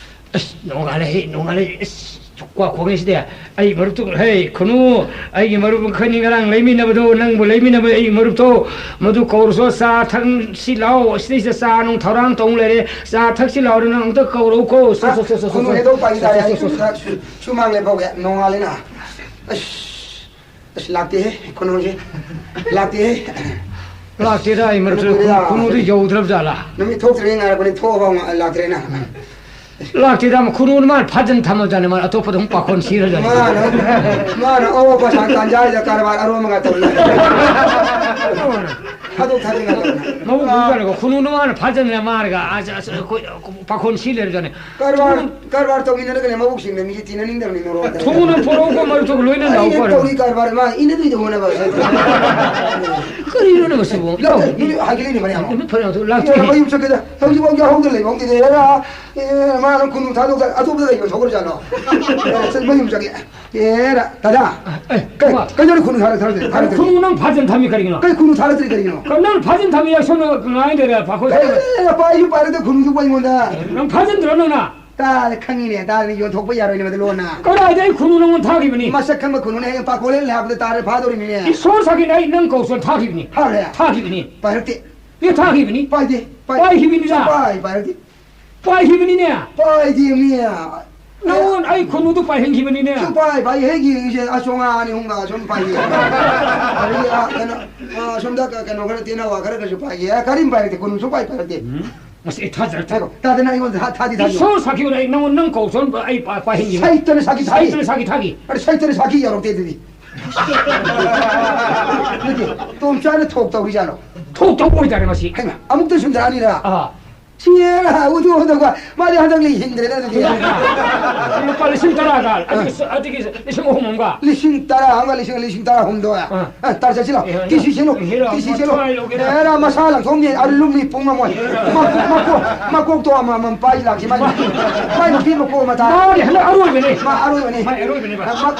ꯑꯁ, ꯅꯣꯡꯉꯥꯜꯂꯦ, ꯍꯦ, ꯅꯣꯡꯉꯥꯜꯂꯦ꯫ ꯑꯁ, ꯀ꯭ꯋꯥ ꯈꯣꯡꯉꯦ ꯁꯤꯗꯤ꯫ ꯑꯩ ꯃꯔꯨꯞꯇꯨ, ꯍꯦ, ꯈꯨꯅꯨ, ꯑꯩꯒꯤ ꯃꯔꯨꯞ ꯑꯩꯈꯣꯏꯅꯤ ꯉꯔꯥꯡ ꯂꯩꯃꯤꯟꯅꯕꯗꯣ, ꯅꯪꯕꯨ ꯂꯩꯃꯤꯟꯅꯕ ꯑꯩꯒꯤ ꯃꯔꯨꯞꯇꯣ, ꯃꯗꯨ ꯀꯧꯔꯁꯨ ꯆꯥ ꯊꯛꯁꯤ ꯂꯥꯎ, ꯁꯤꯗꯩꯁꯤꯗ ꯆꯥ ꯅꯨꯡ ꯊꯧꯔꯥꯡ ꯇꯧ ꯂꯩꯔꯦ, ꯆꯥ ꯊꯛꯁꯤ ꯂꯥꯎꯗ ꯅꯪ ꯑꯝꯇ ꯀꯧꯔꯛꯎꯀꯣ꯫ ꯁꯣ, ꯁꯣ, ꯁꯣ, ꯁꯣ, ꯁꯣ, ꯈꯨꯅꯨ ꯁꯣ꯫ ꯍꯦꯛꯇ ꯄꯥꯏꯈꯤꯗꯥꯏ? ꯁꯣ, ꯁꯣ, ꯁꯣ, ꯁꯣ꯫ ꯑꯩ ꯁꯨ-, ꯁꯨ-, ꯁꯨꯃꯥꯡ ꯂꯦꯞꯍꯧꯒꯦ, ꯅꯣꯡꯉꯥꯜꯂꯦꯅ꯫ ꯑꯁ, ꯑꯁ, ꯂꯥꯛꯇꯦꯍꯦ, ꯈꯨꯅꯨꯁꯦ꯫ ꯂꯥꯛꯇꯦꯗ, ꯑꯩ ꯃꯔꯨꯞꯁꯨ ꯅꯨꯃꯤꯠ ꯈꯨꯅꯨꯗꯨ ꯌꯧꯗ꯭ꯔꯕ ꯖꯥꯠꯂꯥ? ꯅꯨꯃꯤꯠ ꯊꯣꯛꯇ꯭ꯔꯤꯉꯩ ꯉꯥꯏꯔꯛꯄꯅꯤ, ꯊꯣꯛꯑꯕ ꯉ-, ꯂꯥꯛꯇ꯭ꯔꯦꯅ꯫ ꯂꯥꯛꯇꯦꯗ, ꯃꯥ ꯈꯨꯅꯨꯗꯨ ꯃꯥꯅ ꯐꯥꯖꯤꯟ ꯊꯝꯃꯖꯥꯠꯅꯤ, ꯃꯥꯅ ꯑꯇꯣꯞꯄꯗ ꯑꯃꯨꯛ ꯄꯥꯈꯣꯟ ꯁꯤꯔꯖꯥꯠꯅꯤ꯫ ꯃꯥꯅ, ꯃꯥꯅ ꯑꯋꯥꯕ ꯁꯥ ꯇꯥꯟꯖꯥꯁꯤꯗ ꯀꯔꯕꯥꯔ ꯑꯔꯣꯟꯕꯒ ꯇꯧꯔꯤ꯫ ꯊꯥꯗꯣꯛ ꯊꯥꯖꯤꯟ ꯉꯥꯛꯇꯅ꯫ ꯃꯕꯨꯛ ꯐꯕ ꯖꯥꯠꯅꯤꯀꯣ, ꯈꯨꯅꯨ ꯅꯃꯥꯅ ꯐꯥꯖꯟꯗꯅ ꯃꯥꯔꯒ, ꯑꯁ, ꯑꯁ, ꯑꯩꯈꯣꯏ ꯄꯥꯈꯣꯟ ꯁꯤ ꯂꯩꯔꯖꯥꯠꯅꯤ꯫ ꯀꯔꯕꯥꯔ, ꯀꯔꯕꯥꯔ ꯇꯧꯃꯤꯟꯅꯔꯒꯅꯦ ꯃꯕꯨꯛꯁꯤꯡꯗ ꯃꯤꯁꯦ ꯇꯤꯟꯅꯅꯤꯡꯗꯕꯅꯤ ꯅꯣꯔꯣꯛꯇ꯫ ꯊꯨꯅ ꯄꯨꯔꯛꯎꯀꯣ, ꯃꯔꯨꯞ ꯊꯣꯛ ꯂꯣꯏꯅ ꯑꯩꯅ ꯂꯥꯛꯎꯀꯣ꯫ ꯇꯧꯔꯤ ꯀꯔꯕꯥꯔ ꯃꯥ ꯏꯟꯅꯗꯣꯏꯗ ꯍꯣꯠꯅꯕ꯫ ꯀꯔꯤꯅꯣꯅꯦ ꯃꯁꯤꯕꯨ? ꯂꯥꯛꯇꯦ, ꯅꯨꯃꯤꯠ ꯍꯥꯏꯒꯠꯂꯤꯅꯦ ꯃꯌꯥꯝ꯫ ꯅꯨꯃꯤꯠ ꯐꯔ ꯂꯥꯛꯇꯦ꯫ ꯃꯌꯨꯝ ꯆꯠꯀꯦꯗ꯫ ꯍꯧꯖꯤꯛꯐꯥꯎ ꯌꯥꯍꯧꯗ ꯂꯩꯕ ꯈꯪꯗꯦ꯫ ꯑꯦꯔꯥ, ꯑꯦ, ꯃꯥꯅ ꯈꯨꯅꯨ ꯊꯥꯗꯣꯛꯇ ꯑꯇꯣꯞꯄꯗ ꯂꯩꯕ ꯊꯣꯛꯈ꯭ꯔꯖꯥꯠꯂꯣ? ꯑꯦ, ꯆꯠ-, ꯃꯌꯨꯝ ꯆꯠꯀꯦ꯫ ꯑꯦꯔꯥ, ꯇꯥꯗꯥ꯫ ꯑꯦ, ꯀꯩ, ꯀꯃ-, ꯀꯩꯗꯧꯔꯦ ꯈꯨꯅꯨ ꯊꯥꯔꯛ-, ꯊꯥꯔꯛꯇ꯭ꯔꯤ? ꯈꯨꯅꯨ ꯅꯪ ꯐꯥꯖꯟ ꯊꯝꯃꯤ ꯀꯔꯤꯒꯤꯅꯣ? ꯀꯩ ꯈꯨꯅꯨ ꯊꯥꯔꯛꯇ꯭ꯔꯤ ꯀꯔꯤꯒꯤꯅꯣ? ꯀ-, ꯅꯪ ꯐꯥꯖꯟ ꯊꯝꯃꯤ, ꯑꯩ ꯁꯣꯝꯗ ꯉꯥꯏ ꯂꯩꯔꯦ, ꯄꯥꯈꯣꯏ꯫ ꯑꯦ, ꯄꯥꯏꯁꯨ ꯄꯥꯏꯔꯛꯇꯦ ꯈꯨꯅꯨꯗꯨꯕꯨ ꯑꯩꯉꯣꯟꯗ꯫ ꯅꯪ ꯐꯥꯖꯟꯗ꯭ꯔꯣ ꯅꯪꯅ? ꯇꯥꯔꯦ, ꯈꯪꯉꯤꯅꯦ, ꯇꯥꯔꯦ, ꯌꯣꯟꯊꯣꯛꯄ ꯌꯥꯔꯣꯏꯅꯦ ꯃꯗꯨ ꯂꯣꯟꯅ꯫ ꯀꯗꯥꯏꯗ ꯑꯩ ꯈꯨꯅꯨ ꯅꯪꯉꯣꯟꯗ ꯊꯥꯈꯤꯕꯅꯤ? ꯃꯁꯛ ꯈꯪꯕ ꯈꯨꯅꯨꯅꯦ, ꯍꯌꯦꯡ ꯄꯥꯈꯣꯂꯦ ꯂꯩꯍꯥꯞꯄꯗ ꯇꯥꯔꯦ, ꯐꯥꯗꯧꯔꯤꯃꯤꯅꯦ꯫ ꯏꯁꯣꯔ ꯁꯥꯈꯤꯅꯤ, ꯑꯩ ꯅꯪ ꯀꯧꯁꯨ ꯊꯥꯈꯤꯕꯅꯤ꯫ ꯊꯥꯈ꯭ꯔꯦ? ꯊꯥꯈꯤꯕꯅꯤ꯫ ꯄꯥꯏꯔꯛꯇꯦ꯫ ꯑꯦ, ꯊꯥꯈꯤꯕꯅꯤ꯫ ꯄꯥꯏꯗꯦ, ꯄꯥꯏꯗꯦ꯫ ꯄꯥꯏꯈꯤꯕꯅꯤꯗ꯫ ꯁꯨꯡꯄꯥꯏ ꯄꯥꯏꯔꯛꯇꯦ꯫ ꯄꯥꯏꯈꯤꯕꯅꯤꯅꯦ꯫ ꯄꯥꯏꯗꯦꯃꯤ꯫ ꯅꯉꯣꯟ ꯑꯩ ꯈꯨꯅꯨꯗꯨ ꯄꯥꯏꯍꯟꯈꯤꯕꯅꯤꯅꯦ꯫ ꯁꯨꯡꯄꯥꯏ ꯄꯥꯏ ꯍꯦꯛ ꯌꯦꯡꯉꯤꯁꯦ ꯑꯆꯣꯉꯥ ꯑꯅꯤ ꯑꯍꯨꯝꯒ ꯁꯨꯝ ꯄꯥꯏꯌꯦ꯫ ꯑꯗꯒꯤ, ꯑ, ꯀꯩꯅꯣ, ꯑ, ꯑꯁꯣꯝꯗ ꯀ-, ꯀꯩꯅꯣ ꯈꯔ ꯇꯦꯟꯅꯋꯥ ꯈꯔꯒꯁꯨ ꯄꯥꯏꯌꯦ꯫ ꯀꯔꯤꯝ ꯄꯥꯏꯔꯛꯇꯦ, ꯈꯨꯅꯨ ꯁꯨꯡꯄꯥꯏ ꯄꯥꯏꯔꯛꯇꯦ꯫ ꯎꯝ꯫ ꯃꯁꯤ ꯑꯩ ꯊꯥꯖꯔꯛꯇꯦ꯫ ꯉꯥꯏꯈꯣ, ꯇꯥꯗꯅ ꯑꯩꯉꯣꯟꯗ ꯊꯥ-, ꯊꯥꯗꯤ ꯊꯥꯗꯤ꯫ ꯏꯁꯣꯔ ꯁꯥꯈꯤ ꯑꯣꯏꯅ ꯑꯩ ꯅꯉꯣꯟ ꯅꯪ ꯀꯧ ꯁꯣꯝ ꯑꯩ ꯄꯥ-, ꯄꯥꯏꯍꯟꯈꯤꯕꯅꯤ꯫ ꯁꯩꯇꯅ ꯁꯥꯈꯤ ꯁꯥꯈꯤ꯫ ꯁꯩꯇꯅ ꯁꯥꯈꯤ ꯊꯥꯈꯤ꯫ ꯑꯗ ꯁꯩꯇꯅ ꯁꯥꯈꯤ ꯌꯧꯔꯛꯇꯦ ꯑꯗꯨꯗꯤ꯫ ꯅꯠꯇꯦ, ꯇꯣꯝꯆꯥꯅ ꯊꯣꯛ ꯇꯧꯔꯤꯖꯥꯠꯂꯣ? ꯊꯣꯛ ꯇꯧꯕ ꯑꯣꯏꯇꯥꯔꯦ ꯃꯁꯤ꯫ ꯍꯩꯃꯥ, ꯑꯃꯨꯛꯇ ꯁꯨꯟꯗ꯭ꯔꯥꯅꯤꯔ? ꯑꯥ꯫ ꯁꯤꯔ ꯎꯗꯨ ꯎꯗꯨꯒ ꯃꯥꯗꯤ ꯍꯟꯗꯛ ꯂꯩ ꯍꯤꯡꯗ꯭ꯔꯦꯗ ꯑꯗꯨꯗꯤ꯫ ꯂꯨꯄꯥ ꯂꯤꯁꯤꯡ ꯇꯔꯥꯒ, ꯑꯗꯒꯤ, ꯑꯗꯒꯤ ꯂꯤꯁꯤꯡ ꯑꯍꯨꯝ ꯑꯃꯒ꯫ ꯂꯤꯁꯤꯡ ꯇꯔꯥ ꯑꯃꯒ ꯂꯤꯁꯤꯡ, ꯂꯤꯁꯤꯡ ꯇꯔꯥ ꯍꯨꯝꯗꯣꯏ꯫ ꯑꯥ꯫ ꯑ, ꯇꯔꯥ ꯆꯠꯁꯤꯜꯂꯣ꯫ ꯑꯦ, ꯀꯤꯁꯤ ꯁꯤꯜꯂꯣ꯫ ꯍꯦꯔꯣ, ꯀꯤꯁꯤ ꯁꯤꯜꯂꯣ꯫ ꯃꯊ꯭ꯋꯥꯏ ꯂꯧꯒꯦꯔꯥ? ꯑꯦꯔꯥ, ꯃꯁꯥ ꯂꯪꯊꯣꯛꯅꯤ, ꯑꯗꯨ ꯂꯨꯝꯅꯤ ꯄꯨꯡ ꯑꯃꯣꯏ꯫ ꯃꯀꯣꯛ, ꯃꯀꯣꯛ, ꯃꯀꯣꯛꯇꯣ ꯑꯃꯃꯝ ꯄꯥꯏ ꯂꯥꯛꯁꯤ꯫ ꯃꯥꯏ, ꯃꯥꯏ ꯅꯨꯄꯤ ꯃꯀꯣꯛ ꯑꯃ ꯇꯥꯔꯦ꯫ ꯃꯥꯅꯦ, ꯍꯟꯗꯛ ꯑꯔꯣꯏꯕꯅꯦ꯫ ꯃꯥ ꯑꯔꯣꯏꯕꯅꯦ꯫ ꯃꯥꯏ ꯑꯔꯣꯏꯕꯅꯦꯕ꯫ ꯑ, ꯃ-,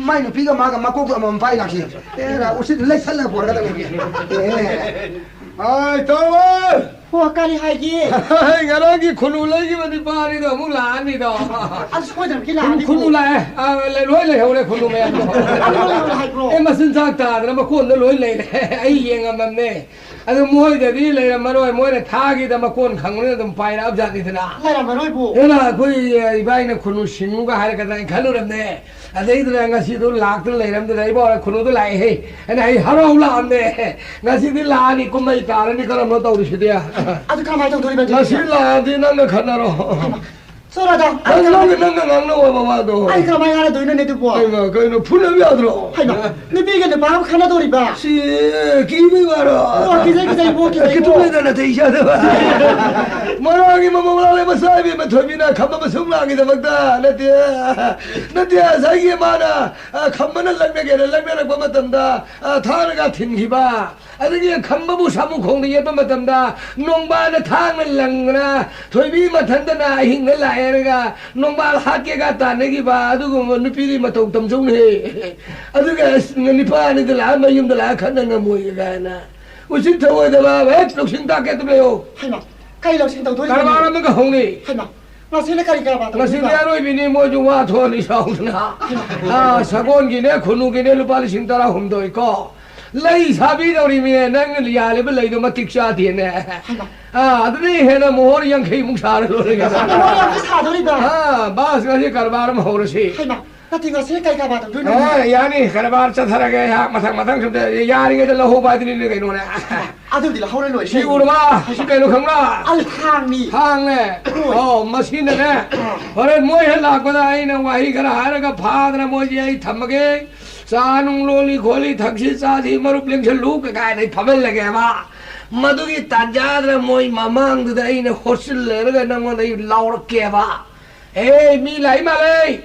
ꯃꯥꯏ ꯅꯨꯄꯤꯒ ꯃꯥꯒ ꯃꯀꯣꯛꯇꯣ ꯑꯃꯃꯝ ꯄꯥꯏ ꯂꯥꯛꯁꯤ꯫ ꯑꯦꯔꯥ, ꯎꯁꯤꯠ ꯂꯩꯁꯜꯂ ꯄꯨꯔꯛꯀꯗꯕꯅꯤ꯫ ꯑꯦ꯫ ꯍꯥꯏ, ꯇꯧꯔꯣ! ꯑꯣ, ꯀꯔꯤ ꯍꯥꯏꯒꯦ? ꯉꯔꯥꯡꯒꯤ ꯈꯨꯅꯨ ꯂꯩꯈꯤꯕ ꯅꯤꯄꯥꯅꯤꯗꯣ ꯑꯃꯨꯛ ꯂꯥꯛꯑꯅꯤꯗꯣ꯫ ꯑꯗꯨ ꯁꯣꯏꯗꯅ ꯈꯤꯜꯂꯛꯑꯅꯤ꯫ ꯈꯨꯅꯨ ꯂꯥꯛꯑꯦ꯫ ꯑꯥ, ꯂꯩ-, ꯂꯣꯏ ꯂꯩꯍꯧꯔꯦ ꯈꯨꯅꯨ ꯃꯌꯥꯝꯗꯣ꯫ ꯑꯗꯨ ꯂꯣꯏ ꯂꯩꯍꯧꯔꯦ ꯍꯥꯏꯕ꯭ꯔꯣ? ꯑꯦ, ꯃꯆꯤꯟꯖꯥꯛ ꯇꯥꯗꯅ ꯃꯀꯣꯟꯗ ꯂꯣꯏ ꯂꯩꯔꯦ꯫ ꯑꯩ ꯌꯦꯡꯉꯝꯃꯝꯅꯦ꯫ ꯑꯗꯨ ꯃꯣꯏꯗꯗꯤ ꯂꯩꯔꯝꯃꯔꯣꯏ꯫ ꯃꯣꯏꯅ ꯊꯥꯒꯤꯗ ꯃꯀꯣꯟ ꯈꯪꯕꯅꯤꯅ ꯑꯗꯨꯝ ꯄꯥꯏꯔꯛꯑꯕ ꯖꯥꯠꯅꯤꯗꯅ꯫ ꯂꯩꯔꯝꯃꯔꯣꯏꯕꯨ꯫ ꯑꯗꯨꯅ ꯑꯩꯈꯣꯏ, ꯑ, ꯏꯕꯥꯏꯅ ꯈꯨꯅꯨ ꯁꯤꯡꯉꯨꯒ ꯍꯥꯏꯔꯛꯀꯗ꯭ꯔꯥ ꯍꯥꯏꯅ ꯈꯜꯂꯨꯔꯝꯅꯦ꯫ ꯑꯗꯩꯗꯨꯗ ꯉꯁꯤꯗꯣ ꯂꯥꯛꯇꯅ ꯂꯩꯔꯝꯗꯨꯗ ꯑꯩꯕꯣ ꯈꯨꯅꯨꯗꯣ ꯂꯥꯛꯑꯦꯍꯦ꯫ ꯑꯩꯅ ꯑꯩ ꯍꯔꯥꯎ ꯂꯥꯛꯑꯝꯅꯦ꯫ ꯉꯁꯤꯗꯤ ꯂꯥꯛꯑꯅꯤ, ꯀꯨꯝꯍꯩ ꯇꯥꯔꯅꯤ, ꯀꯔꯝꯅꯣ ꯇꯧꯔꯤꯁꯤꯗꯤ? ꯑꯗꯨ ꯀꯃꯥꯏꯅ ꯇꯧꯗꯣꯔꯤꯕ ꯑꯗꯨꯗꯤ? ꯉꯁꯤ ꯂꯥꯛꯑꯗꯤ ꯅꯪꯒ ꯈꯠꯅꯔꯣ꯫ ꯍꯩꯃꯥ, ꯆꯠꯂꯣꯗ꯫ ꯅꯪ, ꯅꯪ, ꯅꯪꯒ ꯉꯥꯡꯅꯧ ꯍꯥꯏꯕ ꯋꯥꯗꯣ꯫ ꯑꯩ ꯀꯔꯝꯍꯥꯏꯅ ꯉꯥꯡꯅꯗꯣꯏꯅꯣꯅꯦ ꯑꯗꯨꯕꯣ? ꯀꯩꯅꯣ, ꯀꯩꯅꯣ, ꯐꯨꯅꯕ ꯌꯥꯗ꯭ꯔꯣ? ꯍꯩꯃꯥ, ꯅꯨꯄꯤꯒ ꯅꯨꯄꯥꯒ ꯈꯠꯅꯗꯧꯔꯤꯕ? ꯁꯤ, ꯀꯤꯕꯩ ꯋꯥꯔꯣ? ꯑꯣ, ꯀꯤꯖꯩ, ꯀꯤꯖꯩ, ꯏꯕꯣ, ꯀꯤꯖꯩ, ꯏꯕꯣ꯫ ꯀꯤꯊꯨꯞꯂꯦꯗ ꯅꯥꯇꯩ ꯆꯥꯗꯕ꯫ ꯃꯔꯥꯡꯒꯤ ꯃꯃꯧ ꯂꯥꯡꯂꯦ ꯃꯆꯥ ꯏꯕꯦꯝꯃ ꯊꯣꯏꯕꯤꯅ ꯈꯝꯕ ꯃꯁꯨꯝ ꯂꯥꯡꯒꯤꯗꯃꯛꯇ ꯅꯠꯇꯦ꯫ ꯅꯠꯇꯦ, ꯉꯁꯥꯏꯒꯤ ꯃꯥꯅ, ꯑ, ꯈꯝꯕꯅ ꯂꯛꯅꯒꯦꯅ ꯂꯛꯅꯔꯛꯄ ꯃꯇꯝꯗ, ꯑ, ꯊꯥꯡꯅꯒ ꯊꯤꯟꯈꯤꯕ꯫ ꯑꯗꯒꯤ ꯈꯝꯕꯕꯨ ꯁꯥꯃꯨꯈꯣꯡꯗ ꯌꯦꯠꯄ ꯃꯇꯝꯗ ꯅꯣꯡꯕꯥꯜꯅ ꯊꯥꯡꯅ ꯂꯪꯗꯅ ꯊꯣꯏꯕꯤ ꯃꯊꯟꯇꯅ ꯑꯍꯤꯡꯗ ꯂꯥꯛꯑꯦꯔꯒ ꯅꯣꯡꯕꯥꯜ ꯍꯥꯠꯀꯦꯒ ꯇꯥꯟꯅꯈꯤꯕ ꯑꯗꯨꯒꯨꯝꯕ ꯅꯨꯄꯤꯗꯤ ꯃꯇꯧ ꯇꯝꯖꯧꯅꯦ꯫ ꯑꯗꯨꯒ ꯑꯁ, ꯅꯤꯄꯥꯅꯤꯗ ꯂꯥꯛꯑ ꯃꯌꯨꯝꯗ ꯂꯥꯛꯑ ꯈꯠꯅ ꯉꯝꯃꯣꯏ ꯀꯥꯏꯅ꯫ ꯎꯁꯤꯠ ꯊꯑꯣꯏꯗꯕ, ꯍꯦꯛ ꯂꯧꯁꯤꯡ ꯇꯥꯛꯀꯦ ꯑꯗꯨꯝ ꯂꯩꯌꯣ꯫ ꯍꯩꯃꯥ, ꯀꯩ ꯂꯧꯁꯤꯡ ꯇꯧꯗꯣꯔꯤꯕꯅꯣ? ꯀꯔꯕꯥꯔ ꯑꯃꯒ ꯍꯧꯅꯤ꯫ ꯍꯩꯃꯥ, ꯉꯁꯤꯅ ꯀꯔꯤ ꯀꯔꯕꯥꯔ ꯉꯁꯤꯗꯤ ꯇꯧꯗꯣꯔꯤꯕ? ꯑꯔꯣꯏꯕꯤꯅꯤ, ꯃꯣꯏꯁꯨ ꯋꯥ ꯊꯣꯛꯑꯅꯤ ꯁꯥꯎꯗꯅ꯫ ꯍꯩꯃꯥ꯫ ꯑꯥ, ꯁꯒꯣꯜꯒꯤꯅꯦ, ꯈꯨꯟꯅꯨꯒꯤꯅꯦ, ꯂꯨꯄꯥ ꯂꯤꯁꯤꯡ ꯇꯔꯥꯍꯨꯝꯗꯣꯏ ꯀꯣ꯫ ꯂꯩ ꯁꯥꯕꯤꯗꯧꯔꯤꯃꯤꯅꯦ, ꯅꯪꯅ ꯌꯥꯜꯂꯤꯕ ꯂꯩꯗꯣ ꯃꯇꯤꯛ ꯆꯥꯗꯦꯅꯦ꯫ ꯍꯩꯃꯥ꯫ ꯑꯥ, ꯑꯗꯨꯗꯤ ꯍꯦꯟꯅ ꯃꯣꯍꯣꯔ ꯌꯥꯡꯈꯩꯃꯨꯛ ꯁꯥꯔ ꯂꯣꯏꯔꯦ ꯀꯩꯅꯣ꯫ ꯃꯣꯍꯣꯔ ꯌꯥꯡꯈꯩ ꯁꯥꯗꯣꯔꯤꯕ? ꯑꯥ, ꯕꯥꯁ, ꯉꯁꯤ ꯀꯔꯕꯥꯔ ꯑꯃ ꯍꯧꯔꯁꯤ꯫ ꯍꯩꯃꯥ, ꯅꯠꯇꯦ, ꯉꯁꯤ ꯀꯩ ꯀꯔꯕꯥꯔ ꯇꯧꯗꯣꯏꯅꯣ? ꯑꯥ, ꯌꯥꯅꯤ, ꯀꯔꯕꯥꯔ ꯆꯠꯊꯔꯒꯦ ꯑꯩꯍꯥꯛ ꯃꯊꯪ ꯃꯊꯪ ꯁꯨꯝ ꯌꯥꯔꯤꯉꯩꯗ ꯂꯧꯍꯧꯕ ꯍꯥꯏꯗꯨꯅꯤꯅꯦ ꯀꯩꯅꯣꯅꯦ꯫ ꯑꯗꯨꯗꯤ ꯂꯧꯍꯧꯔ ꯂꯣꯏꯔꯦ ꯁꯤ ꯀꯩꯅꯣ꯫ ꯎꯔꯕ? ꯁꯤ ꯀꯩꯅꯣ ꯈꯪꯕ꯭ꯔꯥ? ꯑꯜ ꯊꯥꯡꯅꯤ꯫ ꯊꯥꯡꯅꯦ꯫ ꯍꯣꯏ꯫ ꯑꯣ, ꯃꯁꯤꯅꯅꯦ꯫ ꯑꯥ꯫ ꯍꯣꯔꯦꯟ ꯃꯣꯏ ꯍꯦꯛ ꯂꯥꯛꯄꯗ ꯑꯩꯅ ꯋꯥꯍꯩ ꯈꯔ ꯍꯥꯏꯔꯒ ꯐꯥꯗꯅ ꯃꯣꯏꯁꯦ ꯑꯩ ꯊꯝꯃꯒꯦ꯫ ꯆꯥ ꯅꯨꯡ ꯂꯣꯜꯂꯤ ꯈꯣꯠꯂꯤ ꯊꯛꯁꯤ ꯆꯥꯁꯤ ꯃꯔꯨꯞ ꯂꯦꯡꯁꯜꯂꯨ ꯀꯀꯥꯏꯅ ꯑꯩ ꯐꯝꯍꯜꯂꯒꯦꯕ꯫ ꯃꯗꯨꯒꯤ ꯇꯥꯟꯖꯥꯗꯨꯗ ꯃꯣꯏ ꯃꯃꯥꯡꯗꯨꯗ ꯑꯩꯅ ꯍꯣꯠꯆꯤꯜ ꯂꯩꯔꯒ ꯅꯪꯉꯣꯟꯗ ꯑꯩ ꯂꯥꯎꯔꯛꯀꯦꯕ꯫ "ꯑꯦ, ꯃꯤ ꯂꯥꯛꯏ ꯃꯥꯜꯂꯦ꯫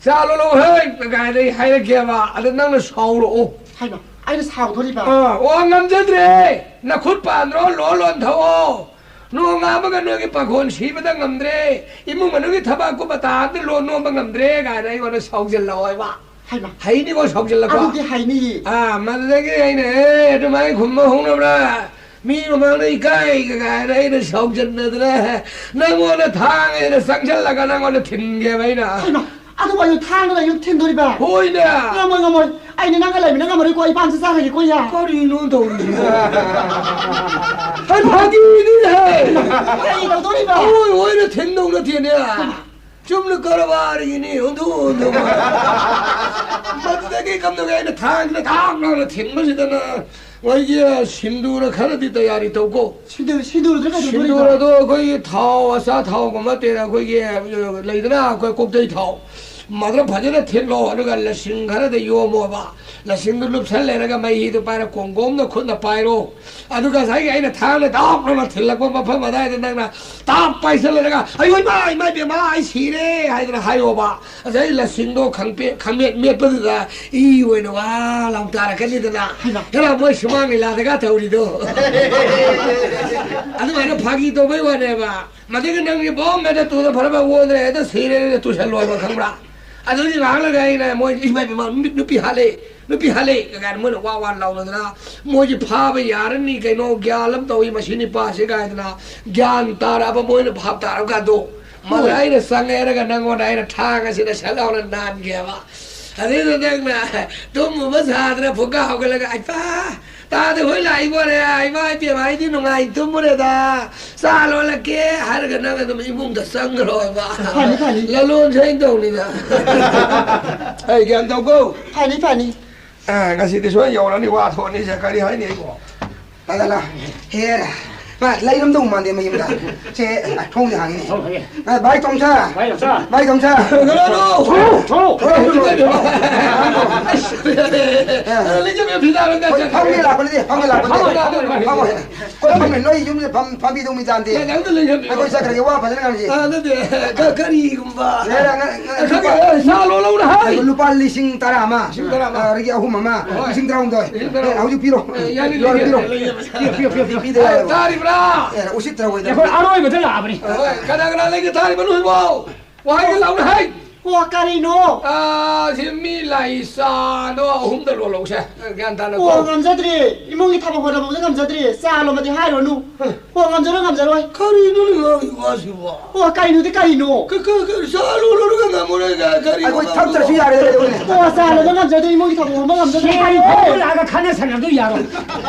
ꯆꯥ ꯂꯣꯜꯂꯣ ꯍꯦ!" ꯀꯥꯏꯅ ꯑꯩ ꯍꯥꯏꯔꯛꯀꯦꯕ꯫ ꯑꯗ ꯅꯪꯅ ꯁꯥꯎꯔꯛꯑꯣ꯫ ꯍꯥꯏꯃ, ꯑꯩꯅ ꯁꯥꯎꯗꯣꯔꯤꯕ? ꯑꯥ, "ꯑꯣ, ꯉꯝꯖꯗ꯭ꯔꯦ꯫ ꯅꯈꯨꯠ ꯄꯥꯟꯗ꯭ꯔꯣ? ꯂꯣꯟ ꯂꯣꯟ ꯊꯛꯑꯣ꯫ ꯅꯣꯡꯉꯥꯟꯕꯒ ꯅꯣꯏꯒꯤ ꯄꯥꯈꯣꯟ ꯁꯤꯕꯗ ꯉꯝꯗ꯭ꯔꯦ꯫ ꯏꯃꯨꯡ ꯃꯅꯨꯡꯒꯤ ꯊꯕꯛ ꯑꯀꯨꯞ ꯑꯇꯥ ꯑꯝꯇ ꯂꯣꯟ ꯅꯣꯝꯕ ꯉꯝꯗ꯭ꯔꯦ" ꯀꯥꯏꯅ ꯑꯩꯉꯣꯟꯗ ꯁꯥꯎꯖꯜꯂꯛꯑꯣ ꯍꯥꯏꯕ꯫ ꯍꯥꯏꯃ꯫ ꯍꯩꯅꯤꯀꯣ ꯁꯥꯎꯖꯜꯂꯛꯄ꯫ ꯑꯗꯨꯗꯤ ꯍꯩꯅꯤꯌꯦ꯫ ꯑꯥ, ꯃꯗꯨꯗꯒꯤ ꯑꯩꯅ, "ꯑꯦ, ꯑꯗꯨꯃꯥꯏꯅ ꯈꯨꯝꯕ ꯍꯧꯅꯕ꯭ꯔꯥ? ꯃꯤ ꯃꯃꯥꯡꯗ ꯏꯀꯥꯏꯒ" ꯀꯥꯏꯅ ꯑꯩꯅ ꯁꯥꯎꯖꯟꯅꯗꯅ ꯅꯪꯉꯣꯟꯗ ꯊꯥꯡ ꯑꯩꯅ ꯆꯪꯁꯜꯂꯒ ꯅꯪꯉꯣꯟꯗ ꯊꯤꯟꯒꯦꯕ ꯑꯩꯅ꯫ ꯍꯩꯃ, ꯑꯗꯨꯕꯨ ꯑꯩ ꯊꯥꯡꯅ ꯅꯪ ꯊꯤꯟꯗꯣꯔꯤꯕ? ꯍꯣꯏꯅꯦ꯫ ꯉꯝꯃꯣꯏ, ꯉꯝꯃꯣꯏ꯫ ꯑꯩꯅ ꯅꯪꯒ ꯂꯩꯃꯤꯟꯅ ꯉꯝꯃꯔꯣꯏꯀꯣ, ꯑꯩ ꯄꯥꯟꯁꯤ ꯆꯥꯈ꯭ꯔꯒꯦꯀꯣ, ꯌꯥ꯫ ꯀꯔꯤꯅꯣ ꯇꯧꯔꯤꯁꯤꯕꯣ? ꯍꯩ, ꯐꯥꯒꯤꯅꯤꯍꯦ꯫ ꯀꯔꯤ ꯇꯧꯗꯣꯔꯤꯕ? ꯍꯣꯏ, ꯍꯣꯏꯅ ꯊꯤꯟꯗꯧ ꯅꯠꯇꯦꯅꯦ꯫ ꯆꯨꯝꯅ ꯀꯔꯕꯥꯔꯒꯤꯅꯤ, ꯍꯨꯟꯗꯣꯛ, ꯍꯨꯟꯗꯣꯛ꯫ ꯃꯗꯨꯗꯒꯤ ꯀꯝꯗꯧꯒꯦ ꯑꯩꯅ ꯊꯥꯡꯁꯤꯅ ꯊꯥꯡ ꯂꯥꯎꯅ ꯊꯤꯟꯕꯁꯤꯗꯅ ꯃꯣꯏꯒꯤ ꯁꯤꯟꯗꯨꯔ ꯈꯔꯗꯤ ꯇꯌꯥꯔꯤ ꯇꯧꯀꯣ꯫ ꯁꯤꯟꯗꯨꯔ, ꯁꯤꯟꯗꯨꯔꯗꯨꯅ ꯀꯩꯗꯧꯗꯣꯔꯤꯕ? ꯁꯤꯟꯗꯨꯔꯗꯣ ꯑꯩꯈꯣꯏꯒꯤ ꯊꯥꯎ, ꯑꯆꯥ ꯊꯥꯎꯒꯨꯝꯕ ꯅꯠꯇꯦꯅ, ꯑꯩꯈꯣꯏꯒꯤ, ꯑ, ꯂꯩꯗꯅ, ꯑꯩꯈꯣꯏ ꯀꯣꯛꯇꯩ ꯊꯥꯎ꯫ ꯃꯗꯨꯅ ꯐꯖꯅ ꯊꯤꯠꯂꯣ, ꯑꯗꯨꯒ ꯂꯁꯤꯡ ꯈꯔꯗ ꯌꯣꯝꯃꯣꯕ꯫ ꯂꯁꯤꯡꯗꯨ ꯂꯨꯞꯁꯜꯂꯦꯔꯒ ꯃꯍꯤꯗꯨ ꯄꯥꯏꯔ ꯀꯣꯝ ꯀꯣꯝꯅ ꯈꯨꯠꯅ ꯄꯥꯏꯔꯣ꯫ ꯑꯗꯨꯒ ꯉꯁꯥꯏꯒꯤ ꯑꯩꯅ ꯊꯥꯡꯅ ꯗꯥꯞ ꯂꯥꯎꯅ ꯊꯤꯜꯂꯛꯄ ꯃꯐꯝ ꯑꯗꯨꯋꯥꯏꯗ ꯅꯪꯅ ꯇꯥꯞ ꯄꯥꯏꯁꯜꯂꯔꯒ, "ꯑꯌꯣ ꯏꯃꯥ, ꯏꯃꯥ ꯏꯕꯦꯝꯃ, ꯑꯩ ꯁꯤꯔꯦ" ꯍꯥꯏꯗꯅ ꯍꯥꯏꯌꯣꯕ꯫ ꯉꯁꯥꯏ ꯂꯁꯤꯡꯗꯣ ꯈꯪꯄꯦ-, ꯈꯪꯃꯦꯠ ꯃꯦꯠꯄꯗꯨꯗ ꯏ ꯑꯣꯏꯅ ꯋꯥ ꯂꯥꯎ ꯇꯥꯔꯛꯀꯅꯤꯗꯅ꯫ ꯍꯩꯃꯥ꯫ ꯍꯦꯔꯥ, ꯃꯣꯏ ꯁꯨꯃꯥꯡ ꯂꯤꯂꯥꯗꯒ ꯇꯧꯔꯤꯗꯣ꯫ ꯑꯗꯨꯃꯥꯏꯅ ꯐꯥꯒꯤ ꯇꯧꯕꯩ ꯋꯥꯅꯦꯕ꯫ ꯃꯗꯨꯒꯤ ꯅꯪꯒꯤ ꯕꯣꯝ ꯍꯦꯛꯇ ꯇꯨꯗ ꯐꯔꯕ ꯑꯣꯟꯗ꯭ꯔꯦ, ꯍꯦꯛꯇ ꯁꯤꯔꯦ, ꯍꯦꯛꯇ ꯇꯨꯁꯜꯂꯣꯏꯕ, ꯈꯪꯕ꯭ꯔꯥ? ꯑꯗꯨꯒꯤ ꯉꯥꯏꯍꯥꯛ ꯂꯩꯔꯒ ꯑꯩꯅ ꯃꯣꯏ, "ꯏꯃꯥ, ꯏꯃꯥ, ꯅꯨꯄꯤ, ꯅꯨꯄꯤ ꯍꯥꯠꯂꯦ, ꯅꯨꯄꯤ ꯍꯥꯠꯂꯦ" ꯀꯥꯏꯅ ꯃꯣꯏꯅ ꯋꯥ ꯋꯥ ꯂꯥꯎꯅꯗꯅ, ꯃꯣꯏꯁꯦ ꯐꯥꯕ ꯌꯥꯔꯅꯤ, ꯀꯩꯅꯣ, ꯒ꯭ꯌꯥꯟ ꯑꯃ ꯇꯧꯏ ꯃꯁꯤ ꯅꯤꯄꯥꯁꯦ ꯀꯥꯏꯗꯅ, ꯒ꯭ꯌꯥꯟ ꯇꯥꯔꯛꯑꯕ ꯃꯣꯏꯅ ꯚꯥꯞ ꯇꯥꯔꯀꯥꯟꯗꯣ, ꯃꯗꯨ ꯍꯣꯏ꯫ ꯑꯩꯅ ꯆꯪꯉꯦ ꯍꯥꯏꯔꯒ ꯅꯪꯉꯣꯟꯗ ꯑꯩꯅ ꯊꯥꯡ ꯑꯁꯤꯗ ꯁꯠ ꯂꯥꯎꯅ ꯅꯥꯟꯒꯦꯕ꯫ ꯑꯗꯨꯏꯗꯨ ꯅꯪꯅ ꯇꯨꯝꯃꯨꯕ ꯁꯥꯗꯅ ꯐꯨꯡꯒꯥ ꯍꯧꯒꯠꯂꯒ, "ꯑꯩꯄꯥ, ꯇꯥꯗ ꯍꯣꯏ ꯂꯥꯛꯏꯕꯣꯔꯦ, ꯏꯃꯥ ꯏꯕꯦꯝꯃ, ꯑꯩꯗꯤ ꯅꯨꯡꯉꯥꯏ ꯇꯨꯝꯃꯨꯔꯦꯗ, ꯆꯥ ꯂꯣꯜꯂꯛꯀꯦ" ꯍꯥꯏꯔꯒ ꯅꯪ ꯑꯗꯨꯝ ꯏꯃꯨꯡꯗ ꯆꯪꯈ꯭ꯔꯣꯕ꯫ ꯐꯅꯤ, ꯐꯅꯤ꯫ ꯂꯂꯣꯟꯁꯦ ꯑꯩꯅ ꯇꯧꯅꯤꯗ꯫ ꯑꯩ ꯒ꯭ꯌꯥꯟ ꯇꯧꯀꯣ꯫ ꯐꯅꯤ, ꯐꯅꯤ꯫ ꯑ, ꯉꯁꯤꯗꯤ ꯁꯣꯏ ꯌꯧꯔꯅꯤ, ꯋꯥ ꯊꯣꯛꯑꯅꯤꯁꯦ, ꯀꯔꯤ ꯍꯥꯏꯅꯤ ꯑꯩꯕꯣ? ꯂꯥ, ꯂꯥ, ꯂꯥ꯫ ꯍꯦꯔꯥ꯫ ꯃꯥ ꯂꯩꯔꯝꯗꯧ ꯃꯥꯟꯗꯦ ꯃꯌꯨꯝꯗ꯫ ꯁꯦ, ꯊꯣꯡꯁꯦ ꯍꯥꯡꯉꯤꯅꯦ꯫ ꯊꯣꯡ ꯍꯥꯡꯉꯦ꯫ ꯑ, ꯚꯥꯏ ꯇꯣꯝꯆꯥ꯫ ꯚꯥꯏ ꯇꯣꯝꯆꯥ꯫ ꯚꯥꯏ ꯇꯣꯝꯆꯥ꯫ ꯊꯣꯛꯑꯣ, ꯊꯣꯛꯑꯣ꯫ ꯊꯣꯛꯑꯣ, ꯊꯣꯛꯑꯣ꯫ ꯑ꯫ ꯂꯩꯖꯕ ꯐꯤꯗꯥ ꯅꯪ ꯍꯣꯏ, ꯐꯝꯒꯦ ꯂꯥꯛꯄꯅꯦ, ꯐꯝꯒꯦ ꯂꯥꯛꯄꯅꯦ꯫ ꯐꯝꯃꯣ, ꯐꯝꯃꯣ꯫ ꯐꯝꯃꯣ꯫ ꯍꯣꯏ, ꯐꯝꯃꯦ꯫ ꯅꯣꯏ ꯌꯨꯝꯁꯦ ꯐꯝ-, ꯐꯝꯕꯤꯗꯧ ꯃꯤ ꯆꯥꯟꯗꯦ꯫ ꯅꯪ ꯑꯝꯇ ꯂꯩꯖꯕꯤꯌꯨ꯫ ꯑꯩꯈꯣꯏ ꯆꯠꯈ꯭ꯔꯒꯦ, ꯋꯥ ꯐꯖꯅ ꯉꯥꯡꯁꯤ꯫ ꯑ, ꯅꯠꯇꯦ꯫ ꯀ-, ꯀꯔꯤꯒꯨꯝꯕ꯫ ꯍꯦꯔꯥ, ꯉ-, ꯉ-, ꯑ, ꯈꯪꯉꯦ꯫ ꯑ, ꯁꯥ ꯂꯣꯜꯂꯧꯅ ꯍꯥꯏ꯫ ꯂꯨꯄꯥ ꯂꯤꯁꯤꯡ ꯇꯔꯥ ꯑꯃ꯫ ꯂꯤꯁꯤꯡ ꯇꯔꯥ ꯑꯃ꯫ ꯑ, ꯑꯗꯒꯤ ꯑꯍꯨꯝ ꯑꯃ꯫ ꯍꯣꯏ꯫ ꯂꯤꯁꯤꯡ ꯇꯔꯥꯍꯨꯝꯗꯣꯏ꯫ ꯂꯤꯁꯤꯡ ꯇꯔꯥ꯫ ꯑꯦ, ꯍꯧꯖꯤꯛ ꯄꯤꯔꯣ꯫ ꯑꯦ, ꯌꯥꯅꯤ, ꯌꯥꯅꯤ, ꯄꯤꯔꯣ꯫ ꯌꯥꯅꯤ, ꯌꯥꯅꯤ꯫ ꯄꯤꯔꯣ, ꯄꯤꯔꯣ, ꯄꯤꯔꯣ, ꯄꯤꯗ ꯌꯥꯔꯣꯏ꯫ ꯇꯥꯔꯤꯕ꯭ꯔꯥ? ꯑꯦ, ꯎꯁꯤꯠꯇ꯭ꯔꯕꯣ? ꯑꯩꯈꯣꯏ ꯑꯔꯣꯏꯕꯗ ꯂꯥꯛꯑꯕꯅꯤ꯫ ꯍꯣꯏ, ꯀꯅꯥ ꯀꯅꯥ ꯂꯩꯒꯦ ꯇꯥꯔꯤꯕ ꯅꯣꯏꯕꯣ? ꯋꯥꯍꯩꯒ ꯂꯥꯎꯅ ꯍꯥꯏ꯫ ꯑꯣ, ꯀꯔꯤꯅꯣ? ꯑꯥ, ꯁꯤ ꯃꯤ ꯂꯥꯏ ꯆꯥꯗꯣ ꯑꯍꯨꯝꯗ ꯂꯣꯜꯂꯧꯁꯦ꯫ ꯒ꯭ꯌꯥꯟ ꯇꯥꯅꯀꯣ? ꯑꯣ, ꯉꯝꯖꯗ꯭ꯔꯦ꯫ ꯏꯃꯨꯡꯒꯤ ꯊꯕꯛ ꯍꯣꯠꯅꯕꯗ ꯉꯝꯖꯗ꯭ꯔꯦ꯫ ꯆꯥ ꯂꯣꯟꯕꯗꯤ ꯍꯥꯏꯔꯨꯔꯅꯨ꯫ ꯑꯣ, ꯉꯝꯖꯔꯣꯏ, ꯉꯝꯖꯔꯣꯏ꯫ ꯀꯔꯤꯅꯣ ꯅꯪ ꯉꯥꯡꯉꯤ ꯋꯥꯁꯤꯕꯣ? ꯑꯣ, ꯀꯔꯤꯅꯣꯗꯤ ꯀꯔꯤꯅꯣ? ꯀ-, ꯀ-, ꯀ-, ꯆꯥ ꯂꯣꯜꯂꯨꯔꯒ ꯉꯝꯃꯔꯣꯏ ꯀ-, ꯀꯔꯤꯅꯣ ꯑꯩꯈꯣꯏ ꯉꯥꯡꯕ ꯊꯛꯇ꯭ꯔꯁꯨ ꯋꯥ? ꯌꯥꯔꯦ, ꯀꯩꯗꯧꯕꯅꯦ? ꯑꯣ, ꯆꯥ ꯂꯣꯟꯕ ꯉꯝꯖꯗꯦ, ꯏꯃꯨꯡꯒꯤ ꯊꯕꯛ ꯂꯣꯟꯕ ꯉꯝꯖꯗꯦ꯫ ꯁꯤ ꯍꯥꯏꯔꯤ, ꯐꯝꯃ ꯂꯥꯛꯑꯒ ꯈꯟꯅ ꯁꯟꯅꯗꯣꯏ ꯌꯥꯔꯣꯏ꯫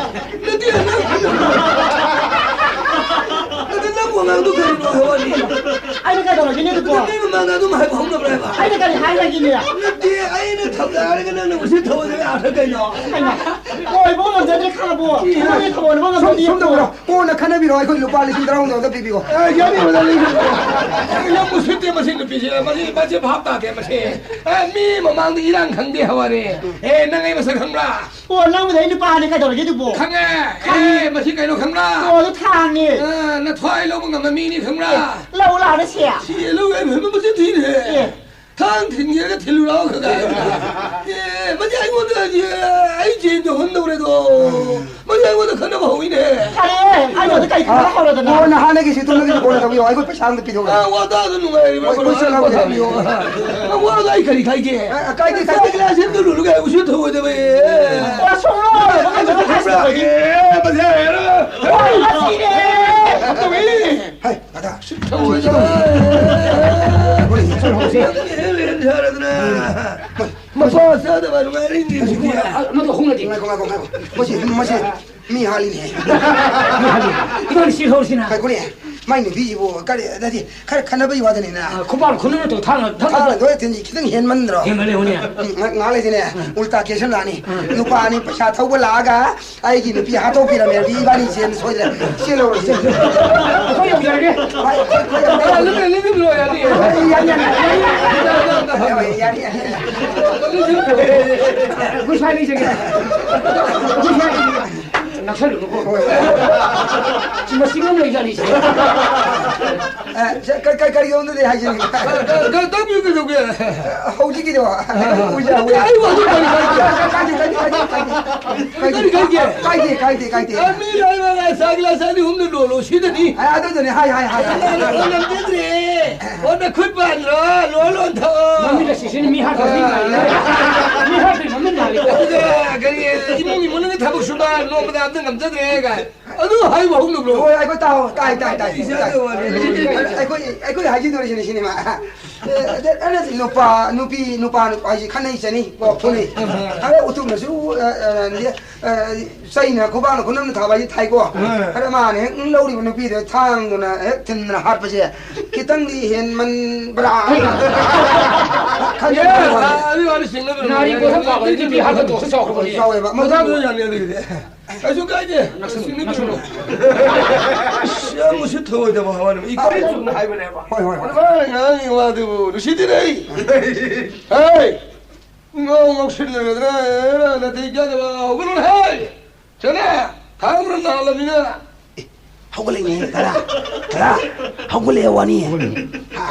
ꯅꯠꯇꯦ, ꯅꯪ, ꯅꯠꯇꯦ, ꯅꯪ ꯋꯥꯉꯥꯡꯗꯣ ꯀꯔꯤꯅꯣ ꯍꯥꯏꯕ ꯋꯥꯅꯤ? ꯑꯩꯅ ꯀꯩꯗꯧꯔꯒꯦꯅꯦ ꯑꯗꯨꯕꯣ? ꯑꯗꯨ ꯃꯤ ꯃꯃꯥꯡꯗ ꯑꯗꯨꯝ ꯍꯥꯏꯕ ꯍꯧꯅꯕ꯭ꯔꯥ ꯍꯥꯏꯕ? ꯑꯩꯅ ꯀꯔꯤ ꯍꯥꯏꯔꯒꯦꯅꯦ? ꯅꯠꯇꯦ, ꯑꯩꯅ ꯊꯧꯗꯥꯔꯒ ꯅꯪꯅ ꯎꯁꯤꯠ ꯊꯧꯑꯣꯏꯗꯕ ꯌꯥꯗ꯭ꯔꯥ ꯀꯩꯅꯣ? ꯍꯩꯃꯥ, ꯑꯣꯏꯕ ꯉꯝꯖꯗ꯭ꯔꯦ ꯈꯪꯉꯕꯣ? ꯏ, ꯅꯪꯒꯤ ꯊꯧꯑꯣꯏꯗꯕ ꯁꯨꯝ, ꯉꯝꯖꯗꯦ ꯁꯨꯝ ꯏꯕꯨꯡꯉꯣ꯫ ꯇꯧꯔꯣ꯫ ꯀꯣꯟꯅ ꯈꯟꯅꯕꯤꯔꯣ, ꯑꯩꯈꯣꯏ ꯂꯨꯄꯥ ꯂꯤꯁꯤꯡ ꯇꯔꯥꯍꯨꯝꯗꯣꯏ ꯑꯝꯇ ꯄꯤꯕꯤꯌꯣ꯫ ꯑꯦ, ꯌꯥꯅꯤ, ꯃꯗꯥ, ꯂꯤꯁꯤꯡ ꯇꯔꯥ꯫ ꯌꯥꯝ ꯎꯁꯤꯠꯇꯦ ꯃꯁꯤ ꯅꯨꯄꯤꯁꯦ, ꯃꯁꯤ, ꯃꯁꯤ ꯚꯥꯞ ꯇꯥꯗꯦ ꯃꯁꯤ꯫ ꯑꯦ, ꯃꯤ ꯃꯃꯥꯡꯗ ꯏꯔꯥꯡ ꯈꯪꯗꯦ ꯍꯥꯏꯕ ꯋꯥꯅꯤ꯫ ꯑꯦ, ꯅꯪ ꯑꯩ ꯃꯁꯛ ꯈꯪꯕ꯭ꯔꯥ? ꯑꯣ, ꯅꯪꯕꯨꯗꯤ ꯑꯩ ꯅꯨꯄꯥꯅꯤ ꯀꯩꯗꯧꯔꯒꯦ ꯑꯗꯨꯕꯣ? ꯈꯪꯉꯦ꯫ ꯈꯪꯉꯦ꯫ ꯑꯦ, ꯃꯁꯤ ꯀꯩꯅꯣ ꯈꯪꯕ꯭ꯔꯥ? ꯑꯣ, ꯑꯗꯨ ꯊꯥꯡꯅꯦ꯫ ꯑ, ꯅꯊ꯭ꯋꯥꯏ ꯂꯧꯕ ꯉꯝꯕ ꯃꯤꯅꯤ ꯈꯪꯕ꯭ꯔꯥ? ꯑꯦ, ꯂꯧ ꯂꯥꯛꯑꯣꯅꯦ ꯁꯦ꯫ ꯁꯤ ꯂꯧ ꯌꯥꯏ, ꯐꯖꯅ ꯃꯁꯤ ꯊꯤꯔꯦ꯫ ꯑꯦ꯫ ꯊꯥꯡ ꯊꯤꯟꯒꯦꯔꯒ ꯊꯤꯜꯂꯨ ꯂꯥꯛꯑꯣ ꯈꯔ ꯈꯔ꯫ ꯑꯦ, ꯃꯁꯤ ꯑꯩꯉꯣꯟꯗ, ꯑꯦ, ꯑꯩ ꯆꯦꯟ ꯇꯧꯍꯟꯗꯧꯔꯦꯗꯣ꯫ ꯃꯁꯤ ꯑꯩꯉꯣꯟꯗ ꯈꯟꯅꯕ ꯍꯧꯏꯅꯦ꯫ ꯐꯔꯦ, ꯑꯩꯉꯣꯟꯗ ꯀꯩ ꯈꯟꯅꯕ ꯍꯧꯔꯗꯅ? ꯀꯣꯟꯅ ꯍꯥꯟꯅꯒꯤ ꯁꯤꯠꯇꯨꯝꯗꯒꯤ ꯀꯣꯟꯅ ꯇꯧꯕꯤꯌꯣ, ꯑꯩꯈꯣꯏ ꯄꯩꯁꯥ ꯑꯝꯇ ꯄꯤꯊꯣꯛꯑꯣ꯫ ꯑ, ꯋꯥ ꯇꯥꯗ ꯅꯨꯡꯉꯥꯏꯔꯤꯕ꯭ꯔꯥ? ꯍꯣꯏ, ꯀꯣꯟꯅ ꯀꯣꯏꯁꯟ ꯍꯪꯉꯣ꯫ ꯄꯣꯊꯥꯕꯤꯌꯣ꯫ ꯑ, ꯋꯥꯗ ꯑꯩ ꯀꯔꯤ ꯀꯥꯏꯒꯦ? ꯑ, ꯑ, ꯀꯥꯏꯗꯦ, ꯀꯥꯏꯗꯦ꯫ ꯀ꯭ꯂꯥꯁ ꯑꯃꯗ ꯂꯨꯔꯒ ꯎꯁꯤꯠ ꯊꯧꯑꯣꯏꯗꯕ, ꯑꯦ꯫ ꯋꯥ ꯁꯨꯡꯂꯣꯏ ꯂꯣꯏꯕ ꯉꯝꯗꯕ ꯀ꯭ꯂꯥꯁ ꯇꯧꯕꯒꯤ꯫ ꯑꯦ, ꯃꯁꯤ ꯍꯥꯏꯔꯒ꯫ ꯍꯣꯏ, ꯃꯁꯤꯅꯦ꯫ ꯇꯧꯏ꯫ ꯍꯥꯏ, ꯗꯥꯗꯥ꯫ ꯎꯁꯤꯠ ꯊꯧꯑꯣꯏꯗꯕ꯫ ꯍꯣꯏ, ꯆꯠꯂꯣ, ꯍꯧꯖꯤꯛ꯫ ꯍꯦꯟ ꯁꯥꯔꯗꯅ꯫ ꯃꯄꯥ ꯆꯥꯗꯕ ꯅꯨꯡꯉꯥꯏꯔꯤꯅꯤ ꯍꯧꯖꯤꯛꯇꯤ꯫ ꯑꯃꯗꯣ ꯍꯣꯡꯂꯗꯤ꯫ ꯉꯥꯏꯈꯣ, ꯉꯥꯏꯈꯣ, ꯉꯥꯏꯈꯣ꯫ ꯃꯁꯤ, ꯃꯁꯤ ꯃꯤ ꯍꯥꯠꯂꯤꯅꯦ꯫ ꯃꯤ ꯍꯥꯠꯂꯤ꯫ ꯏꯕꯥꯅꯤ ꯆꯦꯜꯍꯧꯔꯁꯤꯅ꯫ ꯉꯥꯏꯈꯣꯅꯦ꯫ ꯃꯥꯏ ꯅꯨꯄꯤꯁꯤꯕꯨ ꯀꯔꯤ, ꯅꯠꯇꯦ, ꯈꯔ ꯈꯠꯅꯕꯒꯤ ꯋꯥꯗꯅꯤꯅ꯫ ꯑ, ꯈꯨꯄꯥꯛ ꯈꯨꯅꯨꯅ ꯇꯧ ꯊꯥꯡꯅ ꯊꯛ- ꯊꯥꯡꯅ ꯇꯧꯔ ꯊꯤꯟꯖꯤ ꯈꯤꯇꯪ ꯍꯦꯟꯃꯟꯗ꯭ꯔꯣ? ꯍꯦꯟꯃꯜꯂꯦ, ꯍꯣꯏꯅꯦ꯫ ꯎꯝ, ꯉꯥꯏ-, ꯉꯥꯏꯍꯥꯛ ꯂꯩꯇꯦꯅꯦ, ꯎꯜꯇꯥ ꯀꯦꯁ ꯑꯃ ꯂꯥꯛꯑꯅꯤ꯫ ꯎꯝ꯫ ꯅꯨꯄꯥ ꯑꯅꯤ ꯄꯩꯁꯥ ꯊꯧꯕ ꯂꯥꯛꯑꯒ ꯑꯩꯒꯤ ꯅꯨꯄꯤ ꯍꯥꯠꯇꯣꯛꯄꯤꯔꯝꯃꯦ, ꯏꯕꯥꯅꯤ ꯆꯦꯟ ꯁꯣꯏꯗ꯭ꯔꯦ꯫ ꯆꯦꯜꯍꯧꯔꯁꯤ꯫ ꯑꯩꯈꯣꯏ ꯌꯧꯖꯔꯒꯦ꯫ ꯍꯣꯏ, ꯑꯩꯈꯣꯏ, ꯑꯩꯈꯣꯏ ꯌꯧꯖꯔꯒꯦ꯫ ꯑ, ꯑꯗꯨꯝ ꯂꯩ, ꯑꯗꯨꯝ ꯂꯣꯏꯔꯗꯤ꯫ ꯍꯣꯏ, ꯌꯥꯅꯤ, ꯌꯥꯅꯤ, ꯌꯥꯅꯤ꯫ ꯍꯣꯏ, ꯌꯥꯅꯤ, ꯌꯥꯅꯤ, ꯌꯥꯅꯤ꯫ ꯑꯩꯈꯣꯏ ꯁ꯭ꯋꯥꯏꯗ ꯂꯩꯖꯒꯦ꯫ ꯑꯩꯈꯣꯏ ꯁ꯭ꯋꯥꯏꯗ ꯂꯩꯖꯒꯦ꯫ ꯅꯛꯁꯜꯂꯨꯅꯨꯀꯣ꯫ ꯍꯣꯏ꯫ ꯃꯁꯤꯡ ꯑꯃ ꯂꯩꯖꯥꯠꯅꯤ, ꯁꯤꯗ꯫ ꯑ, ꯁ-, ꯀ-, ꯀ-, ꯀꯔꯤ ꯌꯧꯅꯗꯦ ꯍꯥꯏꯁꯤꯅꯤ? ꯀ-, ꯀ-, ꯀ-, ꯇꯞꯄꯤꯌꯨ ꯀꯩꯗꯧꯒꯦ? ꯍꯧꯖꯤꯛꯀꯤꯗꯣ꯫ ꯍꯧꯖꯤꯛ ꯑꯩ ꯋꯥꯗꯨ ꯀꯔꯤ ꯀꯥꯏꯒꯦ? ꯀꯥꯏꯗꯦ, ꯀꯥꯏꯗꯦ, ꯀꯥꯏꯗꯦ, ꯀꯥꯏꯗꯦ꯫ ꯀꯔꯤ ꯀꯥꯏꯒꯦ? ꯀꯥꯏꯗꯦ, ꯀꯥꯏꯗꯦ, ꯀꯥꯏꯗꯦ꯫ ꯑ, ꯃꯤ ꯂꯣꯏꯅꯃꯛ ꯆꯥ ꯒꯤꯂꯥꯁ ꯑꯅꯤ ꯑꯍꯨꯝꯗ ꯂꯣꯜꯂꯣ, ꯁꯤꯗꯅꯤ꯫ ꯑ, ꯑꯗꯨꯗꯨꯅꯦ, ꯍꯥꯏ, ꯍꯥꯏ, ꯍꯥꯏ, ꯍꯥꯏ꯫ ꯑ, ꯉꯝꯖꯗ꯭ꯔꯦ꯫ ꯑꯣ, ꯅꯈꯨꯠ ꯄꯥꯟꯗ꯭ꯔꯣ? ꯂꯣꯟ ꯂꯣꯟ ꯊꯛꯑꯣ꯫ ꯃꯃꯤꯠ ꯑꯁꯤꯁꯤꯅ ꯃꯤ ꯍꯥꯠꯄ ꯃꯤ ꯃꯥꯜꯂꯦ꯫ ꯃꯤ ꯍꯥꯠꯄꯒꯤ ꯃꯃꯤꯠ ꯃꯥꯜꯂꯦ꯫ ꯑꯗꯨꯒ ꯀꯔꯤ, ꯏꯃꯨꯡꯒꯤ ꯃꯅꯨꯡꯒꯤ ꯊꯕꯛ ꯁꯨꯕ ꯅꯣꯡꯃꯗ ꯑꯝꯇ ꯉꯝꯖꯗ꯭ꯔꯦ ꯀꯥꯏ꯫ ꯑꯗꯨ ꯍꯥꯏꯕ ꯍꯧꯅꯕ꯭ꯔꯣ? ꯍꯣꯏ, ꯑꯩꯈꯣꯏ ꯇꯥꯎ, ꯇꯥꯏ, ꯇꯥꯏ, ꯇꯥꯏ, ꯇꯥꯏ꯫ ꯏꯆꯥꯒꯤ ꯋꯥꯔꯤ꯫ ꯑꯩꯈꯣꯏ, ꯑꯩꯈꯣꯏ ꯍꯥꯏꯖꯤꯟꯗꯣꯔꯤꯁꯤꯅꯦ, ꯁꯤꯅꯦꯃꯥ꯫ ꯑꯦ, ꯑꯗ, ꯑꯗ, ꯅꯨꯄꯥ, ꯅꯨꯄꯤ, ꯅꯨꯄꯥ, ꯅꯨꯄꯥ ꯍꯥꯏꯁꯤ ꯈꯠꯅꯩ ꯆꯩꯅꯩ, ꯀꯣ, ꯐꯨꯅꯩ꯫ ꯑꯗ ꯎꯇꯨꯞꯅꯁꯨ, ꯑ, ꯑ, ꯑ, ꯆꯩꯅ ꯈꯨꯕꯥꯛꯅ ꯈꯨꯅꯝꯅ ꯊꯥꯕ ꯍꯥꯏꯁꯤ ꯊꯥꯏꯀꯣ꯫ ꯑ꯫ ꯑꯗ ꯃꯥꯅ ꯍꯦꯛ ꯂꯧꯔꯤꯕ ꯅꯨꯄꯤꯗꯣ ꯊꯥꯡꯗꯨꯅ ꯍꯦꯛ ꯊꯤꯟꯗꯅ ꯍꯥꯠꯄꯁꯦ ꯈꯤꯇꯪꯗꯤ ꯍꯦꯟꯃꯟꯕ꯭ꯔꯥ? ꯈꯟꯖꯕ ꯋꯥꯅꯤ꯫ ꯑꯗꯨ ꯋꯥꯔꯤ ꯆꯤꯡꯅꯗ꯭ꯔꯣ? ꯅꯥꯔꯤ ꯀꯣꯟꯊꯣꯛ ꯄꯥꯕ ꯅꯨꯄꯤ ꯍꯥꯠꯄ ꯇꯣꯛꯄ ꯆꯥꯎꯈ꯭ꯔꯕꯅꯤ꯫ ꯆꯥꯎꯋꯦꯕ꯫ ꯃꯗꯨ ꯃꯗꯨ ꯌꯥꯅꯤ ꯑꯗꯨꯒꯤꯗꯤ꯫ ꯀꯩꯁꯨ ꯀꯥꯏꯗꯦ꯫ ꯅꯛꯁꯤꯟꯅꯕꯤꯔꯨꯅꯨ꯫ ꯑꯁ, ꯌꯥꯝ ꯎꯁꯤꯠ ꯊꯑꯣꯏꯗꯕ ꯍꯋꯥꯅꯤ꯫ ꯏꯀꯥꯏ ꯆꯨꯝꯅ ꯍꯥꯏꯕꯅꯦꯕ꯫ ꯍꯣꯏ, ꯍꯣꯏ, ꯍꯣꯏ꯫ ꯃꯥꯅ ꯉꯥꯡꯉꯤ ꯋꯥꯗꯨꯕꯨ ꯅꯨꯡꯁꯤꯗꯤꯅꯦ ꯑꯩ꯫ ꯍꯦ! ꯉꯥꯎ ꯉꯥꯎꯁꯤꯟꯅꯒꯗ꯭ꯔꯥ? ꯅꯥꯇꯩ ꯆꯥꯗꯕ꯫ ꯍꯧꯒꯠꯂꯣꯅꯦ ꯍꯦ! ꯆꯠꯂꯦ! ꯊꯥꯡꯅ ꯅꯥꯜꯂꯕꯅꯤꯅ꯫ ꯍꯧꯒꯠꯂꯛꯏꯅꯦ, ꯗꯥꯗꯥ꯫ ꯗꯥꯗꯥ, ꯍꯧꯒꯠꯂꯛꯑꯦ ꯋꯥꯅꯤ꯫ ꯍꯥ?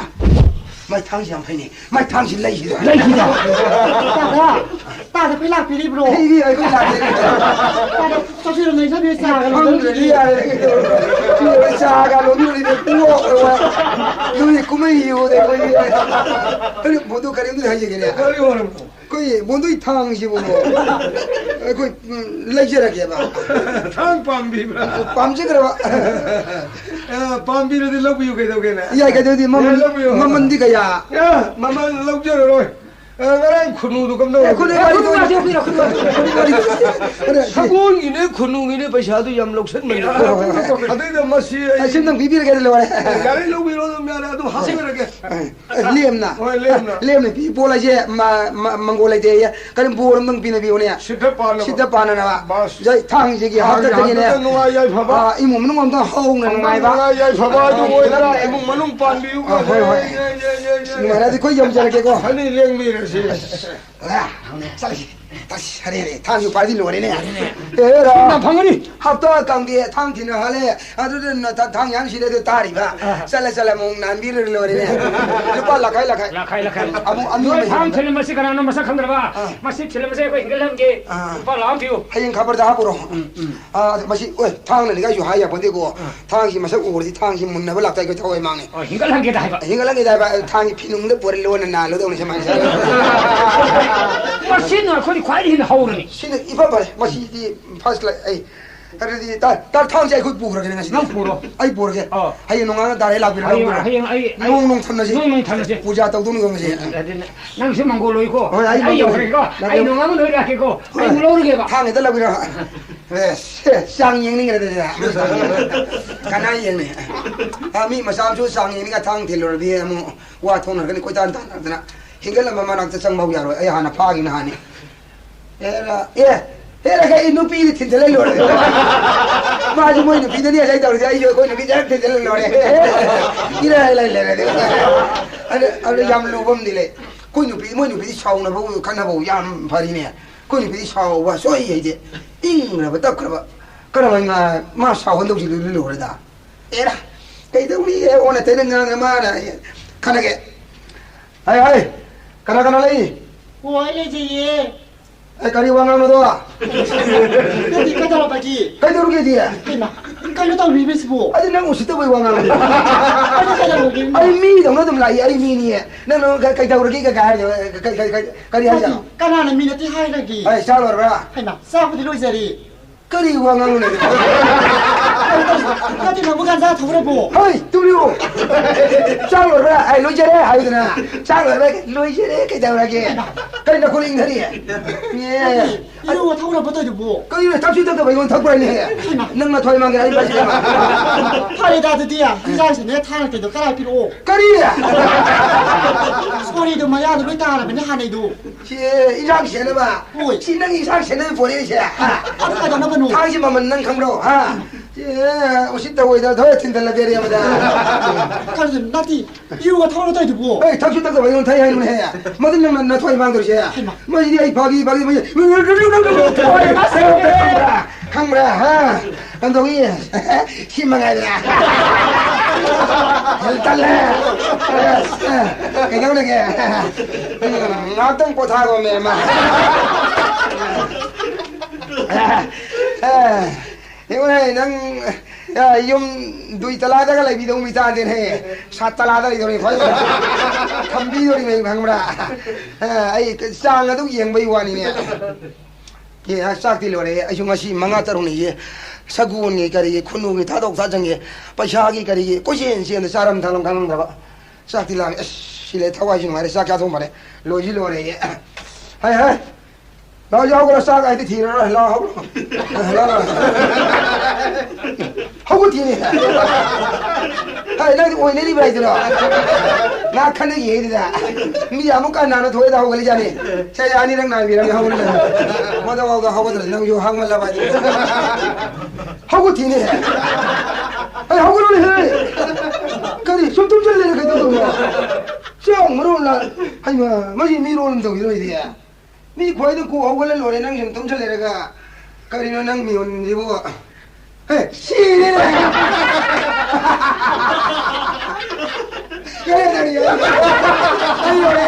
ꯃꯥꯏ ꯊꯥꯡꯁꯤ ꯌꯥꯝ ꯐꯩꯅꯦ꯫ ꯃꯥꯏ ꯊꯥꯡꯁꯤ ꯂꯩꯁꯤꯗ꯫ ꯂꯩꯁꯤꯗ꯫ ꯇꯥꯗ, ꯇꯥꯗ ꯀꯩ ꯂꯥꯛꯄꯤꯔꯤꯕ꯭ꯔꯣ? ꯑꯩꯗꯤ ꯑꯩꯈꯣꯏ ꯂꯥꯛꯇꯦ꯫ ꯇꯥꯗ ꯆꯠꯁꯤꯔꯣ, ꯅꯣꯏ ꯆꯠꯁꯤꯔꯣ, ꯆꯥꯒ ꯂꯣꯏ ꯈꯪꯗ꯭ꯔꯗꯤ ꯌꯥꯔꯦ꯫ ꯆꯥꯒ ꯂꯣꯟꯕꯤꯔꯗꯤ ꯄꯨꯡꯂꯣꯛ ꯂꯣꯏꯔꯦ꯫ ꯅꯣꯏ ꯀꯨꯝꯍꯩ ꯌꯦꯡꯉꯨꯗ ꯑꯩꯈꯣꯏꯗꯤ꯫ ꯑꯩ ꯃꯗꯨ ꯀꯔꯤꯝꯇ ꯍꯥꯏꯖꯒꯦꯅꯦ꯫ ꯀꯔꯤ ꯋꯥꯔꯝꯅꯣ? ꯑꯩꯈꯣꯏ ꯕꯣꯟꯗꯨꯒꯤ ꯊꯥꯡꯁꯤꯕꯨ ꯑꯩꯈꯣꯏ, ꯎꯝ, ꯂꯩꯖꯔꯒꯦꯕ꯫ ꯊꯥꯡ ꯄꯥꯝꯕꯤꯕ꯭ꯔꯥ? ꯄꯥꯝꯖꯈ꯭ꯔꯕ꯫ ꯑ, ꯄꯥꯝꯕꯤꯔꯗꯤ ꯂꯧꯕꯤꯌꯨ ꯀꯩꯗꯧꯒꯦꯅꯦ? ꯌꯥꯏ, ꯀꯩꯗꯧꯗꯤ ꯃꯃꯜ, ꯌꯥꯏ, ꯂꯧꯕꯤꯌꯨ꯫ ꯃꯃꯜꯗꯤ ꯀꯌꯥ? ꯑ, ꯃꯃꯜ ꯂꯧꯖꯔꯔꯣꯏ꯫ ꯑ, ꯉꯔꯥꯡ ꯈꯨꯟꯅꯨꯗꯨ ꯀꯝꯗꯧꯔꯦ? ꯑꯩꯈꯣꯏꯅ ꯋꯥꯔꯤ ꯇꯧꯔꯤ, ꯑꯩꯈꯣꯏꯅ ꯋꯥꯔꯤ ꯇꯧꯔꯤ꯫ ꯁꯒꯣꯜꯒꯤꯅꯦ ꯈꯨꯟꯅꯨꯒꯤꯅꯦ ꯄꯩꯁꯥꯗꯨ ꯌꯥꯝ ꯂꯧꯁꯟꯕꯅꯦ꯫ ꯍꯣꯏ, ꯍꯣꯏ, ꯍꯣꯏ꯫ ꯑꯗꯩꯗ ꯃꯁꯤ ꯑꯩ ꯑꯩ ꯁꯤꯝꯇꯪ ꯄꯤꯕꯤꯔꯒꯦ ꯂꯣꯏꯔꯦ꯫ ꯌꯥꯔꯦ, ꯂꯧꯕꯤꯔꯣ ꯑꯗꯨꯝ ꯌꯥꯔꯦ, ꯑꯗꯨꯝ ꯍꯥꯞꯆꯔꯒꯦ꯫ ꯑꯦ, ꯂꯦꯝꯅ꯫ ꯍꯣꯏ, ꯂꯦꯝꯅ꯫ ꯂꯦꯝꯅ ꯄꯤ ꯄꯣꯠ ꯍꯥꯏꯁꯦ ꯃ-, ꯃ-, ꯃꯪꯒꯣꯜ ꯂꯩꯇꯦꯌꯦ꯫ ꯀꯔꯤ ꯕꯣꯔ ꯑꯃꯇꯪ ꯄꯤꯅꯕꯤꯌꯨꯅꯦ꯫ ꯁꯤꯠꯇ ꯄꯥꯟꯅꯕ꯫ ꯁꯤꯠꯇ ꯄꯥꯟꯅꯅꯕ꯫ ꯕꯥꯁ꯫ ꯌꯥꯏ, ꯊꯥꯡꯁꯤꯒꯤ ꯊꯥꯡꯁꯤ ꯍꯥꯛꯇꯛꯇꯒꯤꯅꯦ꯫ ꯍꯥꯛꯇꯛꯇ ꯅꯨꯡꯉꯥꯏ ꯌꯥꯏꯐꯕ꯫ ꯑꯥ, ꯏꯃꯨꯡ ꯃꯅꯨꯡ ꯑꯝꯇꯪ ꯍꯧꯅ ꯅꯨꯡꯉꯥꯏꯕ꯫ ꯅꯨꯡꯉꯥꯏ ꯌꯥꯏꯐꯕ ꯍꯥꯏꯗꯨ ꯑꯥ, ꯑꯣꯏꯗ꯭ꯔꯥ? ꯄꯨꯂꯞꯅꯦ꯫ ꯏꯃꯨꯡ ꯃꯅꯨꯡ ꯄꯥꯟꯕꯤꯌꯨ꯫ ꯑꯥ, ꯍꯣꯏ, ꯍꯣꯏ꯫ ꯌꯥꯏ, ꯌꯥꯏ, ꯌꯥꯏ, ꯌꯥꯏ, ꯌꯥꯏ꯫ ꯅꯨꯡꯉꯥꯏꯔꯗꯤ ꯑꯩꯈꯣꯏ ꯌꯧꯖꯔꯒꯦꯀꯣ꯫ ꯐꯅꯤ, ꯂꯦꯡꯕꯤꯔꯁꯤ꯫ ꯑꯥ, ꯆꯠꯂꯁꯤ꯫ ꯆꯠꯂꯁꯤ꯫ ꯑꯔꯦ, ꯑꯔꯦ, ꯊꯥꯡꯁꯨ ꯄꯥꯏꯗꯤ ꯂꯣꯏꯔꯦꯅꯦ꯫ ꯑꯦꯔꯥ꯫ ꯐꯪꯒꯅꯤ꯫ ꯍꯞꯇꯥ ꯀꯥꯡꯗꯦ ꯊꯥꯡ ꯊꯤꯅ ꯍꯥꯜꯂꯦ꯫ ꯑꯗꯨꯗ ꯅ-, ꯊ-, ꯊꯥꯡ ꯌꯥꯝ ꯁꯤꯔꯦ ꯑꯗꯨ ꯇꯥꯔꯤꯕ꯫ ꯆꯠꯂ, ꯆꯠꯂ ꯑꯃꯨꯛ ꯅꯥꯟꯕꯤꯔ ꯂꯣꯏꯔꯦꯅꯦ꯫ ꯂꯨꯄꯥ ꯂꯥꯈꯥꯏ, ꯂꯥꯈꯥꯏ꯫ ꯂꯥꯈꯥꯏ, ꯂꯥꯈꯥꯏ꯫ ꯑꯃꯨꯛ ꯑꯅꯤ ꯅꯣꯏ ꯑꯃ ꯊꯥꯡ ꯍꯦꯟꯕ꯫ ꯊꯤꯜꯂꯝꯕꯁꯤ ꯀꯅꯥꯅꯣ ꯃꯁꯛ ꯈꯪꯗ꯭ꯔꯕ? ꯑꯥ꯫ ꯃꯁꯤ ꯊꯤꯜꯂꯝꯕꯁꯦ ꯑꯩꯈꯣꯏ ꯍꯤꯡꯒꯠꯍꯟꯒꯦ꯫ ꯑꯥ꯫ ꯂꯨꯄꯥ ꯂꯥꯈ ꯑꯃ ꯄꯤꯌꯨ꯫ ꯍꯌꯦꯡ ꯈꯕꯔꯗ ꯍꯥꯞꯄꯨꯔꯣ꯫ ꯑꯥ, ꯃꯁꯤ, ꯑꯣꯏ, ꯊꯥꯡꯅꯅꯤꯒꯥꯏꯁꯨ ꯍꯥꯏ ꯌꯥꯄꯣꯟꯇꯦꯀꯣ꯫ ꯊꯥꯡꯁꯤ ꯃꯁꯛ ꯎꯔꯗꯤ ꯊꯥꯡꯁꯤ ꯃꯨꯟꯅꯕ ꯂꯥꯛꯇ ꯑꯩꯈꯣꯏ ꯊꯋꯥꯏ ꯃꯥꯡꯉꯦ꯫ ꯑꯣ, ꯍꯤꯡꯒꯠꯍꯟꯒꯦꯗ ꯍꯥꯏꯕ꯫ ꯍꯤꯡꯒꯠꯍꯟꯒꯦꯗ ꯍꯥꯏꯕ, ꯊꯥꯡꯁꯤ ꯐꯤꯅꯨꯡꯗ ꯄꯨꯔ ꯂꯣꯟꯅ ꯅꯥꯜꯂꯨꯗꯧꯅꯤ ꯁꯨꯃꯥꯏꯅ꯫ ꯃꯁꯤꯅ ꯑꯩꯈꯣꯏꯗꯤ ꯈ꯭ꯋꯥꯏꯗꯒꯤ ꯍꯦꯟꯅ ꯍꯧꯔꯅꯤ꯫ ꯁꯤꯅ ꯏꯐ ꯐꯔꯦ꯫ ꯃꯁꯤꯗꯤ ꯐꯥꯔꯁ ꯀ꯭ꯂꯥꯁ꯫ ꯑꯩ ꯑꯗꯨꯗꯤ ꯇꯥ-, ꯇꯥ-, ꯊꯥꯡꯁꯦ ꯑꯩꯈꯣꯏ ꯄꯨꯈ꯭ꯔꯒꯦ ꯉꯁꯤꯗꯤ꯫ ꯅꯪ ꯄꯨꯔꯣ꯫ ꯑꯩ ꯄꯨꯔꯒꯦ꯫ ꯑꯥ꯫ ꯍꯌꯦꯡ ꯅꯣꯡꯉꯥꯜꯂ direct ꯂꯥꯛꯄꯤꯔꯣ, ꯍꯌꯦꯡ, ꯂꯧꯕꯤꯔꯣ꯫ ꯍꯌꯦꯡ ꯑꯩ, ꯑꯩ ꯅꯣꯡ ꯅꯣꯡ ꯊꯝꯅꯁꯤ꯫ ꯅꯣꯡ ꯅꯣꯡ ꯊꯝꯅꯁꯤ꯫ ꯄꯨꯖꯥ ꯇꯧꯗꯧꯅꯤꯀꯣ ꯉꯁꯤ꯫ ꯑꯗꯨꯅ ꯅꯪꯁꯨ ꯃꯪꯒꯣꯜ ꯑꯣꯏꯀꯣ꯫ ꯍꯣꯏ, ꯑꯩ ꯑꯩ ꯃꯪꯒꯣꯜ꯫ ꯌꯧꯔꯒꯦꯀꯣ꯫ ꯅꯪ ꯑꯩ ꯌꯧ-, ꯅꯣꯡꯉꯥꯜꯂ ꯂꯣꯏ ꯂꯥꯛꯀꯦꯀꯣ꯫ ꯍꯣꯏ꯫ ꯑꯩ ꯑꯃꯨꯛ ꯂꯧꯔꯒꯦꯕ꯫ ꯊꯥꯡ ꯍꯦꯛꯇ ꯂꯧꯕꯤꯔꯣ꯫ ꯑꯦ, ꯁꯦ, ꯆꯥꯡ ꯌꯦꯡꯅꯤꯡꯈ꯭ꯔꯦ ꯑꯗꯨꯗꯤ꯫ ꯀꯅꯥ ꯌꯦꯡꯅꯤ? ꯑ, ꯃꯤ ꯃꯆꯥ ꯃꯁꯨ ꯆꯥꯡ ꯌꯦꯡꯅꯤꯡꯉ ꯊꯥꯡ ꯊꯤꯜꯂꯨꯔꯗꯤ ꯑꯃꯨꯛ ꯋꯥ ꯊꯣꯛꯅꯔꯛꯀꯅꯤ, ꯀꯣꯏꯇꯥꯟ ꯇꯥꯟꯅꯗꯅ꯫ ꯍꯦꯟꯒꯠꯂꯝꯕ ꯃꯅꯥꯛꯇ ꯆꯪꯕ ꯍꯧ ꯌꯥꯔꯣꯏ꯫ ꯑꯩ ꯍꯥꯟꯅ ꯐꯥꯈꯤꯅ ꯍꯥꯟꯅꯤ꯫ ꯑꯦꯔꯥ, ꯑꯦ, ꯑꯦꯔꯥ, ꯀꯩ ꯅꯨꯄꯤꯗꯤ ꯊꯤꯟꯖꯜꯂ ꯂꯣꯏꯔꯦ꯫ ꯃꯥꯁꯨ ꯃꯣꯏ ꯅꯨꯄꯤꯗꯅꯤ ꯉꯁꯥꯏ ꯇꯧꯔꯤꯁꯦ, ꯑꯩꯁꯨ ꯑꯩꯈꯣꯏ ꯅꯨꯄꯤꯗ ꯍꯦꯛ ꯊꯤꯟꯖꯜꯂ ꯂꯣꯏꯔꯦ꯫ ꯏꯔꯥꯏ ꯂꯥꯏ ꯂꯩꯔꯦ꯫ ꯑꯗ, ꯑꯗ ꯌꯥꯝ ꯂꯨꯕ ꯑꯃꯗꯤ ꯂꯩ꯫ ꯑꯩꯈꯣꯏ ꯅꯨꯄꯤ, ꯃꯣꯏ ꯅꯨꯄꯤꯗꯤ ꯁꯥꯎꯅꯕ, ꯈꯠꯅꯕ ꯌꯥꯝ ꯐꯔꯤꯅꯦ꯫ ꯑꯩꯈꯣꯏ ꯅꯨꯄꯤꯗꯤ ꯁꯥꯎꯕ ꯁꯣꯏ ꯍꯩꯇꯦ꯫ ꯏꯪꯈ꯭ꯔꯕ ꯇꯞꯈ꯭ꯔꯕ꯫ ꯀꯔꯝꯍꯥꯏꯅ ꯃꯥ, ꯃꯥ ꯁꯥꯎꯍꯟꯗꯧꯁꯤ ꯂꯨ-, ꯂꯨꯔꯦꯗ꯫ ꯑꯦꯔꯥ, ꯀꯩꯗꯧꯅꯤꯒꯦ? ꯑꯣꯟꯅ ꯇꯩꯅ ꯉꯥꯡꯉꯦ ꯃꯥꯅ꯫ ꯈꯠꯅꯒꯦ꯫ ꯍꯥꯏ, ꯍꯥꯏ, ꯀꯅꯥ ꯀꯅꯥ ꯂꯩ? ꯑꯣ, ꯑꯩ ꯂꯩꯖꯩꯌꯦ꯫ ꯑꯦ, ꯀꯔꯤ ꯋꯥ ꯉꯥꯡꯅꯣꯗꯣ? ꯅꯠꯇꯦ, ꯀꯩꯗꯧꯔꯕꯒꯤ? ꯀꯩꯗꯧꯔꯒꯦꯗꯤ? ꯍꯩꯃꯥ, ꯀꯩꯅꯣ ꯇꯧꯕꯤꯔꯤꯕꯁꯤꯕꯣ? ꯑꯗꯨ ꯅꯪ ꯎꯁꯤꯠꯇꯕꯩ ꯋꯥ ꯉꯥꯡꯅꯣ꯫ ꯑꯩꯗꯤ ꯀꯩꯗꯧꯔꯒꯦ? ꯑꯩ ꯃꯤꯗꯧꯅ ꯑꯗꯨꯝ ꯂꯥꯛꯏ, ꯑꯩ ꯃꯤꯅꯤ꯫ ꯅꯪ, ꯅꯪ ꯀꯩ-, ꯀꯩꯗꯧꯔꯒꯦ ꯀꯩ-, ꯀꯩ ꯍꯥꯏꯔꯤꯅꯣ? ꯀꯩ-, ꯀꯩ-, ꯀꯩ-, ꯀꯔꯤ ꯍꯥꯏꯖꯥꯠꯅꯣ? ꯅꯠꯇꯦ, ꯀꯅꯥꯅ ꯃꯤ ꯅꯠꯇꯦ ꯍꯥꯏꯔꯒꯦ? ꯑꯩ ꯆꯥ ꯂꯣꯏꯔꯕ꯭ꯔꯥ? ꯍꯩꯃꯥ, ꯆꯥꯕꯗꯤ ꯂꯣꯏꯖꯔꯦ꯫ ꯀꯔꯤ ꯋꯥ ꯉꯥꯡꯅꯣ? ꯅꯠꯇꯦ, ꯅꯪꯕꯨ ꯒꯟꯖꯥ ꯊꯧꯔꯕꯣ? ꯍꯩ, ꯇꯨꯝꯂꯤꯑꯣ꯫ ꯆꯥ ꯂꯣꯏꯔꯕ꯭ꯔꯥ? ꯑꯩ ꯂꯣꯏꯖꯔꯦ ꯍꯥꯏꯌꯨꯗꯅ꯫ ꯆꯥ ꯂꯣꯏꯔꯕ꯭ꯔꯥ? ꯂꯣꯏꯖꯔꯦ, ꯀꯩꯗꯧꯔꯒꯦ? ꯀꯔꯤ ꯅꯈꯣꯡ ꯏꯪꯊꯔꯤ? ꯑꯦ, ꯌꯨ ꯊꯧꯔꯕ ꯇꯧꯔꯤꯗꯨꯕꯨ? ꯀꯩꯅꯣ, ꯊꯛꯁꯨ ꯊꯛꯇꯕ ꯑꯩꯉꯣꯟꯗ ꯊꯛꯄ꯭ꯔꯥꯅꯦ? ꯍꯩꯃꯥ꯫ ꯅꯪ ꯅꯊ꯭ꯋꯥꯏ ꯃꯥꯡꯒꯦ, ꯑꯩ ꯄꯥꯏꯁꯤꯜꯂꯦ꯫ ꯐꯔꯦꯗ, ꯑꯗꯨꯗꯤ ꯌꯦꯟꯖꯥꯡꯁꯤꯅꯦ, ꯊꯥꯡꯅ ꯀꯩꯗꯣ ꯀꯔꯥꯏ ꯄꯤꯔꯛꯑꯣ? ꯀꯔꯤ? ꯁꯣꯔꯤꯗꯣ ꯃꯌꯥꯗꯣ ꯂꯣꯏ ꯇꯥꯔꯕꯅꯦ ꯍꯥꯟꯅꯩꯗꯣ꯫ ꯁꯤ ꯏꯟꯖꯥꯡ ꯁꯦꯠꯅꯕ? ꯍꯣꯏ꯫ ꯁꯤ ꯅꯪ ꯏꯟꯖꯥꯡ ꯁꯦꯠꯅꯕ ꯄꯣꯔꯛꯏꯁꯦ? ꯑꯗꯨ ꯀꯩꯗꯧꯅꯕꯅꯣ? ꯊꯥꯡꯁꯤ ꯃꯃꯜ ꯅꯪ ꯈꯪꯕ꯭ꯔꯣ? ꯍꯥ? ꯁꯤ ꯎꯁꯤꯠꯇ ꯑꯣꯏꯗ ꯊꯣꯏ ꯊꯤꯟꯗꯜꯂꯗꯤ ꯑꯔꯦꯝꯕꯗ꯫ ꯈꯔꯁꯨ ꯅꯠꯇꯦ, ꯌꯨꯒ ꯊꯧꯔ ꯇꯧꯔꯤꯗꯨꯕꯨ꯫ ꯑꯩ ꯊꯛꯁꯨ ꯊꯛꯇꯕ ꯑꯩꯉꯣꯟꯗ ꯊꯛꯏ ꯍꯥꯏꯅꯨꯅꯦ꯫ ꯃꯗꯨ ꯅꯪꯅ ꯅꯊ꯭ꯋꯥꯏ ꯃꯥꯡꯗꯣꯏꯁꯦ꯫ ꯍꯩꯃꯥ꯫ ꯃꯁꯤꯗꯤ ꯑꯩ ꯐꯥꯒꯤ, ꯐꯥꯒꯤ, ꯐꯥꯒꯤ꯫ ꯈꯪꯕ꯭ꯔꯥ? ꯈꯪꯕ꯭ꯔꯥ? ꯍꯥ? ꯀꯝꯗꯧꯏ? ꯁꯤ ꯃꯉꯥꯏꯗꯅ꯫ ꯇꯜꯂꯦ꯫ ꯀꯩꯗꯧꯔꯒꯦ? ꯉꯥꯛꯇꯪ ꯄꯣꯊꯥꯈꯣꯃꯦ, ꯃꯥ꯫ ꯌꯦꯡꯉꯨꯅꯦ, ꯅꯪ, ꯑ, ꯌꯨꯝ ꯗꯨꯏ ꯇꯂꯥꯗꯒ ꯂꯩꯕꯤꯗꯧ ꯃꯤ ꯇꯥꯗꯦꯅꯦ꯫ ꯁꯥꯠ ꯇꯂꯥꯗ ꯂꯩꯗꯧꯔꯤ, ꯐꯖꯅ ꯊꯝꯕꯤꯗꯧꯔꯤꯅꯦ, ꯈꯪꯕ꯭ꯔꯥ? ꯑ, ꯑꯩ ꯆꯥꯡ ꯑꯗꯨ ꯌꯦꯡꯕꯩ ꯋꯥꯅꯤꯅꯦ꯫ ꯑꯦ, ꯆꯥꯛꯇꯤ ꯂꯣꯏꯔꯦ꯫ ꯑꯩꯁꯨ ꯉꯁꯤ ꯃꯉꯥ ꯇꯔꯨꯛꯅꯤꯌꯦ꯫ ꯁꯒꯣꯜꯒꯤ, ꯀꯔꯤꯒꯤ, ꯈꯨꯟꯅꯨꯒꯤ ꯊꯥꯗꯣꯛ ꯊꯥꯖꯟꯒꯦ, ꯄꯩꯁꯥꯒꯤ, ꯀꯔꯤꯒꯤ, ꯀꯣꯏꯆꯦꯟ ꯆꯦꯟꯗ ꯆꯥꯔꯝ ꯊꯛꯂꯝ ꯈꯪꯉꯝꯗ꯭ꯔꯕ꯫ ꯆꯥꯛꯇꯤ ꯂꯥꯝꯃꯦ꯫ ꯑꯁ, ꯁꯤ ꯂꯩ, ꯊꯋꯥꯏꯁꯤ ꯅꯨꯡꯉꯥꯏꯔꯦ꯫ ꯆꯥꯛ ꯆꯥꯊꯣꯛ ꯃꯥꯜꯂꯦ꯫ ꯂꯣꯏꯁꯤ ꯂꯣꯏꯔꯦ꯫ ꯍꯥꯏ, ꯍꯥꯏ꯫ ꯂꯥꯛꯑꯣ, ꯌꯥꯎꯈ꯭ꯔꯣ, ꯆꯥꯛ ꯍꯥꯏꯗꯤ ꯊꯤꯔꯔꯣꯏ꯫ ꯂꯥꯛꯑꯣ, ꯍꯧꯒꯠꯂꯣ꯫ ꯂꯥꯛꯑꯣ, ꯂꯥꯛꯑꯣ꯫ ꯍꯧꯒꯠꯇꯦꯅꯦ꯫ ꯍꯥꯏ, ꯅꯪꯗꯤ ꯑꯣꯏꯅꯔꯤꯕ꯭ꯔꯥ ꯍꯥꯏꯗꯨꯔꯣ? ꯉꯥꯏꯍꯥꯛ ꯈꯟꯅꯈꯤꯉꯩꯗꯨꯗ ꯃꯤ ꯑꯃꯨꯛꯀ ꯅꯥꯟꯅ ꯊꯣꯛꯑꯦꯗ ꯍꯧꯒꯠꯂꯤꯖꯥꯠꯅꯤ꯫ ꯁꯦ, ꯑꯅꯤꯔꯛ ꯅꯥꯟꯕꯤꯔꯝꯃꯦ, ꯍꯧꯒꯠꯂꯦ꯫ ꯃꯗꯨꯐꯥꯎꯗ ꯍꯧꯒꯠꯇ꯭ꯔꯗꯤ ꯅꯪꯁꯨ ꯍꯥꯡꯃꯜꯂꯕ ꯍꯥꯏꯗꯨꯅꯤ꯫ ꯍꯧꯒꯠꯇꯦꯅꯦ꯫ ꯑꯩ ꯍꯧꯒꯠꯂꯣꯅꯦꯍꯦ꯫ ꯀꯔꯤ ꯁꯨꯝ ꯇꯨꯝꯁꯤꯜ ꯂꯩꯔꯦ ꯀꯩꯗꯧꯗꯧꯅꯣ? ꯆꯥꯛ ꯃꯔꯣꯜ ꯂ-, ꯍꯩꯃꯥ, ꯃꯁꯤ ꯃꯤꯔꯣꯜ ꯑꯃ ꯇꯧꯈꯤꯗꯣꯏꯗꯤ꯫ ꯃꯤ ꯈ꯭ꯋꯥꯏꯗ ꯀꯣꯛ ꯍꯧꯒꯠꯂ ꯂꯣꯏꯔꯦ, ꯅꯪ ꯁꯨꯝ ꯇꯨꯝꯁꯤꯜ ꯂꯩꯔꯒ꯫ ꯀꯔꯤꯅꯣ ꯅꯪ ꯃꯤꯍꯨꯟꯁꯤꯕꯨ? ꯍꯦ, ꯁꯤꯔꯦꯅꯦ! ꯀꯔꯤ ꯇꯧꯔꯤꯅꯣ? ꯑꯩ ꯂꯣꯏꯔꯦ꯫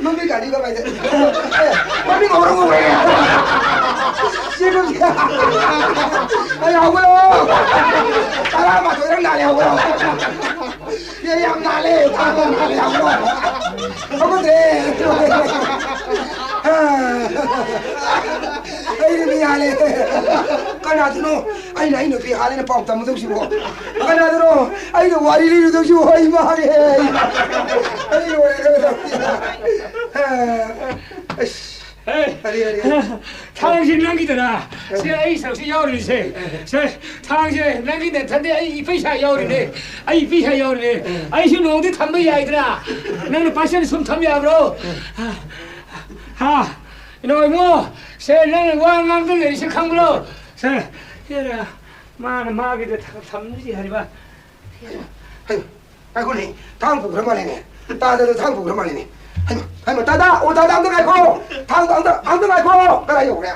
ꯃꯃꯤ ꯒꯥꯔꯤ ꯀꯃꯥꯏꯅ ꯇꯧ-, ꯑꯦ, ꯃꯃꯤ ꯉꯧꯔꯣꯛ ꯉꯧꯔꯦ꯫ ꯁꯤꯕꯨ-, ꯑꯩ ꯍꯧꯒꯠꯂꯣ꯫ ꯇꯔꯥꯃꯥꯊꯣꯏꯔꯛ ꯅꯥꯔꯦ, ꯍꯧꯒꯠꯂꯣ꯫ ꯑꯦ, ꯌꯥꯝ ꯅꯥꯜꯂꯦ, ꯊꯥꯡ ꯌꯥꯝ ꯅꯥꯜꯂꯦ, ꯌꯥꯝ ꯅꯥꯜꯂꯦ꯫ ꯍꯧꯒꯠꯇ꯭ꯔꯦ꯫ ꯑꯩꯗꯤ ꯃꯤ ꯍꯥꯜꯂꯦ꯫ ꯀꯅꯥꯗꯅꯣ? ꯑꯩꯅ ꯑꯩ ꯅꯨꯄꯤ ꯍꯥꯜꯂꯦꯅ ꯄꯥꯎ ꯇꯝꯃꯨꯗꯧꯁꯤꯕꯣ? ꯀꯅꯥꯗꯅꯣ? ꯑꯩꯅ ꯋꯥꯔꯤ ꯂꯤꯔꯨꯗꯧꯁꯤꯕꯣ? ꯑꯩ ꯃꯥꯜꯂꯦ꯫ ꯑꯩ ꯂꯣꯏꯔꯦ꯫ ꯑꯁ꯫ ꯍꯦ, ꯀꯔꯤ, ꯀꯔꯤ, ꯀꯔꯤ? ꯊꯥꯡꯁꯤ ꯅꯪꯒꯤꯗꯔꯥ? ꯁꯦ, ꯑꯩ ꯁꯔꯨꯛꯁꯤ ꯌꯥꯎꯔꯤꯁꯦ꯫ ꯁꯦ, ꯊꯥꯡꯁꯦ ꯅꯪꯒꯤ ꯅꯊꯟꯗꯤ ꯑꯩ ꯄꯩꯁꯥ ꯌꯥꯎꯔꯤꯅꯦ꯫ ꯑꯩ ꯄꯩꯁꯥ ꯌꯥꯎꯔꯤꯅꯦ꯫ ꯑꯩꯁꯨ ꯅꯣꯡꯗꯤ ꯊꯝꯕ ꯌꯥꯏꯗꯅ꯫ ꯅꯪꯅ ꯄꯥꯏꯁꯟ ꯁꯨꯝ ꯊꯝ ꯌꯥꯕ꯭ꯔꯣ? ꯍꯥ? ꯏꯅꯥꯎ ꯏꯕꯨꯡꯉꯣ, ꯁꯦ, ꯅꯪꯅ ꯋꯥ ꯉꯥꯡꯗ ꯂꯩꯔꯤꯁꯦ ꯈꯪꯕ꯭ꯔꯣ? ꯁꯦ, ꯁꯦꯔ, ꯃꯥꯅ ꯃꯥꯒꯤꯗ ꯊ-, ꯊꯝꯗ꯭ꯔꯤ ꯍꯥꯏꯕ꯫ ꯍꯩꯃꯥ, ꯉꯥꯏꯈꯣꯅꯦ, ꯊꯥꯡ ꯄꯨꯈ꯭ꯔ ꯃꯥꯜꯂꯦꯅꯦ꯫ ꯇꯥꯗꯗꯣ ꯊꯥꯡ ꯄꯨꯈ꯭ꯔ ꯃꯥꯜꯂꯦꯅꯦ꯫ ꯍꯩꯃꯥ, ꯍꯩꯃꯥ, ꯇꯥꯗꯥ, ꯑꯣ, ꯇꯥꯗꯥ, ꯑꯝꯇ ꯉꯥꯏꯈꯣ꯫ ꯊꯥꯡꯗꯣ ꯑꯝꯇ, ꯑꯝꯇ ꯉꯥꯏꯈꯣ꯫ ꯀꯗꯥꯏ ꯌꯧꯈ꯭ꯔꯦ?